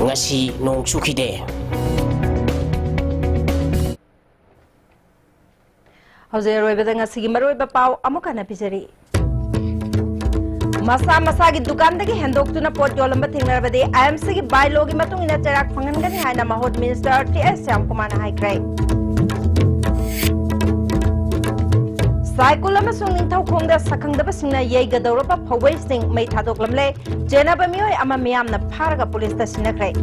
ꯉꯁꯤ ꯅꯣꯡ ꯆꯨꯈꯤꯗꯦ꯫ ꯍꯧꯖꯤꯛ ꯑꯔꯣꯏꯕꯗ ꯉꯁꯤꯒꯤ ꯃꯔꯨꯑꯣꯏꯕ ꯄꯥꯎ ꯑꯃꯨꯛ ꯍꯟꯅ ꯄꯤꯖꯔꯤ꯫ ꯃꯁꯥ ꯃꯁꯥꯒꯤ ꯗꯨꯀꯥꯟꯗꯒꯤ ꯍꯦꯟꯗꯣꯛꯇꯨꯅ ꯄꯣꯠ ꯌꯣꯜꯂꯝꯕ ꯊꯦꯡꯅꯔꯕꯗꯤ I M C ꯒꯤ bylaw ꯒꯤ ꯃꯇꯨꯡ ꯏꯟꯅ ꯆꯩꯔꯥꯛ ꯐꯪꯍꯟꯒꯅꯤ ꯍꯥꯏꯅ ꯃꯍꯨꯠ minister T S ꯁ꯭ꯌꯥꯝꯀꯨꯃꯥꯔꯅ ꯍꯥꯏꯈ꯭ꯔꯦ꯫ ꯁꯥꯏꯀꯨꯜ ꯑꯃꯁꯨꯡ ꯅꯤꯡꯊꯧꯈꯣꯡꯗ ꯁꯛꯈꯪꯗꯕꯁꯤꯡꯅ ꯌꯩꯒꯗꯧꯔꯕ ꯐꯧꯕꯩꯁꯤꯡ ꯃꯩ ꯊꯥꯗꯣꯛꯂꯝꯂꯦ꯫ ꯆꯦꯟꯅꯕ ꯃꯤꯑꯣꯏ ꯑꯃ ꯃꯤꯌꯥꯝꯅ ꯐꯥꯔꯒ ꯄꯨꯂꯤꯁꯇ ꯁꯤꯟꯅꯈ꯭ꯔꯦ꯫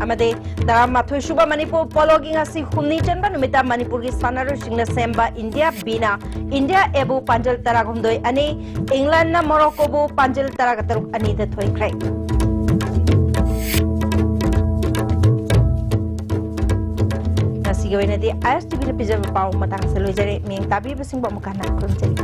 ꯑꯃꯗꯤ ꯇꯔꯥꯃꯥꯊꯣꯏ ꯁꯨꯕ ꯃꯅꯤꯄꯨꯔ ꯄꯣꯂꯣꯒꯤ ꯉꯁꯤ ꯍꯨꯝꯅꯤ ꯆꯟꯕ ꯅꯨꯃꯤꯠꯇ ꯃꯅꯤꯄꯨꯔꯒꯤ ꯁꯥꯟꯅꯔꯣꯏꯁꯤꯡꯅ ꯁꯦꯝꯕ India B ꯅ India A ꯕꯨ ꯄꯥꯟꯖꯜ ꯇꯔꯥꯍꯨꯝꯗꯣꯏ ꯑꯅꯤ, England ꯅ Morocco ꯕꯨ ꯄꯥꯟꯖꯜ ꯇꯔꯥꯒ ꯇꯔꯨꯛ ꯑꯅꯤꯗ ꯊꯣꯏꯈ꯭ꯔꯦ꯫ ꯉꯁꯤꯒꯤ ꯑꯣꯏꯅꯗꯤ I S T V ꯅ ꯄꯤꯖꯕ ꯄꯥꯎ ꯃꯇꯥꯡꯁꯤꯗ ꯂꯣꯏꯖꯔꯦ꯫ ꯃꯤꯠꯌꯦꯡ ꯇꯥꯕꯤꯕꯁꯤꯡꯕꯨ ꯑꯃꯨꯛ ꯍꯟꯅ ꯈꯨꯔꯨꯝꯖꯔꯤ꯫